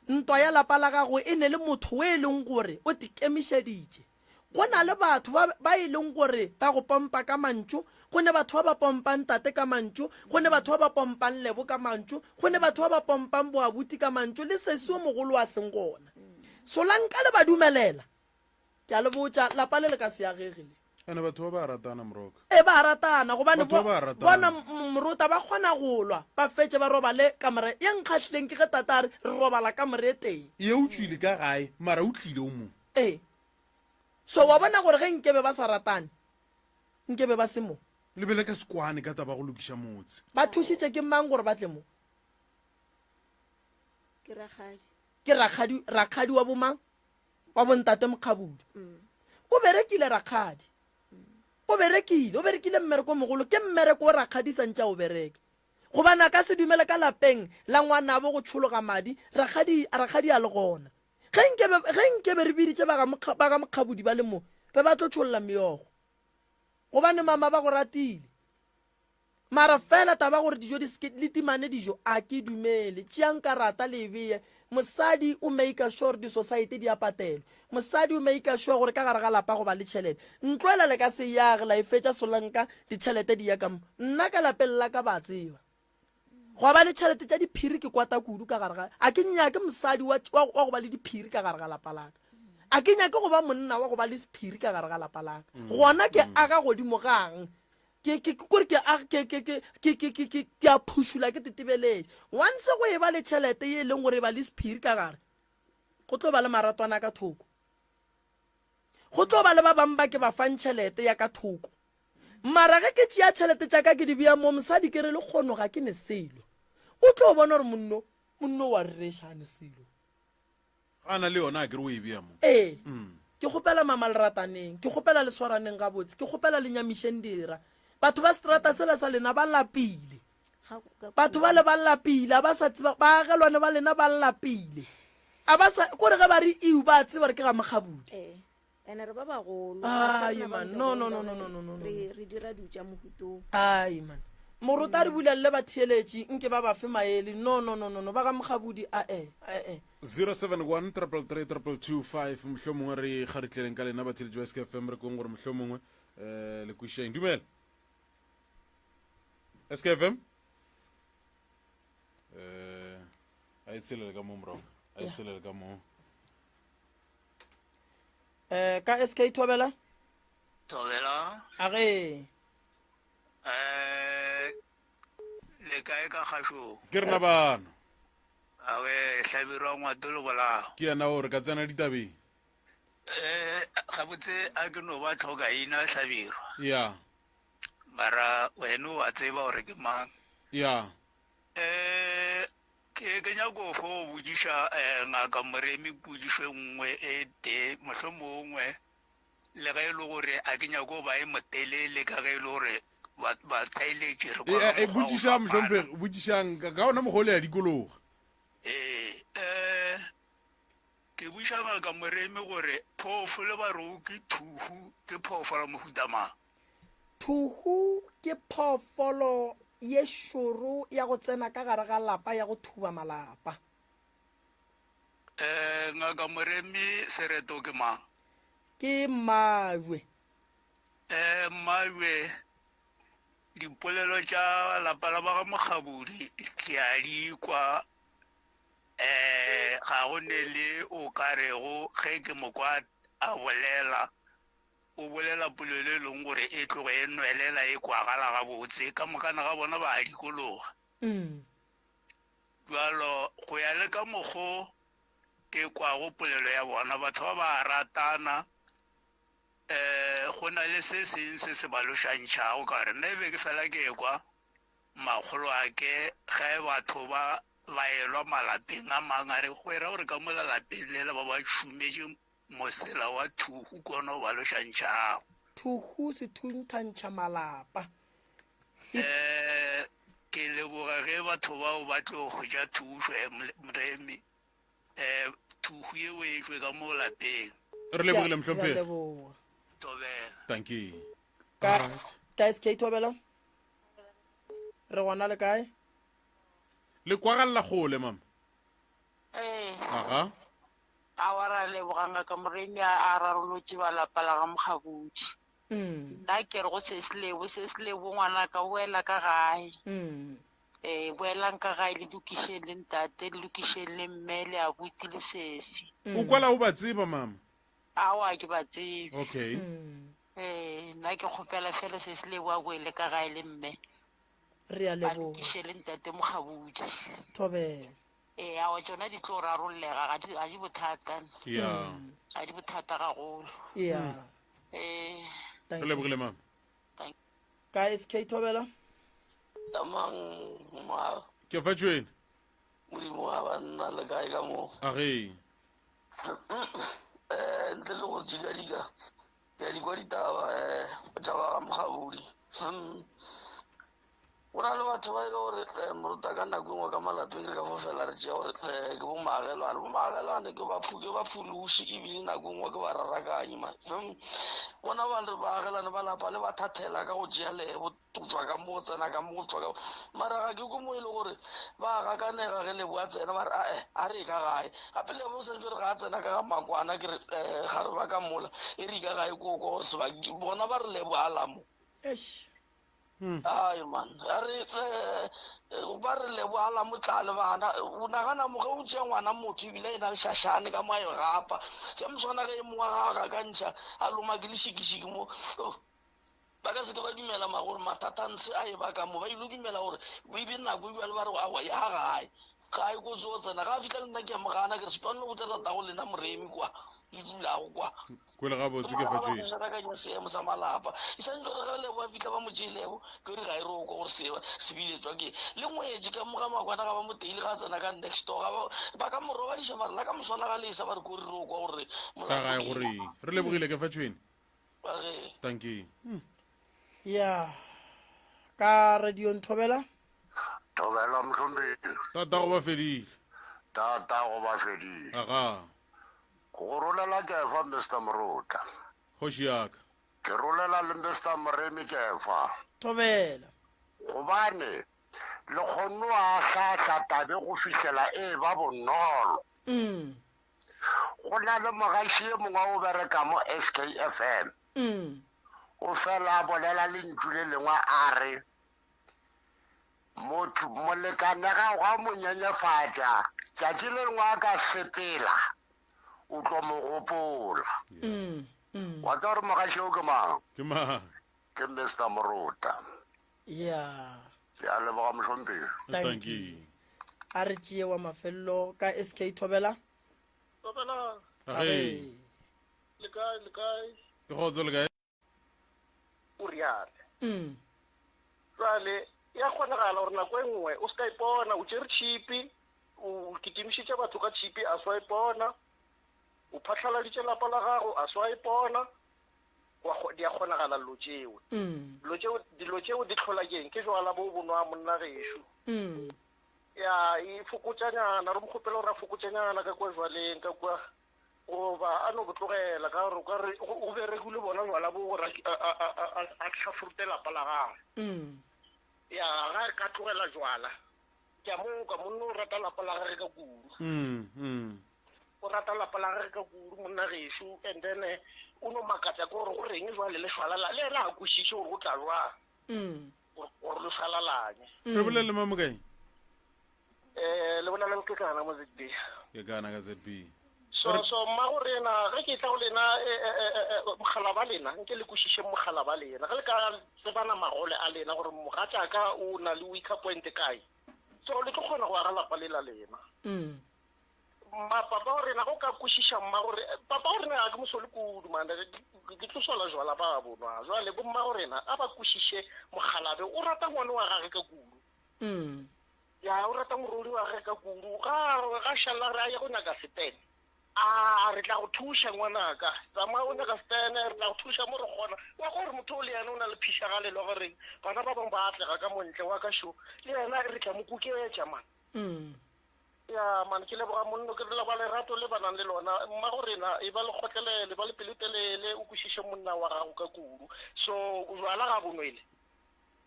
Ntwa ya lapa la gago e ne le motho o e leng gore o tikemišeditše. Go na le batho ba, ba e leng gore ba go pompa ka mantšu, go ne batho ba ba pompang tate ka mantšu, go ne batho ba ba pompang lebo ka mantšu, go ne batho ba ba pompang boabuti ka mantšu, le sesi o mogolo a seng gona. Solanka le ba dumelela. Ke a le botša, lapa le le ka se agege le. Ene batho ba ba ratana moroka. E ba ratana gobane Batho ba ba ratana. bona morota ba kgona go lwa ba fetše ba robale kamore ye nkgahlileng ke ge tata a re re robala kamore e tee. Ye o tšwile ka gae mara o tlile o mo. Ee. So wa bona gore ge nkebe ba sa ratane nkebe ba se mo. Le be le ka se kwane ka taba go lokiša motse. Ba thušitše ke mang gore ba tle mo? Ke rakgadi. Ke rakgadi, rakgadi wa bomang? Wa bontate Mokgabudi. O berekile rakgadi. O berekile, o berekile mmereko o mogolo. Ke mmereko o rakgadi sa ntše a o bereke. Gobane a ka se dumele ka lapeng la ngwanabo go tšhologa madi, rakgadi, rakgadi a le gona. Ge nkebe, ge nkebe re biditše ba ga Mokga, ba ga Mokgabudi ba le mo, be ba tlo tšholla meokgo. Gobane mama ba go ratile. Mara fela taba gore dijo di seke, le timane dijo, a ke dumele. Tšeang karata le e beye. Mosadi o maker sure di-society di a patelwa. Mosadi o maker sure gore ka gare ga lapa go ba le tšhelete. Ntlo ela le ka se e age la e fetša solanka ditšhelete di ya ka mo. Nna ka lapeng la ka ba tseba. Gwa ba le tšhelete tša diphiri ke kwata kudu ka gare ga a ke nyake mosadi wa, wa, wa go ba le diphiri ka gare ga lapa laka. A ke nyake go ba monna wa go ba le sephiri ka gare ga lapa laka. Gona ke aga godimo gang. Ke, ke, ke, kore ke a, ke, ke, ke, ke, ke, ke, ke, ke a phušula ke tetebeletše. Once go e ba le tšhelete ye e leng gore e ba le sephiri ka gare, go tlo ba le maratwana ka thoko. Go tlo ba le ba bangwe ba ke ba fang tšhelete ya ka thoko. Mara ge ke tšea tšhelete tša ka ke di bea mo, mosadi ke re lekgono ga ke ne selo. O tlo bona gore monno, monno wa rereša ga ne selo. Ga na le yona a ke re o e bea mo. Ee. Ke kgopela mama le rataneng, ke kgopela le swaraneng gabotse, ke kgopela le nyamišeng dira. Batho ba seterata sela sa lena ba lapile. Batho ba le ba lapile, a ba sa tseba, baagelwane ba lena ba lapile. A ba sa, kore ge ba re iu ba tseba gore ke ga Mokgabudi. Ee. Ene re ba bagolo. Ai man, no no no no no no no. Re re dira dilo tša mohutong. Ai man. Moruta re bulelele batheeletši nke ba ba fe maele. No no no no no ba ga Mokgabudi a e a e. 071 333 2225 mohlomongwe re kgaritleleng ka lena batheeletši ba SKFM re kweng gore mohlomongwe um le kwišeng dumela SKFM eh a e tshelele ka mo morago a e tshelele ka mo Eh ka SK Thobela? Thobela. A ge. Eh le kae ka kgašo? Ke rena bana. A ge hlabirwa ngwato le bolao. Ke yena o re ka tsena ditabeng. Eh gabotse a ke no ba tlhoka ina hlabirwa. Ya. Mara wena o a tseba gore ke mang. Ya. Eh Ke, ke nyako fo botšiša eh, ngaka Moremi potšišo e nngwe e tee, mohlomongwe le ge e le gore a ke nyako ba e motelele ka ge e le gore ba, ba thaeletše re kwa E, ka e, mokgwa wa go botšiša fapana. mohlomphegi botšišang ka ka ona mokgwa o le ya dikologa Ee, eh, ke botšiša ngaka Moremi gore phoofolo ba rego ke thuhu ke phoofolo ya mohuta mang? Thuhu ke phoofolo ye šoro ya go tsena ka gare ga lapa ya go thuba malapa. Eh, Ngaka Moremi Sereto ke mang? Ke Mmajwe. Eh, Mmajwe, dipolelo tša lapa la ba ga Mokgabudi ke a di kwa. Eh, ga go ne le o ka rego ge ke mo kwa a bolela O bolela polelo e leng gore e tloge e nwelela e kwagala gabotse, ka mokana ga bona ba a dikologa. Bjalo go ya le ka mokgo ke kwago polelo ya bona, batho ba ba a ratana. Um go na le se seng se se ba lošantšhago ka gore nna e be ke fela ke ekwa makgolo a ke ge batho ba ba elwa malapeng a mang a re go era gore ka mola lapeng lela ba ba tšhumetše Mosela wa thuhu ke ona o ba lošantšhago. Thuhu se thunthantšha malapa. Um ke leboga ge batho bao ba tlo hwetša thušo eh, Moremi. Um thuhu yeo e tšwe ka mo lapeng. Re lebogile mohlomphegi. Leboga. Thobela. Dankie. Ka ka SK Thobela. Re gona le kae? Le kwagalla kgole mama. Ee. Aha. Aowa ra leboga Ngaka Moremi a rarolotše ba lapa la ga Mokgabudi. Nna ke re go Sesilebo, Sesilebo ngwanaka boela ka gae. Ee, boelang ka gae le lokišeng le ntate, le lokišeng le mme, le abuti le sesi. O kwala o ba tseba mama? Aowa ke ba tsebe. Okay. Ee, nna ke kgopela fela Sesilebo a boele ka gae le mme. Re a Ba leboga. lokiše le ntate Mokgabudi. Thobela. Ee, aowa tšona di tlo rarollega, ga di, ga di bothata. Ya. Ga di bothata gagolo. Ya. Ee. Thank Re you. lebogile mama. Thank Ka SK Thobela. Tamang ma Ke fa tšwene. modimo wa banna le kae ka moo A ge. um ntle le go dikadika ke a di kwa ditaba um tša ba ga Mokgabudi. Go na le batho ba e le gore tle moruta ka nako e nngwe ka malapeng re ka fo fela re tšea gore tle ke bo maagelwane. Bo maagelwane ke ba ke ba phološi ebile nako e nngwe ke ba rarakanyi man. Bona ba re baagelane ba lapa le ba thathela ka go tšea lebo go tswa ka mo go tsena ka mo go tswa ka mara ga ke ko mo e le gore ba gakanega ge lebo a tsena ba re ae a re ka gae gape lebo o santse re ga a tsena ka ga makwana ke re um ga re ba ka mola e re ka gae ko ko gore sebaki bona ba re lebo a lamo. Eish. Ai man, a re eh, ba re leboga motlale bana. O nagana mo ge o tšea ngwana motho ebile e na le šašane ka mo a e gapa. Tša moswana ge e mongwe ga a gakantšha a loma ke lešikešiki mo. Oh, ba ka se ke ba dumela ma gore mathata ntshe a e ba ka mo. Ba ile dumela gore e be nako e bjale ba re aowa ya gae. Gae ko tso tsena ga a fihla le nna ke a mo gana ke re sepane le botsa tatago lena moremi kwa le dulago kwa. Kwele gabotse ke fa tšwele. Rakanya seemo sa malapa. E sa ntse re ge lebo a fihla ba mo tšeelego ke re ga e roko gore se se biletswa ke le ngwetši ka mo ga makwana ga ba mo teile ga tsena ka next door ga ba ba ka mo robadiša mara la ka moswana ga lesa ba re ko re roko gore Ka gae gore re lebogile ke fa tšwene. Ba re Thank you. Ya. Ka radio Nthobela. Thobela mohlomphegi. Tatago ba fedile. Tatago ba fedile. Aga. Go rolela kefa Mister Morotla. Kgoši ya ka. Ke rolela le Mister Moremi kefa. Thobela. Gobane le kgonne go ahlaahla tabe go fihlela e ba bonolo. Mm. Go na le mogaši e mongwe o bereka mo SKFM. Mm. O fela a bolela lentšu le lengwe a re motho molekane ga ga mo nyenyefatša tšatši le lengwe a ka sepela o tlo mo gopola. Mm. Mm. Wa tseba gore mogaši o ke mang? Ke mang? Ke Mister Morota. Yeah. Ke a leboga mohlomphegi. Thank Thank you. you. A re tšee wa mafelelo ka SK Thobela. Thobela. Age. Le kae, le kae? Ke kgotso le kae? O riale. Mm. Jwale ya kgonagala gore nako e nngwe o se ka ipona o tšere tšhipi, o kitimišitše batho ka tšhipi a swa ipona, o phatlhaladitše lapa la gago a swa ipona. Wa kgo, di a kgonagala dilo tšeo. Mm. Dilo tšeo, dilo tšeo di hlola keng? Ke jwala bo bo nwa monna gešo. Mm. Ya, e fokotšanyana, re mo kgopela gore a fokotšanyana ka kua jwaleng, ka kua, goba a no bo tlogela, ka gore o ka re go, go berekile bona jwala bo gore a, a, a, a, a, a hlafurute lapa la gagwe. Mm. Ya, ga a ka tlogela jwala, ke a mo kwa, monna o rata lapa la gage ka kudu. Mm, mm. O rata lapa la gage ka kudu monna gešo, and then eh, o no makatša ke gore go reng jwale le šwalala, le yena a kwešiše gore go tla jwang Mm. gore gore le šwalalanye. Re bolele le mamokae? Eh, le bolela le Kekana mo ZB. Ke kana ka ZB. So so mmago rena ge ke tla go lena eh, eh, eh, eh, eh, mogala ba lena nke le kwešiše mogala ba lena ge le ka tsebana magole a lena gore mogatšaka o na le weaker point kae so le tlo kgona go aga lapa le la lena. Mm. Ma papa wa rena go ka kwešiša mma gore papa wa rena ga ke mosole kudu man ke tlo sola jwala ba bonwa jwale bo mma go rena a ba kwešiše mogalabe o rata ngwane wa gage ka kudu. Mm. Ya o rata morodi wa gage ka kudu ga ga šalla re a ye go nyaka setene a re tla go thuša ngwanaka tsamaya o nyaka setene re tla go thuša mo re kgona wa gore motho o le yena o na le phišagalelo gore bana ba bangwe ba atlega ka montle wa ka šo le yena re tla mo kuketša man. Mm. Ya man ke leboga monno ke leboga lerato le ba nang le lona mmago rena e ba le kgotlelele ba le pelotelele o kwešiše monna wa gago ka kudu so jwala ga bo nwele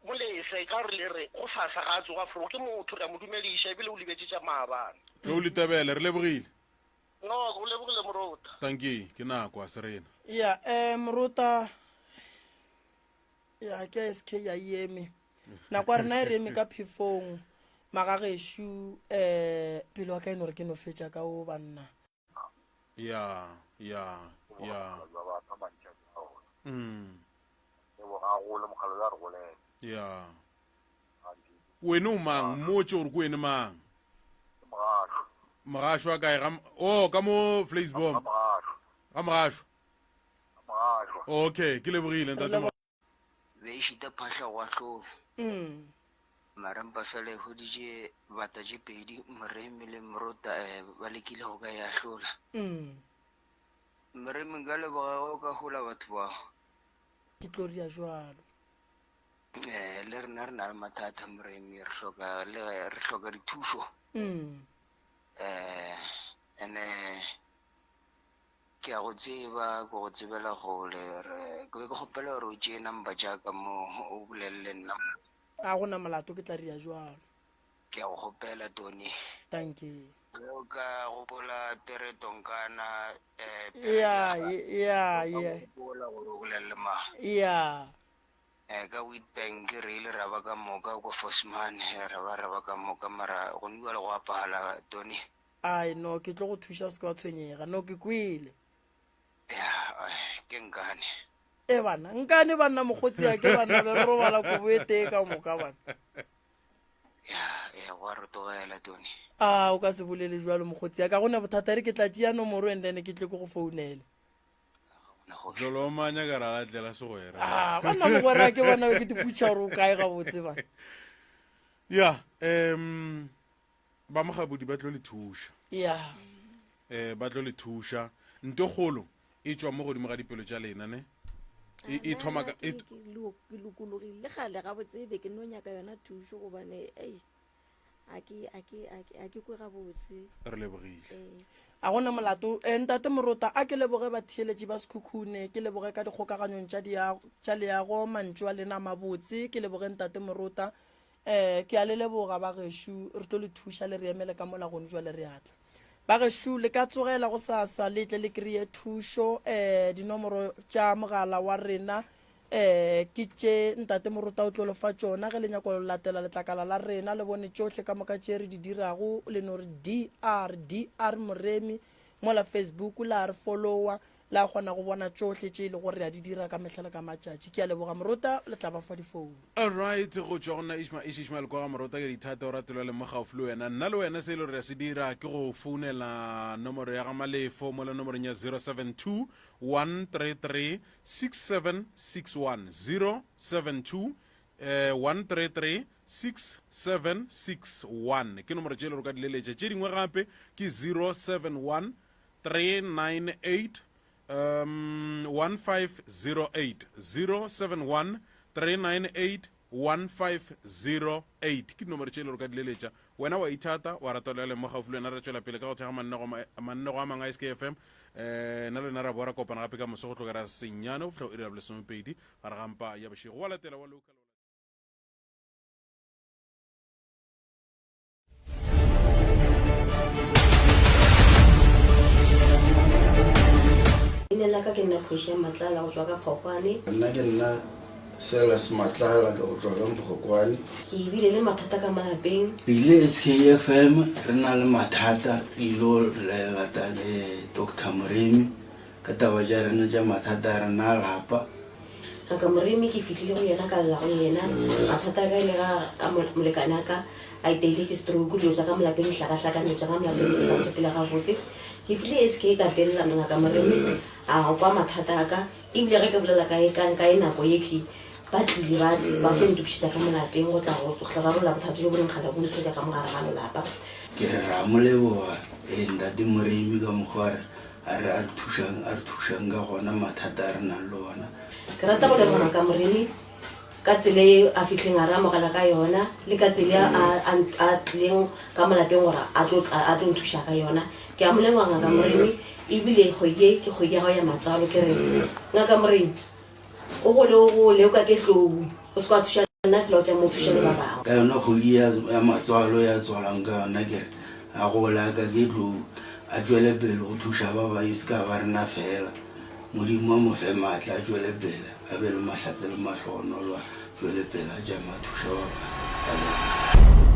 mo lese ka gore le re go sasa ga a tsoga fro ke motho re a mo dumediša ebile o lebetše tša maabane. Tlou Letebele re lebogile. No, go lebogile Morota. Tanki, ke nako a se rena. Ya, eh Morota ya ke SK ya eme. Nako ya rena e re eme ka phefong. Magagešu eh pelo ya ka e no re ke no fetša ka o banna. Ya, ya, ya. Ya. Wene o mang? Mmotše gore ke wene mang. Mogasho a kae? Ga oh, ka mo Vleisbom. Ga Mogasho. Okay, ke lebogile ntate. Be e šita phahla go ahlola. Mara mpa fela e hweditše bata tše pedi, Moremi le Morota eh, ba lekile go ka e ahlola. Moremi nka leboga ge o ka hola batho bao. Ke tlo ria jwalo. Eh, le rena re na le mathata Moremi, re hloka le re hloka dithušo. Eh, ene Ke a go tseba, ke go tsebela kgole. Re, ke be ke kgopela gore o tšee number tša ka mo, o bolele le nna. A go na molato, ke tla dira jwalo. Ke a go kgopela, Tony. Dankie. Ge o ka gopola pere tonkana, eh, pere Ya, ya ga, ya, o ka ya. gopola gore o bolele le mang. Ya. Eh, ka Witbank re ile ra ba ka moka, ko Fosman ra ba ra ba ka moka, mara go nua le go apala, Tony. Ai, no, ke tlo go thuša, se ke wa tshwenyega. No, ke kwele. Ya, ke nkane. E bana, nkane banna mokgotsi ya ke banna be re robala kobo e tee ka moka bana. Ya, ya go a re togela Tony. A o ka se bolele jwalo mokgotsi ya ka gona bothata re ke tla tšea nomoro and then ke tle ke go founele. Tlolo manya ka ra latlela segwera. Ah, banna mogwera ke bona ke diputša gore o kae gabotse bana. Ya, um ba mogabodi ba tlo le thuša ya eh ba tlo le thuša nto kgolo e tšwa mo godimo ga dipelo tša lena ne e, e thoma ka e, ke lokologile le gale gabotse be ke no nyaka yona thušo gobane ei a ke a ke a ke a ke kwe gabotse re lebogile ee a gona molato eh, ntate morota a ke leboge batheeletši ba sekhukhune ke leboge ka dikgokaganyong tša tša leago mantšu a lena mabotse ke leboge ntate morota um ke a le leboga ba gešo re tlo le thuša le re emele ka mola gone jwale re atla ba gešo le ka tsogela go sasa le tle le kry-e thušo um dinomoro tša mogala wa rena um ke tše ntate morota o tlo le fa tšona ge le nyako latela letlakala la rena le bone tšohle ka moka tše re di dirago le no re dr dr moremi mola facebook la re followa la kgona go bona tšohle tše e le gore re a di dira ka mehla le ka matšatši. Ke a leboga Morota, le tla ba fa difounu. Alright, go tšwa go nna Ishma Ish Ishmael kwa ga Morota ke dithata o ratelwa le mo gaufi le wena. Nna le wena se e le gore re a se dira ke go founela nomoro ya ga Malefo mola nomorong ya 072 133 6761 072 eh, 133 6761 ke nomoro tše e le gore o ka di leletša. Tše dingwe gape ke 071 398 um 1508 071 398 1508 ke dinomoro tše e le gore ka di leletša wena wa ithata wa rata le mo gaufi le wena re tšwela pele ka go thekga mannego a mangwe a skfm um eh, nna le wena ra boa ra kopana gape ka moso go tlogera senyane go fihla go iri ya bolesomepedi gare ga mpa ya bošego wa latela wa local Leina la ka ke nna Portia Matlala go tšwa ka Phokwane. Nna ke nna Silas Matlala ka go tšwa ka Mphokwane. Ke bile le mathata ka malapeng. Re ile SKFM re na le mathata re ilo lata Doctor Moremi Ka taba tša rena tša mathata a rena a lapa. Ngaka Moremi ke fihlile go yena ka lla go yena mathata a ka e le ga a molekane a ka a iteile ke stroke dilo tša ka molapeng di hlakahlakane dilo tša ka molapeng di sa sepele gabotse ke fihlile SK ka telela Ngaka Moremi a kwa mathata a ka ebile ge ke bolela ka e ka ka e nako ye ke ba tlile ba ba tlo ntokišetša ka molapeng go tla go rarolla bothata jo bo leng kgale bo ntshwenya ka mogare ga lelapa. Ke re ra mo leboga ee ntate Moremi ka mokgwa a re A re a re thušang, a re thušang ka gona mathata a re nang le ona. Ke rata go leboga Ngaka Moremi ka tsela e a fihleng a re amogela ka yona le ka tsela a, a, a tlileng ka mo lapeng gore a tlo, a tlo nthuša ka yona. Ke a mo leboga Ngaka Moremi ebile kgwedi ye ke kgwedi ya gago ya matswalo. Ke re Ngaka Moremi o gole o gole o ka ke tlou o se ke wa thuša nna fela o tšama o thuša le ba bangwe. Ka yona kgwedi ya, ya matswalo ya tswalwang ka yona ke re a gole a ka ke tlou. A tšwele pele go thuša ba bang e se ka ba rena fela. Modimo a mo fe maatla a tšwele pele a be le mahlatse le mahlogonolo a tšwele pele a tšame a thuša ba bang. Ka leboga.